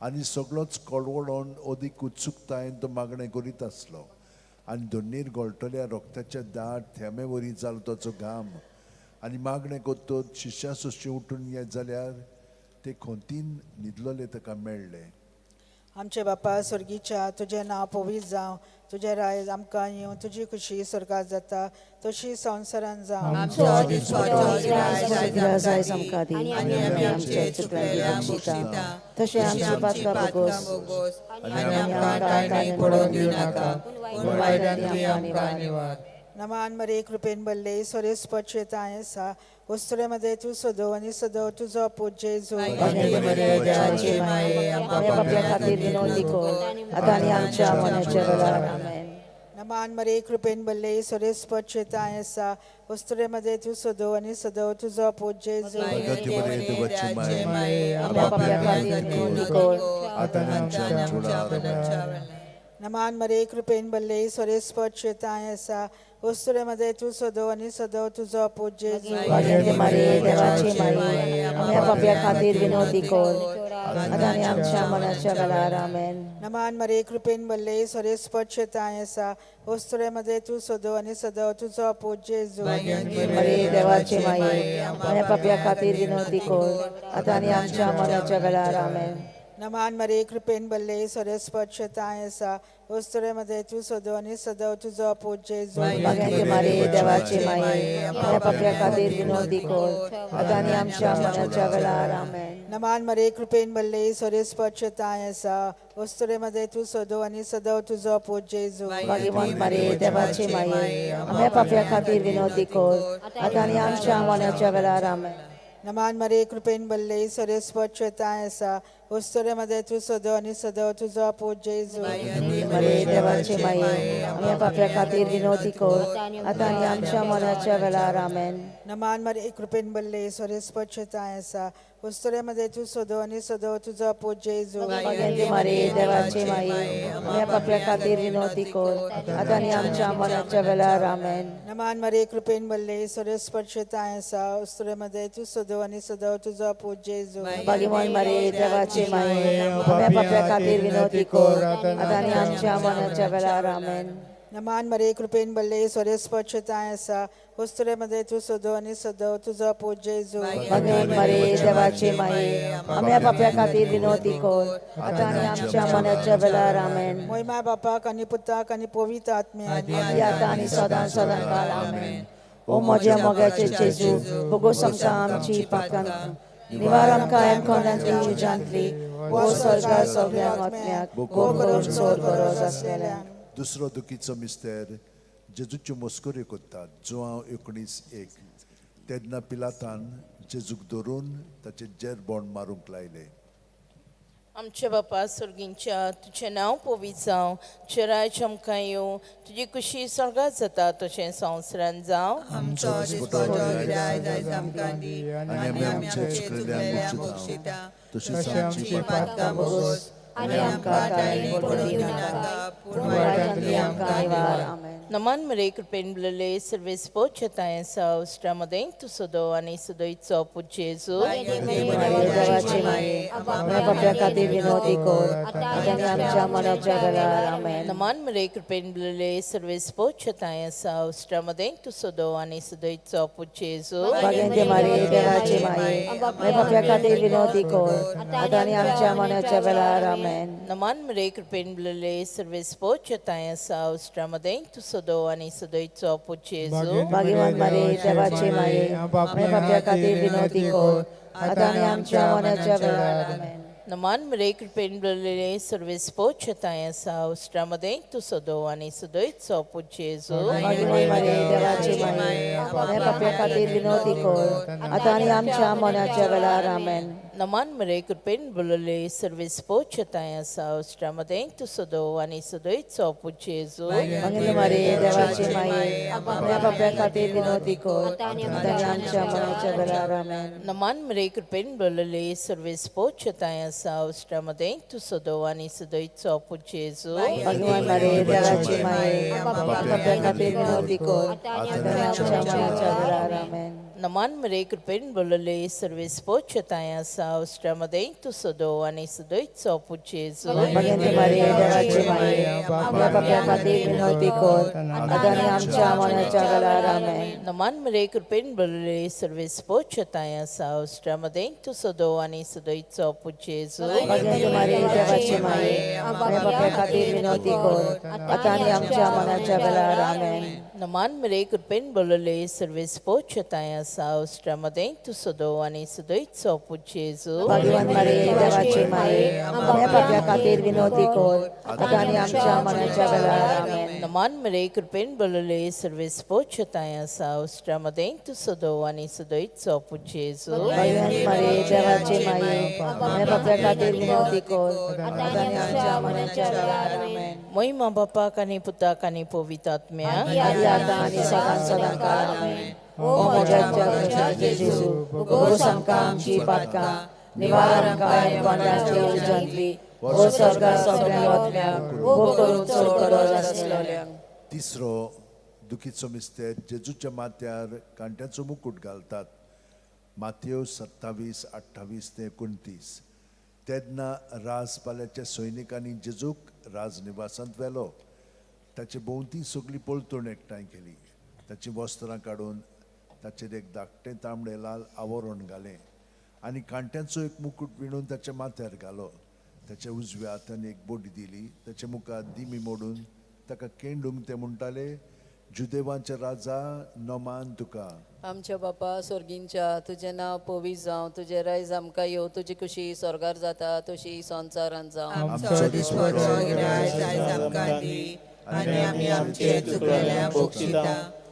आनी सगळोच कळवळोन अदीक उत्सुकतायेन तो मागणें करीत आसलो आनी धोणीर गळटल्या रोगताच्या दाट थेंबे वरी जालो ताचो घाम. आनी मागणें कोत्तोच शिश्या सोशी उठून येत जाल्यार ते खोंतीन न्हिदलोले ताका मेळ्ळे. आमचे बापा स्वर्गीच्या, तुजें नांव पवित्र जावं, तुजें रायज आमकां येवं, तुजी खुशी स्वर्गात जाता तशी संवसारान जावं. आमचो राज आमकां दी आनी आमी आमच्या चुकल्यांक बक्षिता तशें आमची पातकां भोगोस आनी आमकां ताणें पडोवन दिवनाका, पूण वायटांतली आमकां निवार. नमान मरे कृपेन बल्ले स्वरेस्पद ताय आसा, वस्तुरे तूं सदो आनी सदो तुजो पूत जेजू. देवाची माये, आमच्या पापया खातीर विनवती कर आतां आनी आमच्या मरणाच्या वेळार. आमेन. नमान मरे कृपेन बल्ले स्वरेस्पद ताय आसा, वस्तुरे तूं सदो आनी सदो तुजो पूत जेजू. आमच्या पापया खातीर विनवती कर आतां आनी आमच्या मरणाच्या वेळार. नमान मरे कृपेन बल्ले स्वरेस्पद ताय आसा, वस्तुरे तूं सदो आनी सदो तुजो पूत जेजू. मारे देवाची माये, आमच्या पापया खातीर विनवती कर आतां आनी आमच्या मरणाच्या वेळार. आमेन. नमान मरे कृपेन बल्ले स्वरेस्पद ताय आसा, वस्तुरे तूं सदो आनी सदो तुजो पूत जेजू. मरे देवाची माये, आमच्या पापया खातीर विनवती कर आतां आनी आमच्या मरणाच्या वेळार. आमेन. नमान मरे कृपेन बल्ले स्वरेस्पद ताय आसा, वस्तुरे तूं सदो आनी सदो तुजो पूत जेजू. मारे देवाची माये, आमच्या पापया खातीर विनवती कर आतां आनी आमच्या मरणाच्या वेळार. आमेन. नमान मरे कृपेन बल्ले स्वरेस्पद ताय आसा, वस्तुरे तूं सदो आनी सदो तुजो पूत जेजू. मारे देवाची माये, आमच्या पापया खातीर विनवती कर आतां आनी आमच्या मरणाच्या वेळार. आमेन. नमान मरे कृपेन बल्ले स्वरेस्पद ताय आसा, वस्तुरे तूं सदो आनी सदो तुजो पूत जेजू. मरे देवाची माये, आमच्या पापया खातीर विनवती कर आतां आनी आमच्या मरणाच्या वेळार. आमेन. नमान मरे कृपेन बल्ले स्वरेस्पद ताय आसा, वस्तुरे तूं सदो आनी सदो तुजो पूत जेजू. मारे देवाची माये, आमच्या पापया खातीर विनवती कर आतां आनी आमच्या मरणाच्या वेळार. आमेन. नमान मरे कृपेन बल्ले स्वरेस्पद ताय आसा, वस्तुरे तूं सदो आनी सदो तुजो पूत जेजू. मारे देवाची माये, आमच्या पापया खातीर विनवती कर आतां आनी आमच्या मरणाच्या वेळार. आमेन. नमान मरे कृपेन बल्ले स्वरेस्पद ताय आसा, वस्तुरे तूं सदो आनी सदो तुजो पूत जेजू. मरे देवाची माये, आमच्या पापया खातीर विनवती कर आतां आनी आमच्या मरणाच्या वेळार. आमेन. मोहिमा बापाक आनी पुताक आनी पवित्र आत्म्याक आतां आनी सदां सदां काळ. आमेन. ओ म्हज्या मोगाचे जेजू, भोगोस आमकां आमची पापकां निवार आमकां एमकोनांतली उजांतली ओ स्वर्गा सगळ्या आत्म्याक गो करून चड गरज आसलेल्यांक. दुसरो दुखीचो मिस्तेर, जेजूच्यो मस्कऱ्यो कोत्तात. जुआंव 19:1. तेन्ना पिलातान जेजूक धरून ताचे जेरबोंड मारूंक लायले. आमच्या बापा स्वर्गींच्या, तुजें नांव पवित्र जावं, तुजें राज्य आमकां येवं, तुजी खुशी स्वर्गात जाता तशें संवसारान जावं. आमचो दिसपट्टो रायज आयज आमकां दी आनी आमी आमच्या चुकलेल्यांक बक्षिता तशीच आमची पातकां भोगोस आनी आमकां ताणें पडोवन दिवनाका, पूण वायटांतली आमकां निवार. आमेन. नमान मरे कृपेन बल्ले सर्वेस्पद ताय आसा, उश्टामध्ये तूं सदो आनी सदोयचो पूत जेजू. देवाची माये, आमच्या पापया खातीर विनवती कर आतां आनी आमच्या मरणाच्या वेळार. आमेन. नमान मरे कृपेन बल्ले सर्वेस्पद ताय आसा, उश्टामध्ये तूं सदो आनी सदोयचो पूत जेजू. मारे देवाची माये, आमच्या पापया खातीर विनवती कर आतां आनी आमच्या मरणाच्या वेळार. आमेन. नमान मरे कृपेन बल्ले सर्वेस्पद ताय आसा, उश्टामध्ये तूं सदो आनी सदोयचो पूत जेजू. भाग्यवान मारे देवाची माये, आमच्या पापया खातीर विनवती कर आतां आनी आमच्या मरणाच्या वेळार. आमेन. नमान मरे कृपेन बल्ले सर्वेस्पद ताय आसा, उश्टामध्ये तूं सदो आनी सदोयचो पूत जेजू. भाग्यवान मारे देवाची माये, आमच्या पापया खातीर विनवती कर आतां आनी आमच्या मरणाच्या वेळार. आमेन. नमान मरे कृपेन बोलले सर्वेस पोचताय आसा उश्टा मदें तूं सदो आनी सदोयचो पूत जेजू. मागीर मारये देवाची माये, आमच्या पाप्या खातीर विनवती कर, आतां आनी आमच्या मरणाच्या वेळार. आमेन. नमान मरे कृपेन बोलले सर्वेस पोचताय आसा उश्टा मदें तूं सदो आनी सदोयचो पूत जेजू. भगवान मारये देवाची माये, आमच्या पाप्या खातीर विनवती कर, आतां आनी आमच्या मरणाच्या वेळार. आमेन. नमान मरे कृपेन बोलले सर्वेस पोचताय आसा उश्टा मदें तूं सदो आनी सदोयचो पूत जेजू. भगवंती मारये देवाची माये, आमच्या पाप्या खातीर विनवती कर, आतां आनी आमच्या मरणाच्या वेळार. आमेन. नमान मरे कृपेन बोलले सर्वेस पोचताय आसा उश्टा मदें तूं सदो आनी सदोयचो पूत जेजू. भगवंती मारये देवाची माये, आमच्या पाप्या खातीर विनवती कर, आतां आनी आमच्या मरणाच्या वेळार. आमेन. नमान मरे कृपेन बोलले सर्वेस पोचताय आसा उश्टा मदें तूं सदो आनी सदोयचो पूत जेजू. भगवान मारये देवाची माये, आमच्या पाप्या खातीर विनवती कर, आतां आनी आमच्या मरणाच्या वेळार. आमेन. नमान मरे कृपेन बोलले सर्वेस पोचताय आसा उश्टा मदें तूं सदो आनी सदोयचो पूत जेजू. भगवान मारये देवाची माये, आमच्या पाप्या खातीर विनवती कर, आतां आनी आमच्या मरणाच्या वेळार. आमेन. मोहिमा बापाक आनी पुताक आनी पवित्र आत्म्याक. आदी आतां आनी सदां सदां काळ. आमेन. ओ म्हज्या मोगाच्या जेजू, भोगोस आमकां आमची पातकां, निवार आमकां कोंडाचे उजंतली, ओ स्वर्गा सगळ्या वतल्यांक, भोग करून चड गरज आसलेल्यांक. तिसरो दुखीचो मिस्तेर, जेजूच्या माथ्यार कांट्याचो मुकूट घालतात. मातयो 27, 28 ते 29. तेन्ना राजपाल्याच्या सैनिकांनी जेजूक राजनिवासांत व्हेलो. ताचे भोंवती सगळी पलतण एकठांय केली. ताचीं वस्त्रां काडून ताचेर एक धाकटें तांबडें लाल आवरण घालें आनी कांट्यांचो एक मुकूट विणून ताच्या माथ्यार घालो. ताच्या उजव्या हातान एक बोडी दिली. ताच्या मुखार दिमी मोडून ताका केंडूंक ते म्हणटाले, जुदेवांचे राजा, नमान तुका. आमच्या बापा स्वर्गींच्या, तुजें नांव पवित्र जावं, तुजें रायज आमकां येवं, तुजी खुशी स्वर्गार जाता तशी संवसारांत जावं. आमचो दिसपडो रायज आयज आमकां दी आनी आमी आमचे चुकलेल्या बक्षिता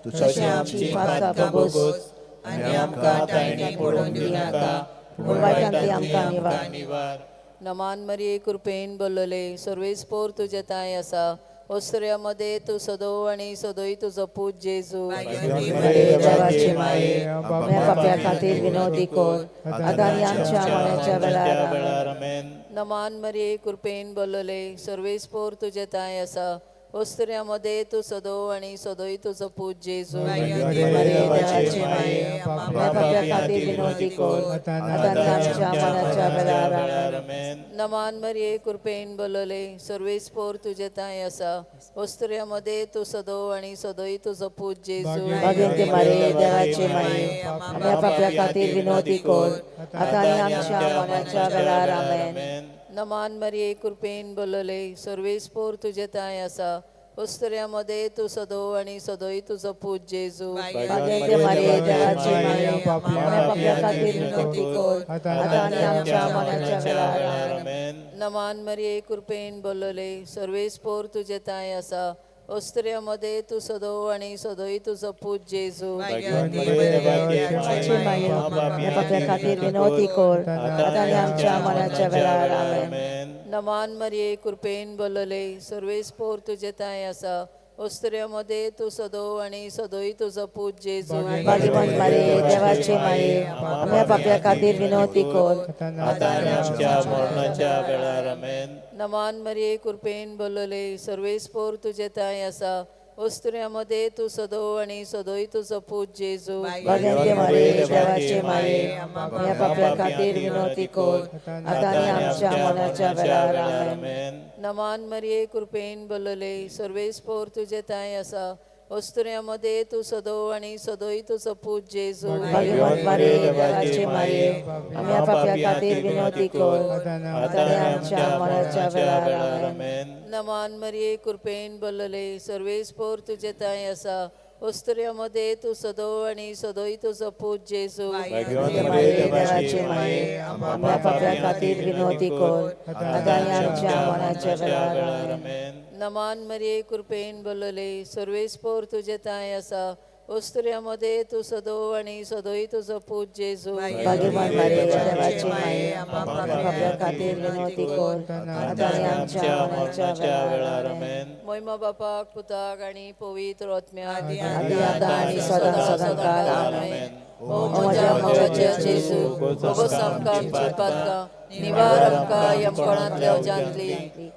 तशें आमची पातकां भोगोस आनी आमकां तायणी पडून दिवनाका, पूण वायटांतली आमकां निवार. नमान मरिये कृपेन बोलले सर्वेस पोर तुजे ताय आसा, ओसऱ्यामध्ये तूं सदो आनी सदोय तुजो पूत जेजू. देवाची माये, आमच्या पाप्या खातीर विनवती कर, आतां आनी आमच्या मरणाच्या वेळार. आमेन. नमान मरिये कृपेन बोलले सर्वेस पोर तुजे ताय आसा, ओसऱ्यामध्ये तूं सदो आनी सदोय तुजो पूत जेजू. देवाची माये, आमच्या पाप्या खातीर विनवती कर, आतां आनी आमच्या मरणाच्या वेळार. आमेन. नमान मरिये कृपेन बोलले सर्वेस पोर तुजे ताय आसा, ओसऱ्यामध्ये तूं सदो आनी सदोय तुजो पूत जेजू. भगवंती मारिये देवाची माये, आमच्या पाप्या खातीर विनवती कर, आतां आनी आमच्या मरणाच्या वेळार. आमेन. नमान मरिये कृपेन बोलले सर्वेस पोर तुजे ताय आसा, ओसऱ्यामध्ये तूं सदो आनी सदोय तुजो पूत जेजू. भगवंती मारिये देवाची माये, आमच्या पाप्या खातीर विनवती कर, आतां आनी आमच्या मरणाच्या वेळार. आमेन. नमान मरिये कृपेन बोलले सर्वेस पोर तुजे ताय आसा, ओसऱ्यामध्ये तूं सदो आनी सदोय तुजो पूत जेजू. देवाची माये, आमच्या पाप्या खातीर विनवती कर, आतां आनी आमच्या मरणाच्या वेळार. आमेन. नमान मरिये कृपेन बोलले सर्वेस पोर तुजे ताय आसा, ओसऱ्यामध्ये तूं सदो आनी सदोय तुजो पूत जेजू. भगवंत मारिये देवाची माये, आमच्या पाप्या खातीर विनवती कर, आतां आनी आमच्या मरणाच्या वेळार. आमेन. नमान मरिये कृपेन बोलले सर्वेस पोर तुजे ताय आसा, ओसऱ्यामध्ये तूं सदो आनी सदोय तुजो पूत जेजू. भगवंती मारिये देवाची माये, आमच्या पाप्या खातीर विनवती कर, आतां आनी आमच्या मरणाच्या वेळार. आमेन. नमान मरिये कृपेन बोलले सर्वेस पोर तुजे ताय आसा, ओसऱ्यामध्ये तूं सदो आनी सदोय तुजो पूत जेजू. भगवंत मारिये देवाची माये, आमच्या पाप्या खातीर विनवती कर, आतां आनी आमच्या मरणाच्या वेळार. आमेन. नमान मरिये कृपेन बोलले सर्वेस पोर तुजे ताय आसा, ओसऱ्यामध्ये तूं सदो आनी सदोय तुजो पूत जेजू. मारिये देवाची माये, आमच्या पाप्या खातीर विनवती कर, आतां आनी आमच्या मरणाच्या वेळार. आमेन. नमान मरिये कृपेन बोलले सर्वेस पोर तुजे ताय आसा, ओस्तुऱ्या मदें तूं सदो आनी सदोय तुजो पूत जेजू. भाग्यवान मारिये देवाची माये, आमकां पापयां खातीर विनवती कर, आतां आनी आमच्या मरणाच्या वेळार. आमेन. मोहिमा बापाक पुताक आनी पवित्र आत्म्याक, आदी आतां आनी सदां सदां काल. आमेन. ओ म्हज्या मोगाच्या जेजू, भोगोस आमकां आमची पातकां, निवार आमकां यमकोणांतल्या उज्यांतली,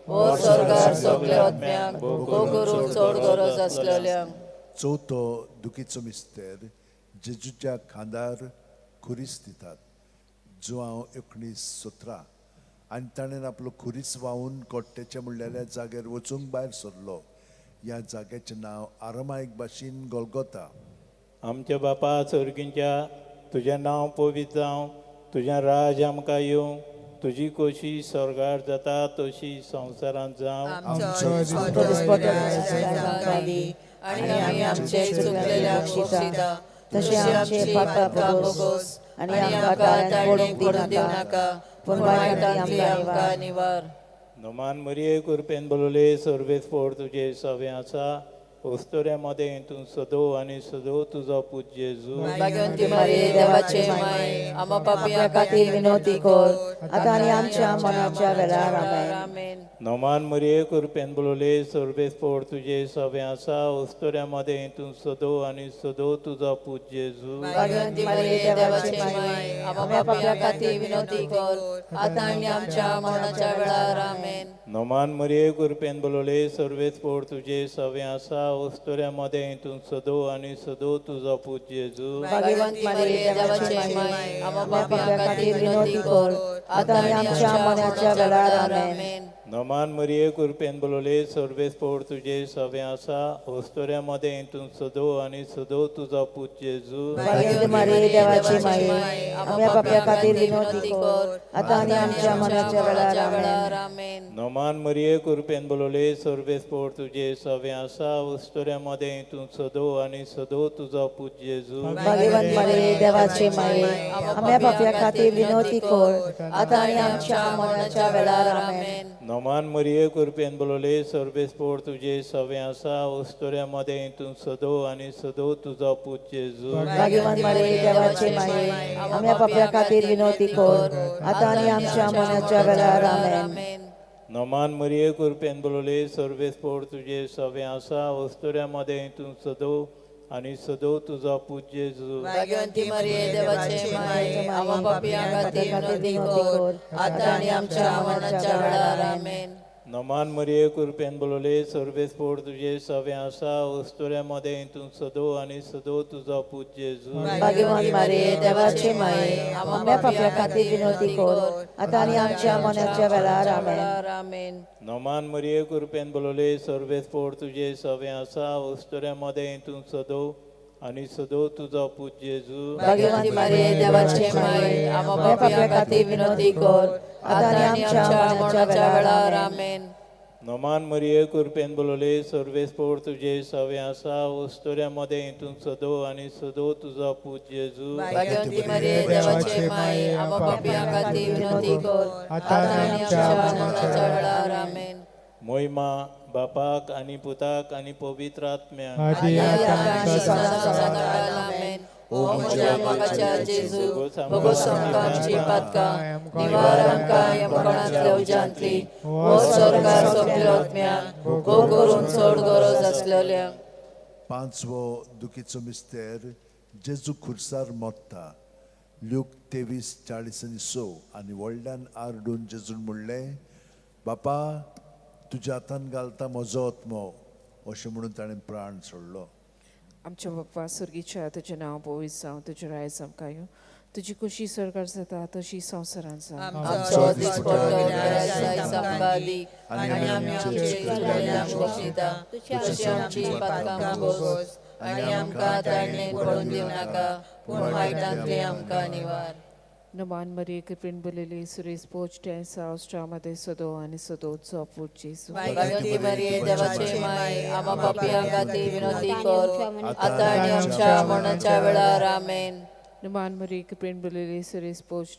ओ स्वर्गार सगल्या आत्म्यांक, भोग करून चड गरज आसलेल्यांक. चवथो दुखीचो मिस्तेर, जेजूच्या खांदार खुरीस दितात. जुआंव 19:17. आनी ताणें आपलो खुरीस व्हांवून कोट्टेच्या म्हणलेल्या जाग्यार वचूंक भायर सरलो. ह्या जाग्याचें नांव आरमायक भाशेन गोलगोता. आमच्या बापा स्वर्गींच्या, तुजें नांव पवित्र जावं, तुजें राज आमकां येवं, तुजी कोशी स्वर्गार जाता तशी संवसारांत जावं. आमचो दिसपट्टो राज आमकां दी, आनी आमी आमचे चुकलेल्यांक बक्षिता, तशें आमचे पापां भोगोस, आनी आमकां ताणें पडूंक दिवं नाका, पूण वायटांतली आमकां निवार. नमान मरिये कृपेन बोलले, सर्वेस्पोर तुजे सवे आसा, ओस्तोऱ्या मदें तूं सदो आनी सदो तुजो पूत जेजू. भाग्यवंती मारिये देवाचे माये, आमा पापयां खातीर विनवती कर, आतां आनी आमच्या मरणाच्या वेळार. आमेन. आमेन. नमान मरिये कृपेन बोलले, सर्वेस्पोर तुजे सवे आसा, ओस्तोऱ्या मदें तूं सदो आनी सदो तुजो पूत जेजू. भाग्यवंती मारिये देवाचे माये, आमा पापयां खातीर विनवती कर, आतां आनी आमच्या मरणाच्या वेळार. आमेन. नमान मरिये कृपेन बोलले, सर्वेस्पोर तुजे सवे आसा, ओस्तोऱ्या मदें तूं सदो आनी सदो तुजो पूत जेजू. भाग्यवंती मारिये देवाचे माये, आमा पापयां खातीर विनवती कर, आतां आनी आमच्या मरणाच्या वेळार. आमेन. नमान मरिये कृपेन बोलले, सर्वेस्पोर तुजे सवे आसा, ओस्तोऱ्या मदें तूं सदो आनी सदो तुजो पूत जेजू. भाग्यवंती मारिये देवाची माये, आमच्या पापयां खातीर विनवती कर, आतां आनी आमच्या मरणाच्या वेळार. आमेन. नमान मरिये कृपेन बोलले, सर्वेस्पोर तुजे सवे आसा, ओस्तोऱ्या मदें तूं सदो आनी सदो तुजो पूत जेजू. भाग्यवंत मारिये देवाची माये, आमच्या पापयां खातीर विनवती कर, आतां आनी आमच्या मरणाच्या वेळार. आमेन. नमान मरिये कृपेन बोलले, सर्वेस्पोर तुजे सवे आसा, ओस्तोऱ्या मदें तूं सदो आनी सदो तुजो पूत जेजू. भाग्यवंत मारिये देवाची माये, आमच्या पापयां खातीर विनवती कर, आतां आनी आमच्या मरणाच्या वेळार. आमेन. नमान मरिये कृपेन बोलले, सर्वेस्पोर तुजे सवे आसा, ओस्तोऱ्या मदें तूं सदो आनी सदो तुजो पूत जेजू. भाग्यवंती मारिये देवाचे माये, आमा पापयां खातीर विनवती कर, आतां आनी आमच्या मरणाच्या वेळार. आमेन. नमान मरिये कृपेन बोलले, सर्वेस्पोर तुजे सवे आसा, ओस्तोऱ्या मदें तूं सदो आनी सदो तुजो पूत जेजू. भाग्यवंत मारिये देवाची माये, आमच्या पापयां खातीर विनवती कर, आतां आनी आमच्या मरणाच्या वेळार. आमेन. आमेन. नमान मरिये कृपेन बोलले, सर्वेस्पोर तुजे सवे आसा, ओस्तोऱ्या मदें तूं सदो आनी सदो तुजो पूत जेजू. भाग्यवंती मारिये देवाचे माये, आमा पापयां खातीर विनवती कर, आतां आनी आमच्या मरणाच्या वेळार. आमेन. नमान मरिये कृपेन बोलले, सर्वेस्पोर तुजे सवे आसा, ओस्तोऱ्या मदें तूं सदो आनी सदो तुजो पूत जेजू. भाग्यवंती मारिये देवाचे माये, आमा पापयां खातीर विनवती कर, आतां आनी आमच्या मरणाच्या वेळार. आमेन. मोहिमा बापाक आनी पुताक आनी पवित्र आत्म्याक, आदी आतां आनी सदां सदां काल. आमेन. ओ म्हज्या मोगाच्या जेजू, भोगोस आमकां आमची पातकां, निवार आमकां यमकोणांतल्या उज्यांतली, ओ स्वर्गार सगल्या आत्म्यांक, भोग करून चड गरज आसलेल्यांक. पांचवो दुखीचो मिस्तेर, जेजू खुर्सार मोडटा. ल्यूक 23:46. आनी व्हडल्यान आरडून जेजून म्हणलें, बापा, तुज्या हातान घालता म्हजो आत्मो. अशें म्हणून ताणें प्राण सोडलो. आमच्या बाप्पा स्वर्गीच्या, तुजें नांव पवित्र जावं, तुजें राज आमकां येवं, तुजी खुशी स्वर्गार जाता तशी संवसारांत जावं. आमचो दिसपट्टो आयज आमकां दी, आनी आमी आमचे चुकलेल्यांक बक्षिता, तशी आमची पातकां भोगोस, आनी आमकां ताणें पडून दिवं नाका, पूण वायटांतली आमकां निवार. नमान मरिये कृपेन भरलेली, सुरेश पोच मध्ये सदो आणि सदोचो पूत जेजू. भाग्यवंती मरिये देवाचे माये, आमा पापयां खातीर विनवती कर, आतां आनी आमच्या मरणाच्या वेळार. आमेन. नमान मरिये कृपेन भरलेली, सुरेश पोच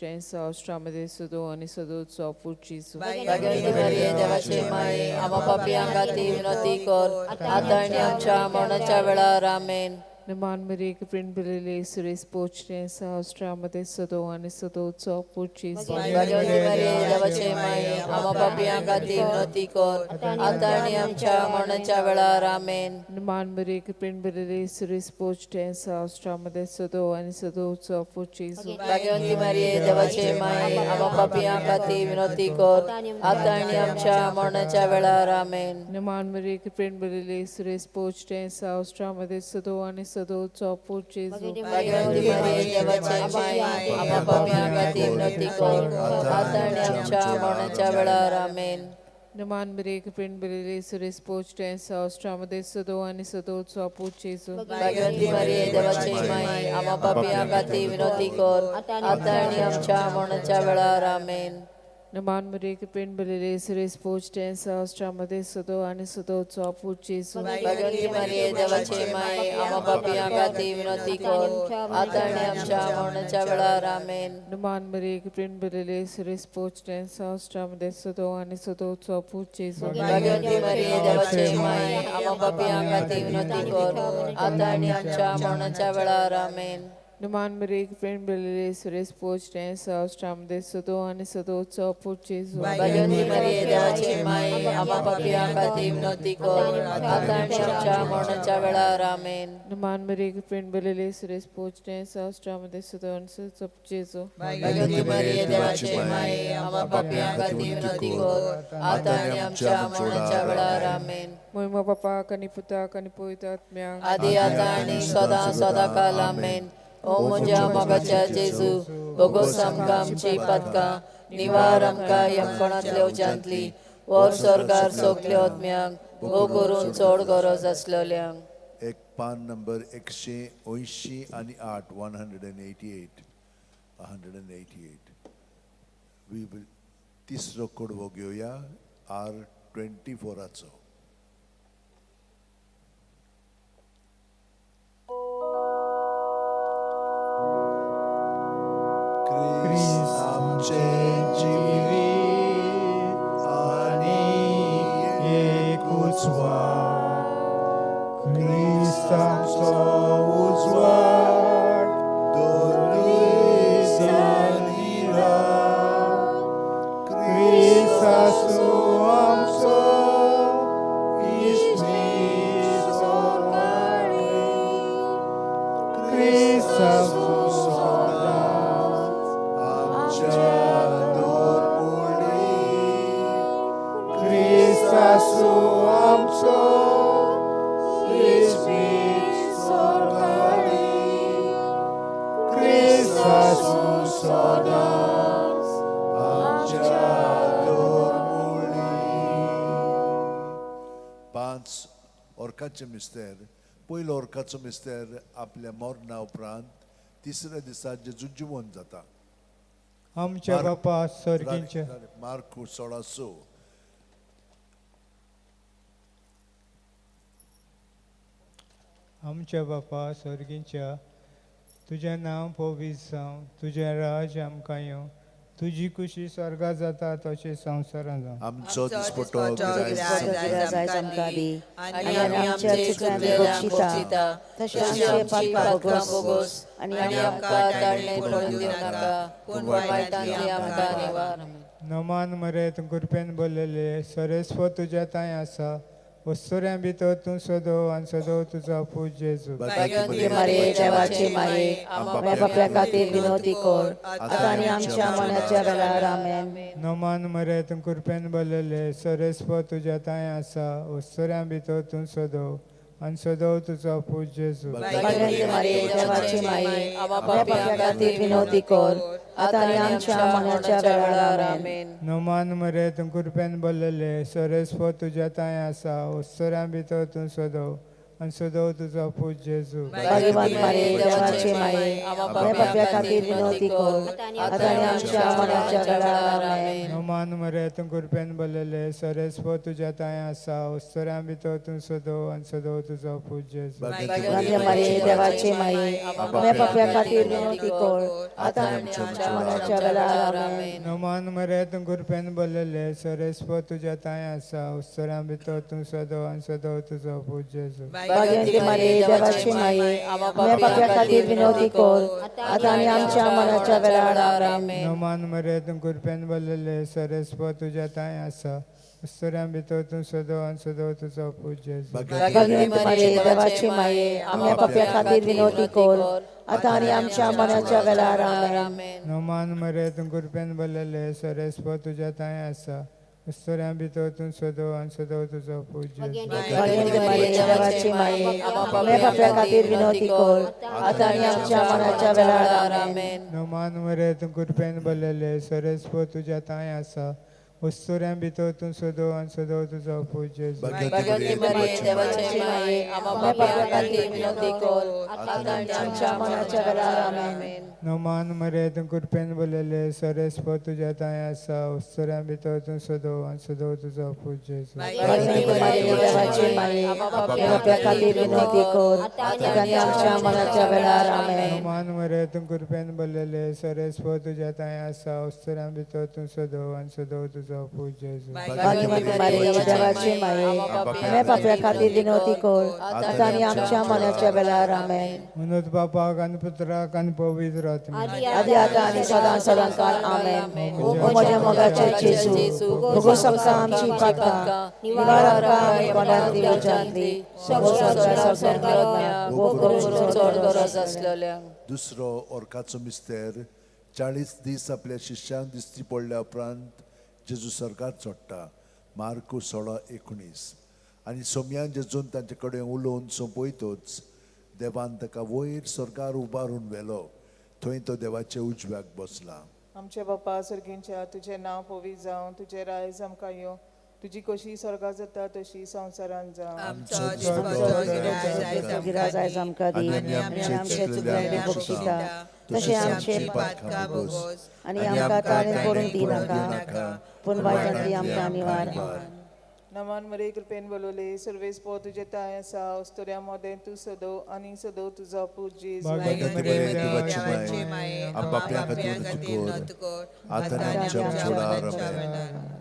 मध्ये सदो आणि सदोचो पूत जेजू. भाग्यवंती मरिये देवाचे माये, आमा पापयां खातीर विनवती कर, आतां आनी आमच्या मरणाच्या वेळार. आमेन. नमान मरिये कृपेन भरिल्ले सुरेश पोचणे सहस्रामध्ये सदो आनी सदोचो पूत जेजू. भाग्यवती मरिये देवाचे माये, आम्हा पापयां खातीर विनवती कर, आतां आनी आमच्या मरणाच्या वेळार. आमेन. नमान मरिये कृपेन भरिल्ले सुरेश पोचणे सहस्रामध्ये सदो आनी सदोचो पूत जेजू. भाग्यवती मरिये देवाचे माये, आम्हा पापयां खातीर विनवती कर, आतां आनी आमच्या मरणाच्या वेळार. आमेन. नमान मरिये कृपेन भरिल्ले सुरेश पोचणे सहस्रामध्ये सदो आनी सदोचो पूत जेजू. भाग्यवती मरिये देवाचे माये, आम्हा पापयां खातीर विनवती कर, आतां आनी आमच्या मरणाच्या वेळार. आमेन. नमान मरिये कृपेन भरिल्ले सुरेश पोचणे सहस्रामध्ये सदो आनी सदोचो पूत जेजू. भाग्यवती मरिये देवाचे माये, आम्हा पापयां खातीर विनवती कर, आतां आनी आमच्या मरणाच्या वेळार. आमेन. नमान मरिये कृपेन भरिल्ले सुरेश पोचणे सहस्रामध्ये सदो आनी सदोचो पूत जेजू. भाग्यवती मरिये देवाचे माये, आम्हा पापयां खातीर विनवती कर, आतां आनी आमच्या मरणाच्या वेळार. आमेन. नमान मरिये कृपेन भरिल्ले सुरेश पोचणे सहस्रामध्ये सदो आनी सदोचो पूत जेजू. भाग्यवती मरिये देवाचे माये, आम्हा पापयां खातीर विनवती कर, आतां आनी आमच्या मरणाच्या वेळार. आमेन. नमान मरिये कृपेन भरिल्ले सुरेश पोचणे सहस्रामध्ये सदो आनी सदोचो पूत जेजू. भाग्यवती मरिये देवाचे माये, आम्हा पापयां खातीर विनवती कर, आतां आनी आमच्या मरणाच्या वेळार. आमेन. नमान मरिये कृपेन भरिल्ले सुरेश पोचणे सहस्रामध्ये सदो आनी सदोचो पूत जेजू. भाग्यवती मरिये देवाचे माये, आम्हा पापयां खातीर विनवती कर, आतां आनी आमच्या मरणाच्या वेळार. आमेन. मोहिमा बापाक आनी पुताक आनी पवित्र आत्म्याक, आदी आतां आनी सदां सदां काल. आमेन. ओ म्हज्या मोगाच्या जेजू, भोगोस आमकां आमची पातकां, निवार आमकां यमकोणांतल्या उज्यांतली, व्हर स्वर्गार सगल्या आत्म्यांक, भोव करून चड गरज आसलेल्यांक. एक पान नंबर 188, 188, 188. We will तिसरो कडवो घेवया, आर 24आचो. क्रिस्त आमचें जिवीत आनी एकूच वाट, क्रिस्त आमचो उजवाड, दोन आनी रात, क्रिस्त आसूं आमचो इश्टीण सोरगाडी, क्रिस्त आसूं सदांच आमच्या दोरमुळी, क्रिस्त आसूं आमचो इश्टीण सोरगाडी, क्रिस्त आसूं सदांच आमच्या दोरमुळी. 5 ओरकाचे मिस्तेर. पयलो ओरकाचो मिस्तेर आपल्या मरणा उपरांत तिसऱ्या दिसा जेजू जिवन जाता. आमच्या बापा स्वर्गींच्या, मार्कू 16:6. आमच्या बापा स्वर्गींच्या, तुजें नांव पवित्र जावं, तुजें राज आमकां येवं, तुजी खुशी स्वर्गा जाता तशें संवसारांत जावं. आमचो दिसपटो गिरायक आमकां दी, आनी आमी आमचे चुकलेल्यांक भोगशिता, तशें तशी आमचे आमची पातकां पातकां भोगोस, आनी आमकां ताळणे पडून दिवं नाका, पूण वायटांतली आमकां निवार. नमान मरे तूं कृपेन भरलेले, सरेस्व तुज्या तांय आसा, वस्तुऱ्यां भितर तूं सदो आनी सदो तुजो पूत जेजू. भाग्यवती मरिये देवाचे माये, आमच्या पापयां खातीर विनवती कर, आतां आनी आमच्या मरणाच्या वेळार. आमेन. नमान मरे तूं कृपेन भरलेले, सरेस्व तुज्या तांय आसा, वस्तुऱ्यां भितर तूं सदो आनी सदो तुजो पूत जेजू. भाग्यवती मरिये देवाचे माये, आमच्या पापयां खातीर विनवती कर, आतां आनी आमच्या मरणाच्या वेळार. आमेन. नमान मरे तूं कृपेन भरलेले, सरेस्व तुज्या तांय आसा, वस्तुऱ्यां भितर तूं सदो आनी सदो तुजो पूत जेजू. भाग्यवंत मरिये देवाचे माये, आमच्या पापयां खातीर विनवती कर, आतां आनी आमच्या मरणाच्या वेळार. आमेन. नमान मरे तूं कृपेन भरलेले सरेस्पो तुज्या तांय आसा उस्तुऱ्यां भितर तूं सदो आनी सदो तुजो पूत जेजू. भाग्यवंत मरिये देवाची माई, आमच्या पाप्या खातीर विनवती कर, आतां आनी आमच्या मरणाच्या वेळार. आमेन. नमान मरे तूं कृपेन भरलेले सरेस्पो तुज्या तांय आसा उस्तुऱ्यां भितर तूं सदो आनी सदो तुजो पूत जेजू. भाग्यवंती मरिये देवाची माई, आमच्या पाप्या खातीर विनवती कर, आतां आनी आमच्या मरणाच्या वेळार. आमेन. नमान मरे तूं कृपेन भरलेले सरेस्पो तुज्या तांय आसा उस्तुऱ्यां भितर तूं सदो आनी सदो तुजो पूत जेजू. भाग्यवंत मरिये देवाची माई, आमच्या पाप्या खातीर विनवती कर, आतां आनी आमच्या मरणाच्या वेळार. आमेन. नमान मरे तूं कृपेन भरलेले सरेस्पो तुज्या तांय आसा उस्तुऱ्यां भितर तूं सदो आनी सदो तुजो पूत जेजू. भाग्यवंत मरिये देवाची माई, आमच्या पाप्या खातीर विनवती कर, आतां आनी आमच्या मरणाच्या वेळार. आमेन. नमान मरे तूं कृपेन भरलेले सरेस्पो तुज्या तांय आसा उस्तुऱ्यां भितर तूं सदो आनी सदो तुजो पूत जेजू. भाग्यवंती मरिये देवाची माई, आमच्या पाप्या खातीर विनवती कर, आतां आनी आमच्या मरणाच्या वेळार. आमेन. नमान मरे तूं कृपेन भरलेले सरेस्पो तुज्या तांय आसा उस्तुऱ्यां भितर तूं सदो आनी सदो तुजो पूत जेजू. भाग्यवंत मरिये देवाची माई, आमच्या पाप्या खातीर विनवती कर, आतां आनी आमच्या मरणाच्या वेळार. आमेन. नमान मरे तूं कृपेन भरलेले सरेस्पो तुज्या तांय आसा उस्तुऱ्यां भितर तूं सदो आनी सदो तुजो पूत जेजू. भाग्यवंत मरिये देवाची माई, आमच्या पाप्या खातीर विनवती कर, आतां आनी आमच्या मरणाच्या वेळार. आमेन. म्हणून बापाक आनी पुत्राक आनी पवित्र आत्म्याक. आदी आतां आनी सदां सदां काल. आमेन. ओ म्हज्या मोगाचे जेजू, भोगोस आमकां आमची पातकां, निवार आमकां आमी कोणांतली उज्यांतली, चड गरज आसलेल्यांक. दुसरो ओर्काचो मिस्तेर. 40 दीस आपल्या शिष्यांक दिश्टी पडल्या उपरांत जेजू स्वर्गार चडटा. मार्कू 16:19. आनी सोमयान जेजून तांचे कडेन उलोवन सोंपयतच देवान ताका वयर स्वर्गार उबारून व्हेलो, थंय तो देवाच्या उजव्याक बसला. आमचे बापा सर्गींच्या, तुजें नांव पवित्र जावं, तुजें रायज आमकां येवं, तुजी कशी स्वर्गा जाता तशी संवसारांत जावं. गिराज आयज आमकां दी, आनी आमचे चुकलेले बक्षिता तशें आमचे पातकां भोगोस, आनी आमकां ताणें करूंक दिनाका, पूण वायटांतली आमकां निवार. नमान मरे कृपेन बोलवले सर्वेस्पो तुजे तांय आसा उस्तुऱ्यां मोदें तूं सदो आनी सदो तुजो पूत जेजू. देवाची माई, आमच्या खातीर विनवती कर, आतां आनी आमच्या मरणाच्या वेळार.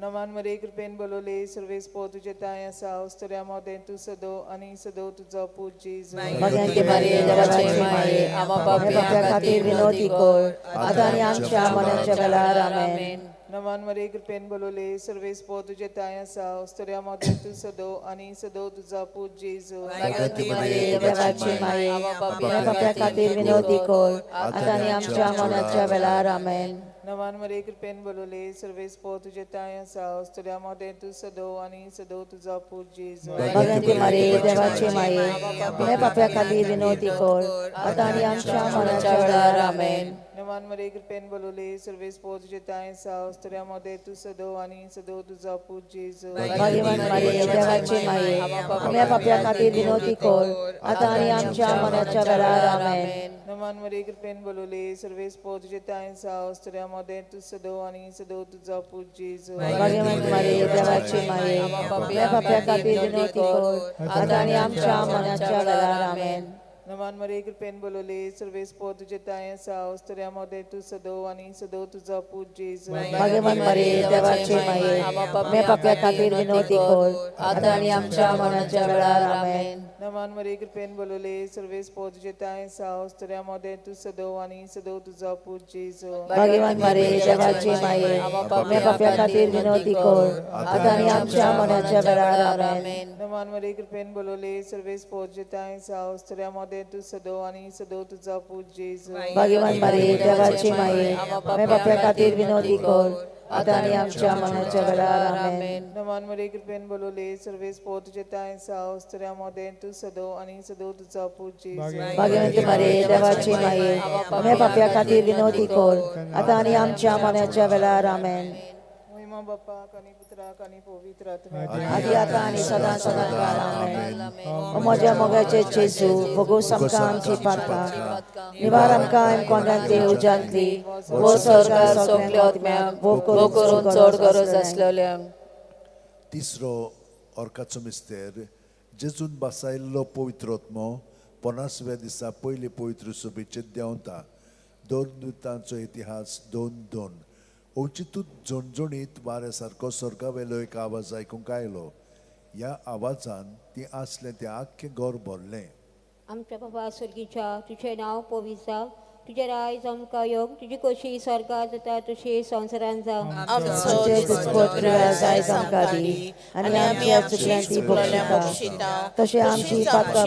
नमान मरे कृपेन बोलवले सर्वेस्पो तुजे तांय आसा उस्तुऱ्यां मोदें तूं सदो आनी सदो तुजो पूत जेजू. भाग्यवंती मरिये देवाची माई, आमच्या पाप्या खातीर विनवती कर, आतां आनी आमच्या मरणाच्या वेळार. आमेन. नमान मरे कृपेन बोलवले सर्वेस्पो तुजे तांय आसा उस्तुऱ्यां मोदें तूं सदो आनी सदो तुजो पूत जेजू. भाग्यवंती मरिये देवाची माई, आमच्या पाप्या खातीर विनवती कर, आतां आनी आमच्या मरणाच्या वेळार. आमेन. नमान मरे कृपेन बोलवले सर्वेस्पो तुजे तांय आसा उस्तुऱ्यां मोदें तूं सदो आनी सदो तुजो पूत जेजू. भाग्यवंती मरिये देवाची माई, आमच्या पाप्या खातीर विनवती कर, आतां आनी आमच्या मरणाच्या वेळार. आमेन. नमान मरे कृपेन बोलवले सर्वेस्पो तुजे तांय आसा उस्तुऱ्यां मोदें तूं सदो आनी सदो तुजो पूत जेजू. भाग्यवंत मरिये देवाची माई, आमच्या पाप्या खातीर विनवती कर, आतां आनी आमच्या मरणाच्या वेळार. आमेन. नमान मरे कृपेन बोलवले सर्वेस्पो तुजे तांय आसा उस्तुऱ्यां मोदें तूं सदो आनी सदो तुजो पूत जेजू. भाग्यवंत मरिये देवाची माई, आमच्या पाप्या खातीर विनवती कर, आतां आनी आमच्या मरणाच्या वेळार. आमेन. नमान मरे कृपेन बोलवले सर्वेस्पो तुजे तांय आसा उस्तुऱ्यां मोदें तूं सदो आनी सदो तुजो पूत जेजू. भाग्यवंत मरिये देवाची माई, आमच्या पाप्या खातीर विनवती कर, आतां आनी आमच्या मरणाच्या वेळार. आमेन. नमान मरे कृपेन बोलवले सर्वेस्पो तुजे तांय आसा उस्तुऱ्यां मोदें तूं सदो आनी सदो तुजो पूत जेजू. भाग्यवंत मरिये देवाची माई, आमच्या पाप्या खातीर विनवती कर, आतां आनी आमच्या मरणाच्या वेळार. आमेन. नमान मरे कृपेन बोलवले सर्वेस्पो तुजे तांय आसा उस्तुऱ्यां मोदें तूं सदो आनी सदो तुजो पूत जेजू. भाग्यवंत मरिये देवाची माई, आमच्या पाप्या खातीर विनवती कर, आतां आनी आमच्या मरणाच्या वेळार. आमेन. नमान मरे कृपेन बोलवले सर्वेस्पो तुजे तांय आसा उस्तुऱ्यां मोदें तूं सदो आनी सदो तुजो पूत जेजू. भाग्यवंत मरिये देवाची माई, आमच्या पाप्या खातीर विनवती कर, आतां आनी आमच्या मरणाच्या वेळार. आमेन. महिमा बापाक आनी पुत्राक आनी पवित्र आत्म्याक. आदी आतां आनी सदां सदां काल. आमेन. ओ म्हज्या मोगाचे जेजू, भोगोस आमकां आमची पातकां, निवार आमकां कोंडांतली उज्यांतली, वो स्वर्गार सगल्या आत्म्यांक, भोव करून चड गरज आसलेल्यांक. तिसरो ऑर्काचो मिस्तेर, जेजून बसायल्लो पवित्र आत्मो 50व्या दिसा पयले पवित्र सभेचेर देंवता. 2 दुतांचो इतिहास 2:2. अवचितूच झणझणीत वाऱ्या सारको स्वर्गावेलो एक आवाज आयकूंक आयलो. ह्या आवाजान ती आसलें तें आख्खें घर भरलें. आमच्या बाबा स्वर्गीच्या, तुजें नांव पवित्र जावं, तुजें रायज आमकां येवं, तुजी खोशी स्वर्गात जाता तशी संवसारांत जावं. आमचो दिसपट्टो आयज आमकां दी आनी आमच्या चुकल्यांची बक्षिता तशें आमची पातकां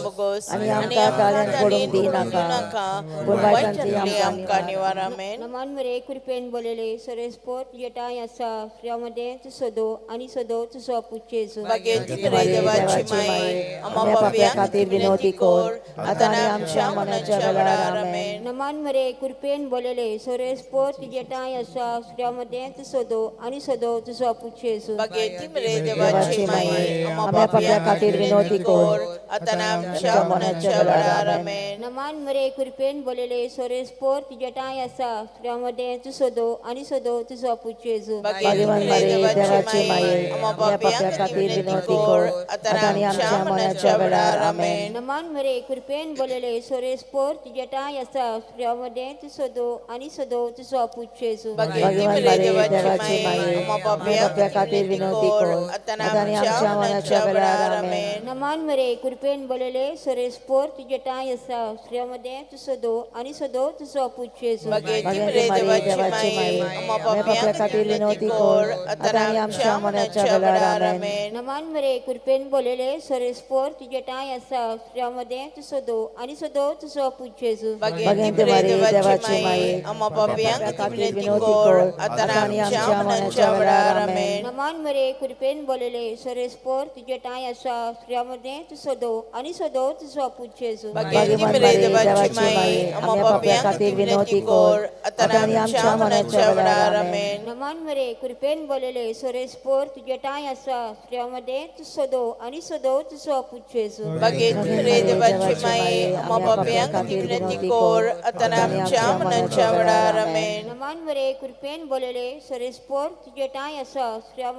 भोगोस आनी आमकां ताळ्यान पडूंक दिनाका, पूण वायटांतली आमकां निवार. आमेन. नमान मरे कृपेन बोलले सरेस्पोर तुजे ठांय आसा, स्त्रियां तूं सदो आनी सदो तुजो पूत जेजू. भाग्यवती देवाची माये, आम्हा पापयां खातीर विनवती कर, आतां आनी आमच्या मरणाच्या वेळार. आमेन. नमान मरे कृपेन बोलले सरेस्पोर तुजे ठांय आसा, स्त्रियां तूं सदो आनी सदो तुजो पूत जेजू. भाग्यवती देवाची माये, आम्हा पापयां खातीर विनवती कर, आतां आमच्या मरणाच्या वेळार. आमेन. नमान मरे कृपेन बोलले सरेस्पोर तुजे ठांय आसा, स्त्रियां तूं सदो आनी सदो तुजो पूत जेजू. भाग्यवान मरे देवाची माये, आमच्या पापयां खातीर विनवती कर, आतां आनी आमच्या मरणाच्या वेळार. आमेन. नमान मरे कृपेन बोलले सरेस्पोर तुजे ठांय आसा, स्त्रियां तूं सदो आनी सदो तुजो पूत जेजू. भाग्यवान मरे देवाची माये, आमच्या पापयां खातीर विनवती कर, आतां आनी आमच्या मरणाच्या वेळार. आमेन. नमान मरे कृपेन बोलले सरेस्पोर तुजे ठांय आसा, स्त्रियां तूं सदो आनी सदो तुजो पूत जेजू. भाग्यवती मरे देवाची माये, आमच्या पापयां खातीर विनवती कर, आतां आनी आमच्या मरणाच्या वेळार. आमेन. नमान मरे कृपेन बोलले सरेस्पोर तुजे ठांय आसा, स्त्रियां तूं सदो आनी सदो तुजो पूत जेजू. भाग्यवती मरे देवाची माये, आम्हा पापयां खातीर विनवती कर, आतां आनी आमच्या मरणाच्या वेळार. आमेन. नमान मरे कृपेन बोलले सरेस्पोर तुजे ठांय आसा, स्त्रियां तूं सदो आनी सदो तुजो पूत जेजू. भाग्यवती भाग्यवान मरे देवाची माये, आमच्या पापयां खातीर विनवती कर, आतां आनी आमच्या मरणाच्या वेळार. आमेन. नमान मरे कृपेन बोलले सरेस्पोर तुजे ठांय आसा, स्त्रियां तूं सदो आनी सदो तुजो पूत जेजू. भाग्यवती देवाची माये, आम्हा पापयां खातीर विनवती कर, आतां आमच्या मरणाच्या वेळार. आमेन. नमान मरे कृपेन बोलले सरेस्पोर तुजे ठांय आसा, स्त्रियां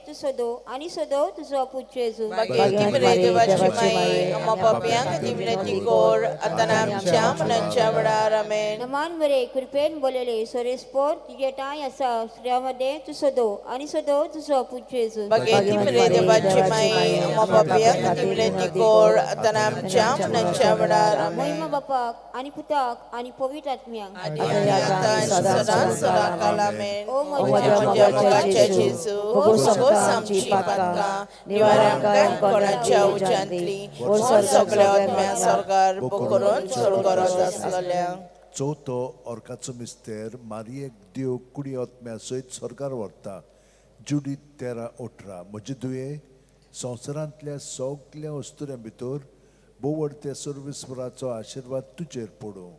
तूं सदो आनी सदो तुजो पूत जेजू. भाग्यवती देवाची माये, आम्हा पापयां खातीर विनवती कर, आतां आमच्या मरणाच्या वेळार. आमेन. नमान मरे कृपेन बोलले सरेस्पोर तुजे ठांय आसा, स्त्रियां तूं सदो आनी सदो तुजो पूत जेजू. भाग्यवती देवाची माये, आम्हा पापयां खातीर विनवती कर, आतां आमच्या मरणाच्या वेळार. आमेन. महिमा बापाक आनी पुताक आनी पवित्र आत्म्याक. आतां सदां सदां काल. आमेन. ओ ओ म्हज्या मोगाच्या जेजू, भोगोस आमची पातकां, निवार आमकां कोणाच्या उज्यांतली, व्हर सगल्या आत्म्या स्वर्गार, भोव करून चड गरज आसलेल्यांक. चवथो ऑर्काचो मिस्तेर, मारियेक देव कुडी आत्म्या सयत स्वर्गार व्हरता. जुडीत 13:18. म्हजे दुये, संवसारांतल्या सगल्या अस्तुऱ्यां भितर बोवडत्या सर्वेस्वराचो आशिर्वाद तुजेर पडूं.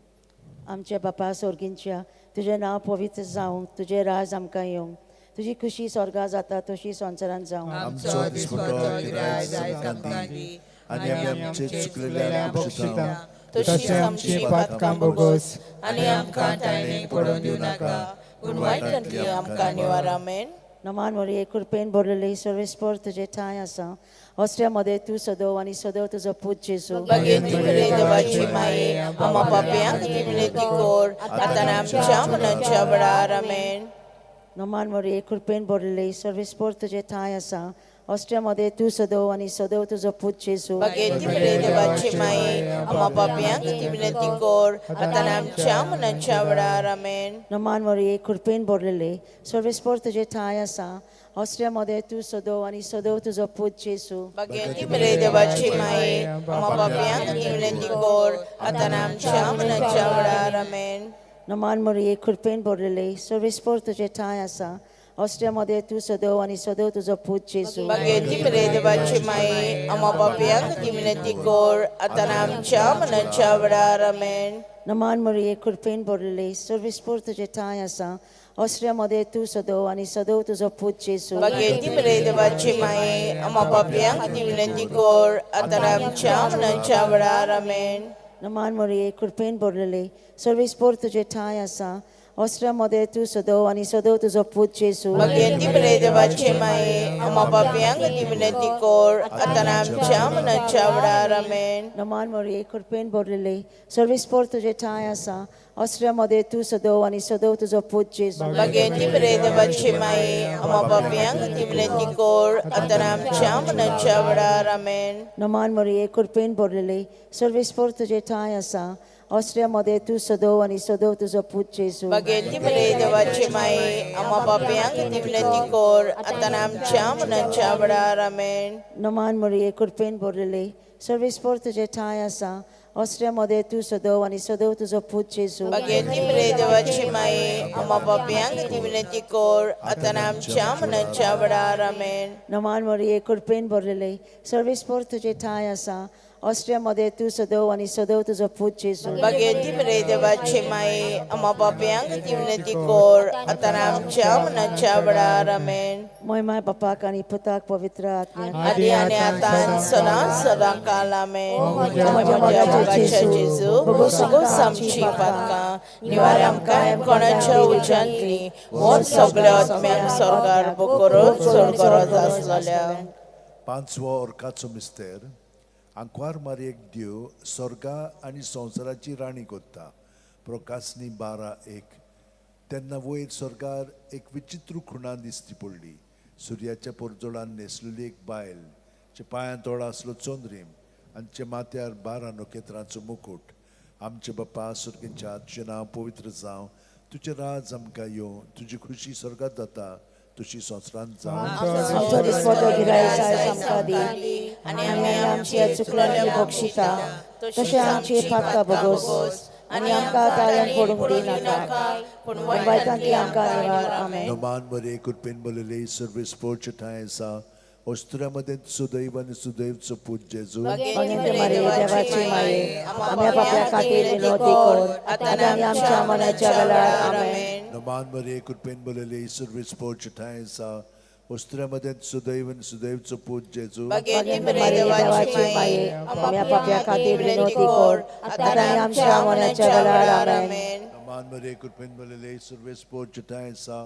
आमच्या बापा स्वर्गींच्या, तुजें नांव पवित्र जावं, तुजें राज आमकां येवं, तुजी खुशी स्वर्गा जाता तशी संवसारांत जावं. आमचो दिसपट्टो आयज आमकां दी आनी आमी आमचे चुकलेल्यांक बक्षिता तशीच आमची पातकां भोगोस आनी आमकां ताणें पडून दिवं नाका, पूण वायटांतली आमकां निवार. आमेन. नमान मरिये, कृपेन भरलेली, सर्वेस्पोर तुजे ठांय आसा, ऑस्ट्रिया मध्ये तूं सदो आनी सदो तुजो पूत जेजू. भाग्यवती देवाची माये, आम्हा पापयां खातीर विनवती कर, आतां आमच्या मरणाच्या वेळार. आमेन. नमान मरिये, कृपेन भरलेली, सर्वेस्पोर तुजे ठांय आसा, ऑस्ट्रिया मध्ये तूं सदो आनी सदो तुजो पूत जेजू. भाग्यवती देवाची माये, आम्हा पापयां खातीर विनवती कर, आतां आमच्या मरणाच्या वेळार. आमेन. नमान मरिये, कृपेन भरलेली, सर्वेस्पोर तुजे ठांय आसा, ऑस्ट्रिया मध्ये तूं सदो आनी सदो तुजो पूत जेजू. भाग्यवती देवाची माये, आम्हा पापयां खातीर विनवती कर, आतां आमच्या मरणाच्या वेळार. आमेन. नमान मरिये, कृपेन भरलेली, सर्वेस्पोर तुजे ठांय आसा, ऑस्ट्रिया मध्ये तूं सदो आनी सदो तुजो पूत जेजू. भाग्यवती देवाची माये, आम्हा पापयां खातीर विनवती कर, आतां आमच्या मरणाच्या वेळार. आमेन. नमान मरिये, कृपेन भरलेली, सर्वेस्पोर तुजे ठांय आसा, ऑस्ट्रिया मदें तूं सदो आनी सदो तुजो पूत जेजू. बागेती मरे देवाची माये, आम्हा पापयांक खातीर विनंती कर, आतां आमच्या मरणाच्या वेळार. आमेन. नमान मरिये, कृपेन भरलेले, सर्वेस्पोर तुजे ठांय आसा. ऑस्ट्रिया मदें तूं सदो आनी सदो तुजो पूत जेजू. बागेती मरे देवाची माये, आम्हा पापयांक खातीर विनंती कर, आतां आमच्या मरणाच्या वेळार. आमेन. नमान मरिये, कृपेन भरलेले, सर्वेस्पोर तुजे ठांय आसा. ऑस्ट्रिया मदें तूं सदो आनी सदो तुजो पूत जेजू. बागेती मरे देवाची माये, आम्हा पापयांक खातीर विनंती कर, आतां आमच्या मरणाच्या वेळार. आमेन. नमान मरिये, कृपेन भरलेले, सर्वेस्पोर तुजे ठांय आसा. ऑस्ट्रिया मदें तूं सदो आनी सदो तुजो पूत जेजू. बागेती मरे देवाची माये, आम्हा पापयांक खातीर विनंती कर, आतां आमच्या मरणाच्या वेळार. आमेन. नमान मरिये, कृपेन भरलेले, सर्वेस्पोर तुजे ठांय आसा. ऑस्ट्रिया मदें तूं सदो आनी सदो तुजो पूत जेजू. बागेती मरे देवाची माये, आम्हा पापयांक खातीर विनंती कर, आतां आमच्या मरणाच्या वेळार. आमेन. नमान मरिये, कृपेन भरलेले, सर्वेस्पोर तुजे ठांय आसा. ऑस्ट्रिया मदें तूं सदो आनी सदो तुजो पूत जेजू. बागेती मरे देवाची माये, आम्हा पापयांक खातीर विनंती कर, आतां आमच्या मरणाच्या वेळार. आमेन. मोय बापाक आनी पुताक पवित्र आत्म्याक. आदी आनी आतां सदां सदां काल. आमेन. म्हज्या मोगाच्या जेजू, भोगोस आमची पातकां, निवार आमकां कोणाच्या उज्यांतली, व्हर सगळ्या आत्म्यांक स्वर्गार बोकरोच चड गरज आसलेल्या. पांचवो अर्काचो मिस्तेर. आंकवार मारयेक देव स्वर्गा आनी संवसाराची राणी कोत्ता. प्रकाशनी 12:1. तेन्ना वयर स्वर्गार एक विचित्र खुणा दिसती पडली. सुर्याच्या पोरजोडान न्हेसलेली एक बायल, चे पांयां तोडा आसलो चंद्रीम आनी चे माथ्यार 12 नखेत्रांचो मुकूट. आमचे बापा स्वर्गींच्या, तुजें नांव पवित्र जावं, तुजें राज आमकां येवं, तुजी खुशी स्वर्गात जाता तुजी संवसारांत जावं. आमचो दिसपटो गिरायक आयज आमकां दी आनी आमी आमचे चुकलेले बक्षिता तशें आमची पातकां भोगोस आनी आमकां ताळ्यान पडूंक दिनाका, पूण वायटांतली आमकां निवार. आमेन. नमान मरे कृपेन भरलेले, सर्वेस्पोरचे ठांय आसा. ऑस्ट्रिया मदें सुदैव आनी सुदैवचो पूत जेजू. बागेंत मारये देवाची माये, आमच्या पापया खातीर विनवती कर, आतां आनी आमच्या मरणाच्या वेळार. आमेन. नमान मरे कृपेन भरलेले, सर्वेस्पोरचे ठांय आसा. ऑस्ट्रिया मदें सुदैव आनी सुदैवचो पूत जेजू. बागेंत मारये देवाची माये, आमच्या पापया खातीर विनवती कर, आतां आनी आमच्या मरणाच्या वेळार. आमेन. नमान मरे कृपेन भरलेले, सर्वेस्पोरचे ठांय आसा.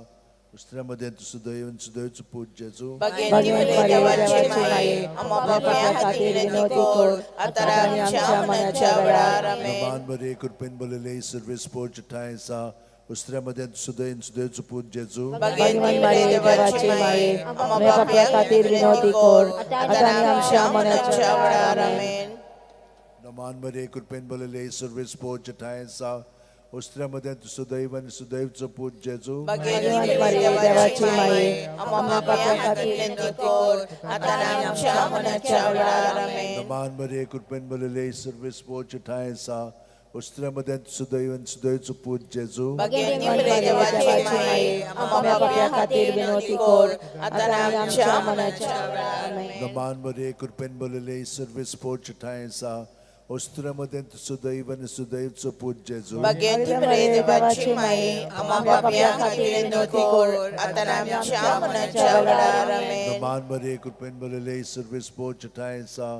ऑस्ट्रिया मदें सुदैव आनी सुदैवचो पूत जेजू. बागेंत मारये देवाची माये, आमच्या पापया खातीर विनवती कर, आतां आनी आमच्या मरणाच्या वेळार. आमेन. नमान मरे कृपेन भरलेले, सर्वेस्पोरचे ठांय आसा. ऑस्ट्रिया मदें सुदैव आनी सुदैवचो पूत जेजू. बागेंत मारये मारये देवाची माये, आमच्या पापया खातीर विनवती कर, आतां आनी आमच्या मरणाच्या वेळार. आमेन. नमान मरे कृपेन भरलेले, सर्वेस्पोरचे ठांय आसा. ऑस्ट्रिया मदें सुदैव आनी सुदैवचो पूत जेजू. बागेंत मारये देवाची माये, आमच्या पापया खातीर विनंती कर, आतां आनी आमच्या मरणाच्या वेळार. आमेन. नमान मरे कृपेन भरलेले, सर्वेस्पोरचे ठांय आसा. ऑस्ट्रिया मदें सुदैव आनी सुदैवचो पूत जेजू. बागेंत मारये देवाची माये, आमच्या पापया खातीर विनवती कर, आतां आनी आमच्या मरणाच्या वेळार. आमेन. नमान मरे कृपेन भरलेले, सर्वेस्पोरचे ठांय आसा. ऑस्ट्रिया मदें सुदैव आनी सुदैवचो पूत जेजू. बागेंत मारये देवाची माये, आमच्या पापया खातीर विनवती कर, आतां आमच्या मरणाच्या वेळार. आमेन. नमान मरे कृपेन भरलेले, सर्वेस्पोरचे ठांय आसा.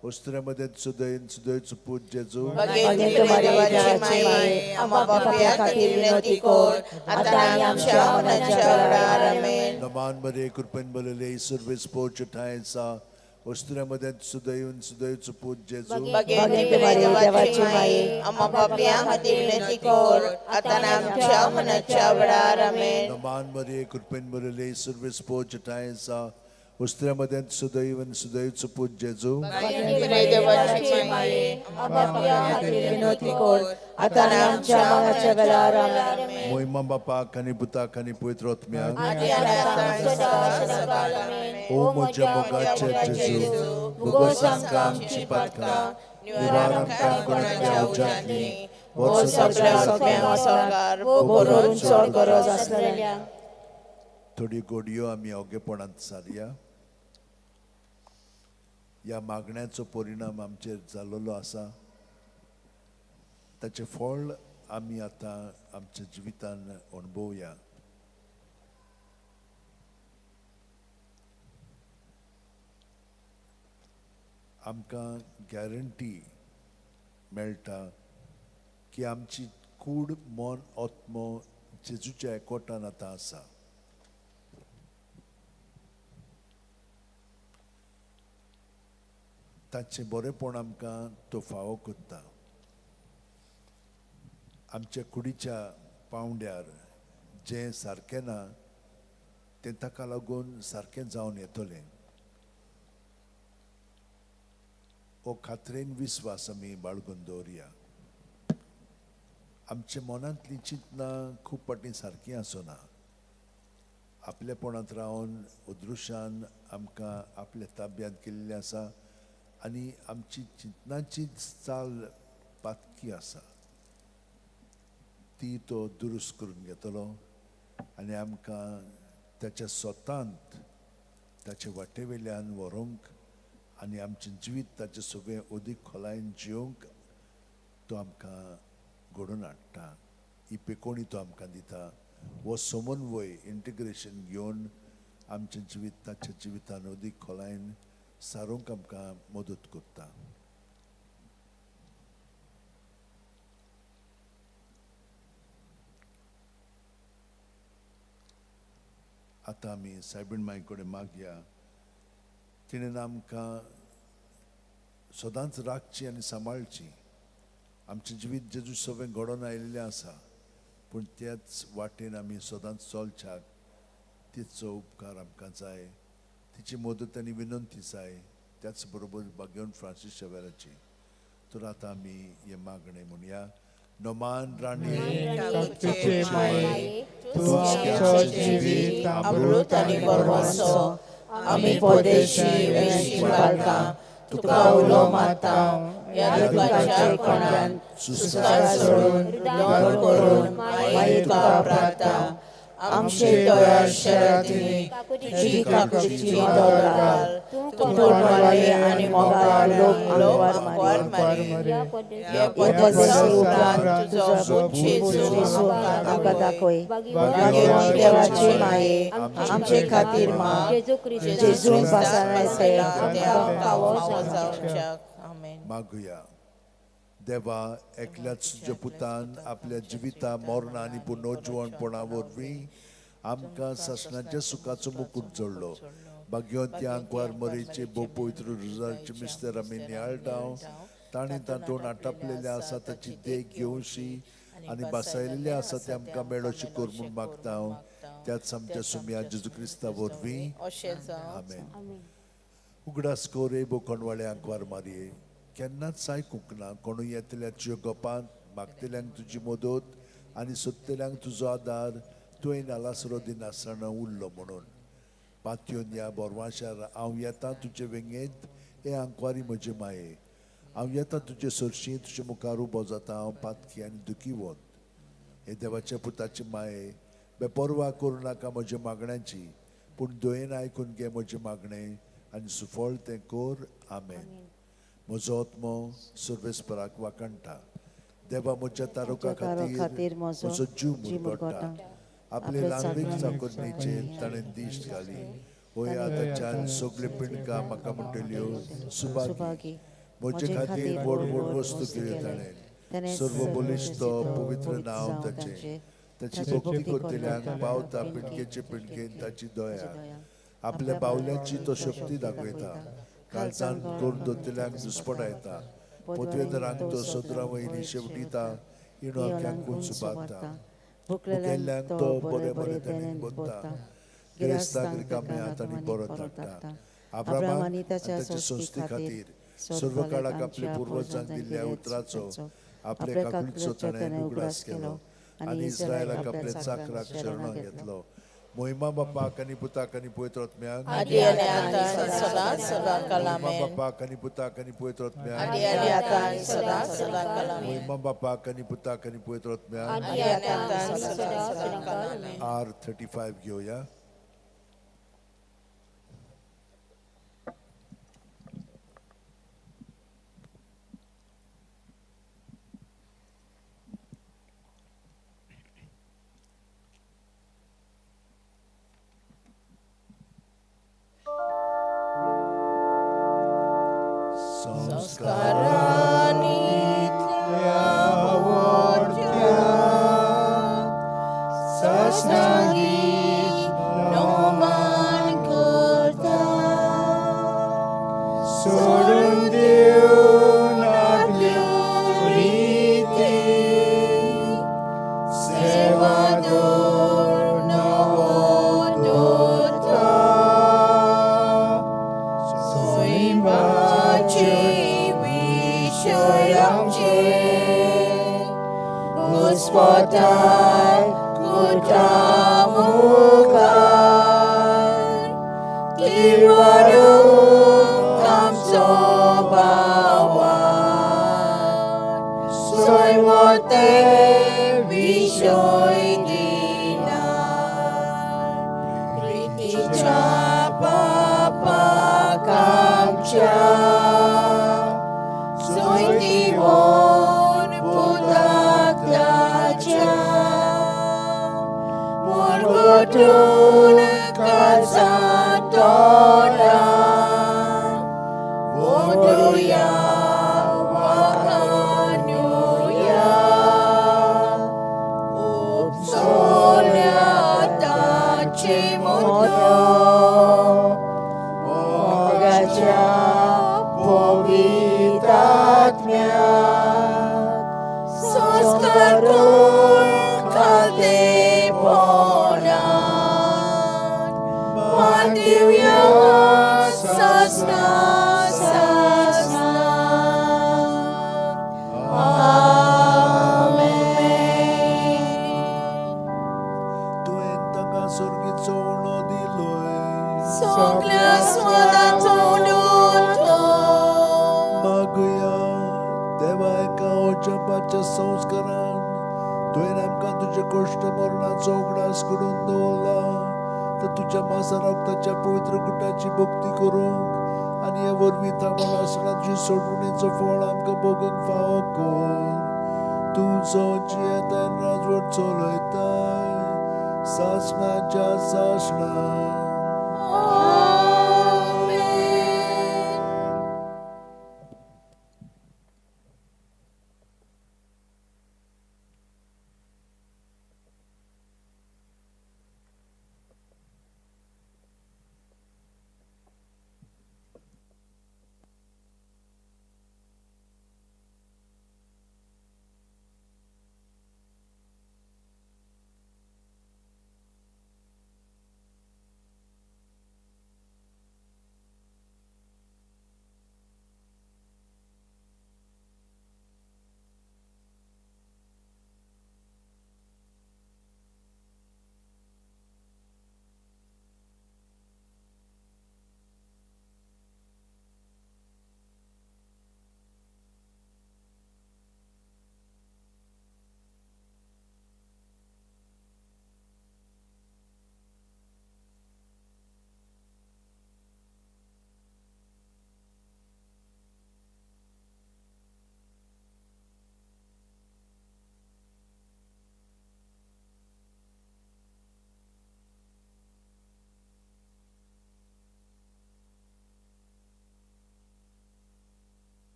ऑस्ट्रिया मदें सुदैव आनी सुदैवचो पूत जेजू. बागेंत मारये देवाची माये, आमच्या पापया खातीर विनवती कर, आतां आनी आमच्या मरणाच्या वेळार. आमेन. नमान मरे कृपेन भरलेले, सर्वेस्पोरचे ठांय आसा. ऑस्ट्रिया मदें सुदैव आनी सुदैवचो पूत जेजू. बागेंत मारये देवाची माये, आमच्या पापया खातीर विनंती कर, आतां आमच्या मरणाच्या वेळार. आमेन. नमान मरे कृपेन भरलेले, सर्वेस्पोरचे ठांय आसा. ऑस्ट्रिया मदें सुदैव आनी सुदैवचो पूत जेजू. बागेंत मारये देवाची माये, आमच्या पापया खातीर विनवती कर, आतां आमच्या मरणाच्या वेळार. आमेन. मोहिमा बापाक आनी पुताक आनी पवित्र आत्म्याक. आदी आनी आतां सदां सदां काल. आमेन. ओ म्हज्या मोगाचे जेजू, भोगोस आमकां आमची पातकां, निवार आमकां कोणाच्या उज्यांतली, व्हर सगळ्या आत्म्यांक स्वर्गार बोकरून चड गरज आसलेल्या. थोड्यो गोडयो आमी ओगेपणांत सारया. ह्या मागण्याचो परिणाम आमचेर जाल्लो आसा, ताचें फळ आमी आतां आमच्या जिवितान अणभवया. आमकां गॅरंटी मेळटा की आमची कूड, मन, आत्मो जेजूच्या एकवटान आतां आसा. ताचें बरेंपण आमकां तो फावो करता. आमच्या कुडीच्या पावंड्यार जें सारकें ना तें ताका लागून सारकें जावन येतलें. हो खात्रेन विस्वास आमी बाळगून दवरया. आमच्या मनांतलीं चिंतनां खूब फावटीं सारकीं आसना. आपलेपणांत रावन अदृश्यान आमकां आपल्या ताब्यांत केल्लें आसा आनी आमची चिंतनाची चाल पातकी आसा, ती तो दुरुस्त करून घेतलो आनी आमकां ताच्या स्वतांत ताचे वाटे वयल्यान व्हरूंक आनी आमचें जिवीत ताचे सगळें अदीक खोलायेन जियोवंक तो आमकां घडोवन हाडटा. ही पेकोणी तो आमकां दिता. हो समन्वय इंटिग्रेशन घेवन आमचें जिवीत ताच्या जिवितान अदीक खोलायेन सारूंक आमकां मदत करता. आतां आमी सायबीण माई कडेन मागया, तिणें आमकां सदांच राखची आनी सांबाळची. आमचें जिवीत जेजू सगळें घडोवन आयिल्लें आसा, पूण त्याच वाटेन आमी सदांच चलच्याक तिचो उपकार आमकां जाय, तिची मदत आनी विनंती जाय. त्याच बरोबर बागेवन फ्रांसीस शेवेराची. तर आतां आमी हें मागणें म्हणया. नोमान राणी तूं आमचो जिवीत अमृत आनी भरवंसो, आमी परदेशी वेशी बालकां तुका उलो मारता. ह्या दुखाच्या कोणान सुस्कार सोडून दोन करून मागीर तुका प्रार्थना. आमचे दोळ्या शरातींनी तुजी काकुळटीची दर घाल. तूं तोंडवाले आनी मोगाळ लोक आंकवार मारी. हे पद्दती उपरांत तुजो पूत जेजू आमकां दाखय. भाग्यवंत देवाची माये आमचे खातीर माग. जेजून पासानायचे आमकां फावो जावच्याक. मागुया. देवा, एकल्याच तुज्या पुतान आपल्या जिविता, मरणा आनी पुनर्जिवणपणा वरवीं आमकां सासणाच्या सुखाचो मुकूट जोडलो. भाग्यवंती आंकवार मरेचे भोव पवित्र रुजारचे मिस्तर आमी नियाळटा. ताणें तातूंत आटापलेलें आसा ताची देख घेवशी आनी बासायलेलें आसा तें आमकां मेळोशी कर म्हूण मागता. त्याच आमच्या सुम्या जेजू क्रिस्ता वरवीं आमेन. उगडास कर रे बोकणवाळे आंकवार मारये, केन्नाच आयकूंक ना कोणूय येतल्याच्यो गपांत. मागतल्यांक तुजी मदत आनी सोदतल्यांक तुजो आदार तुवें नालासरो दिनासतना उरलो म्हणून. पातयोन ह्या बोरवाशार हांव येता तुजे वेंगेंत, हे आंकवारी म्हजे माये. हांव येता तुजे सरशी, तुजे मुखार उबो जाता हांव पातकी आनी दुखीवंत. हे देवाच्या पुताची माये, बेपर्वा करूं नाका म्हज्या मागण्यांची, पूण दयेन आयकून घे म्हजें मागणें आनी सुफळ तें कर. आमेन. म्हजो आत्मो सर्वेस्पराक वाखाणटा. देवा म्हज्या तारुका खातीर म्हजो जीव मुरगट्टा. आपले ल्हानवीक चाकोरणेचेर ताणें दिश्ट घाली. होय आतांच्यान सगळ्यो पिंडकां म्हाका म्हणटल्यो सुभागी. म्हजे खातीर व्हड व्हड वस्तू केल्यो ताणें. सर्व बलिश्ट पवित्र नांव ताचें. ताची भक्ती करतल्यांक पावता पिंडकेचे पिंडकेन ताची दया. आपल्या बावल्यांची तो शक्ती दाखयता. काळजान करून दवरतल्यांक दुस्पटायता. पदवेदारांक तो सदरा वयली शेवटिता. इणोक्यांकून सुबारता. भुकेल्ल्यांक तो बरे बरे ताणें बोधता. गिरेस्ताक रिकाम्या हातांनी बरो धाडटा. अब्रामाक आनी ताच्या संस्थे खातीर सर्व काळाक आपल्या पुर्वजांक दिल्ल्या उतराचो आपल्या काकुळीचो ताणें उगडास केलो आनी इस्रायलाक आपल्या चाकराक शरण घेतलो. मोहिमा बापाक आनी पुताक आनी पवित्र आत्म्याक. आदी आनी आतां सदां सदां काल आमेन. मोहिमा बापाक आनी पुताक आनी पवित्र आत्म्याक. आदी आनी आतां सदां सदां काल आमेन. मोहिमा बापाक आनी पुताक आनी पवित्र आत्म्याक. आदी आनी आतां सदां सदां काल आमेन. R35 घेवया. वताय कुटा मुखार तिरवरूंक आमचो भावान सोय मोर्ते विशय दिना प्रितीच्या पापाक आमच्या सोयतीवन पुताक ताच्या मुरगुटून काळजा तोंडा वोडुया वाखाणुया उपसोल्या ताचे मोतो मोगाच्या पवित्र आत्म्याक संस्कार करून खालतेपणान मान दिवया सासणा सासणा. आमेन. तुवें तांकां स्वर्गीचो उणो दिलोय सगल्या स्वादाचो उणो मागुया देवा एका अजपाच्या संस्कारान तुवें आमकां तुज्या कश्ट मरणाचो उगडास करून दवरला तर तुज्या मासा रक्ताच्या पवित्र गुटाची भक्ती करूंक आनी हे वरवीं थांबून आसतना तुजी सोडवणेचो फळ आमकां भोगूंक फावो कर. तूं जियेताय राजवट चलयताय सासणाच्या सासणा.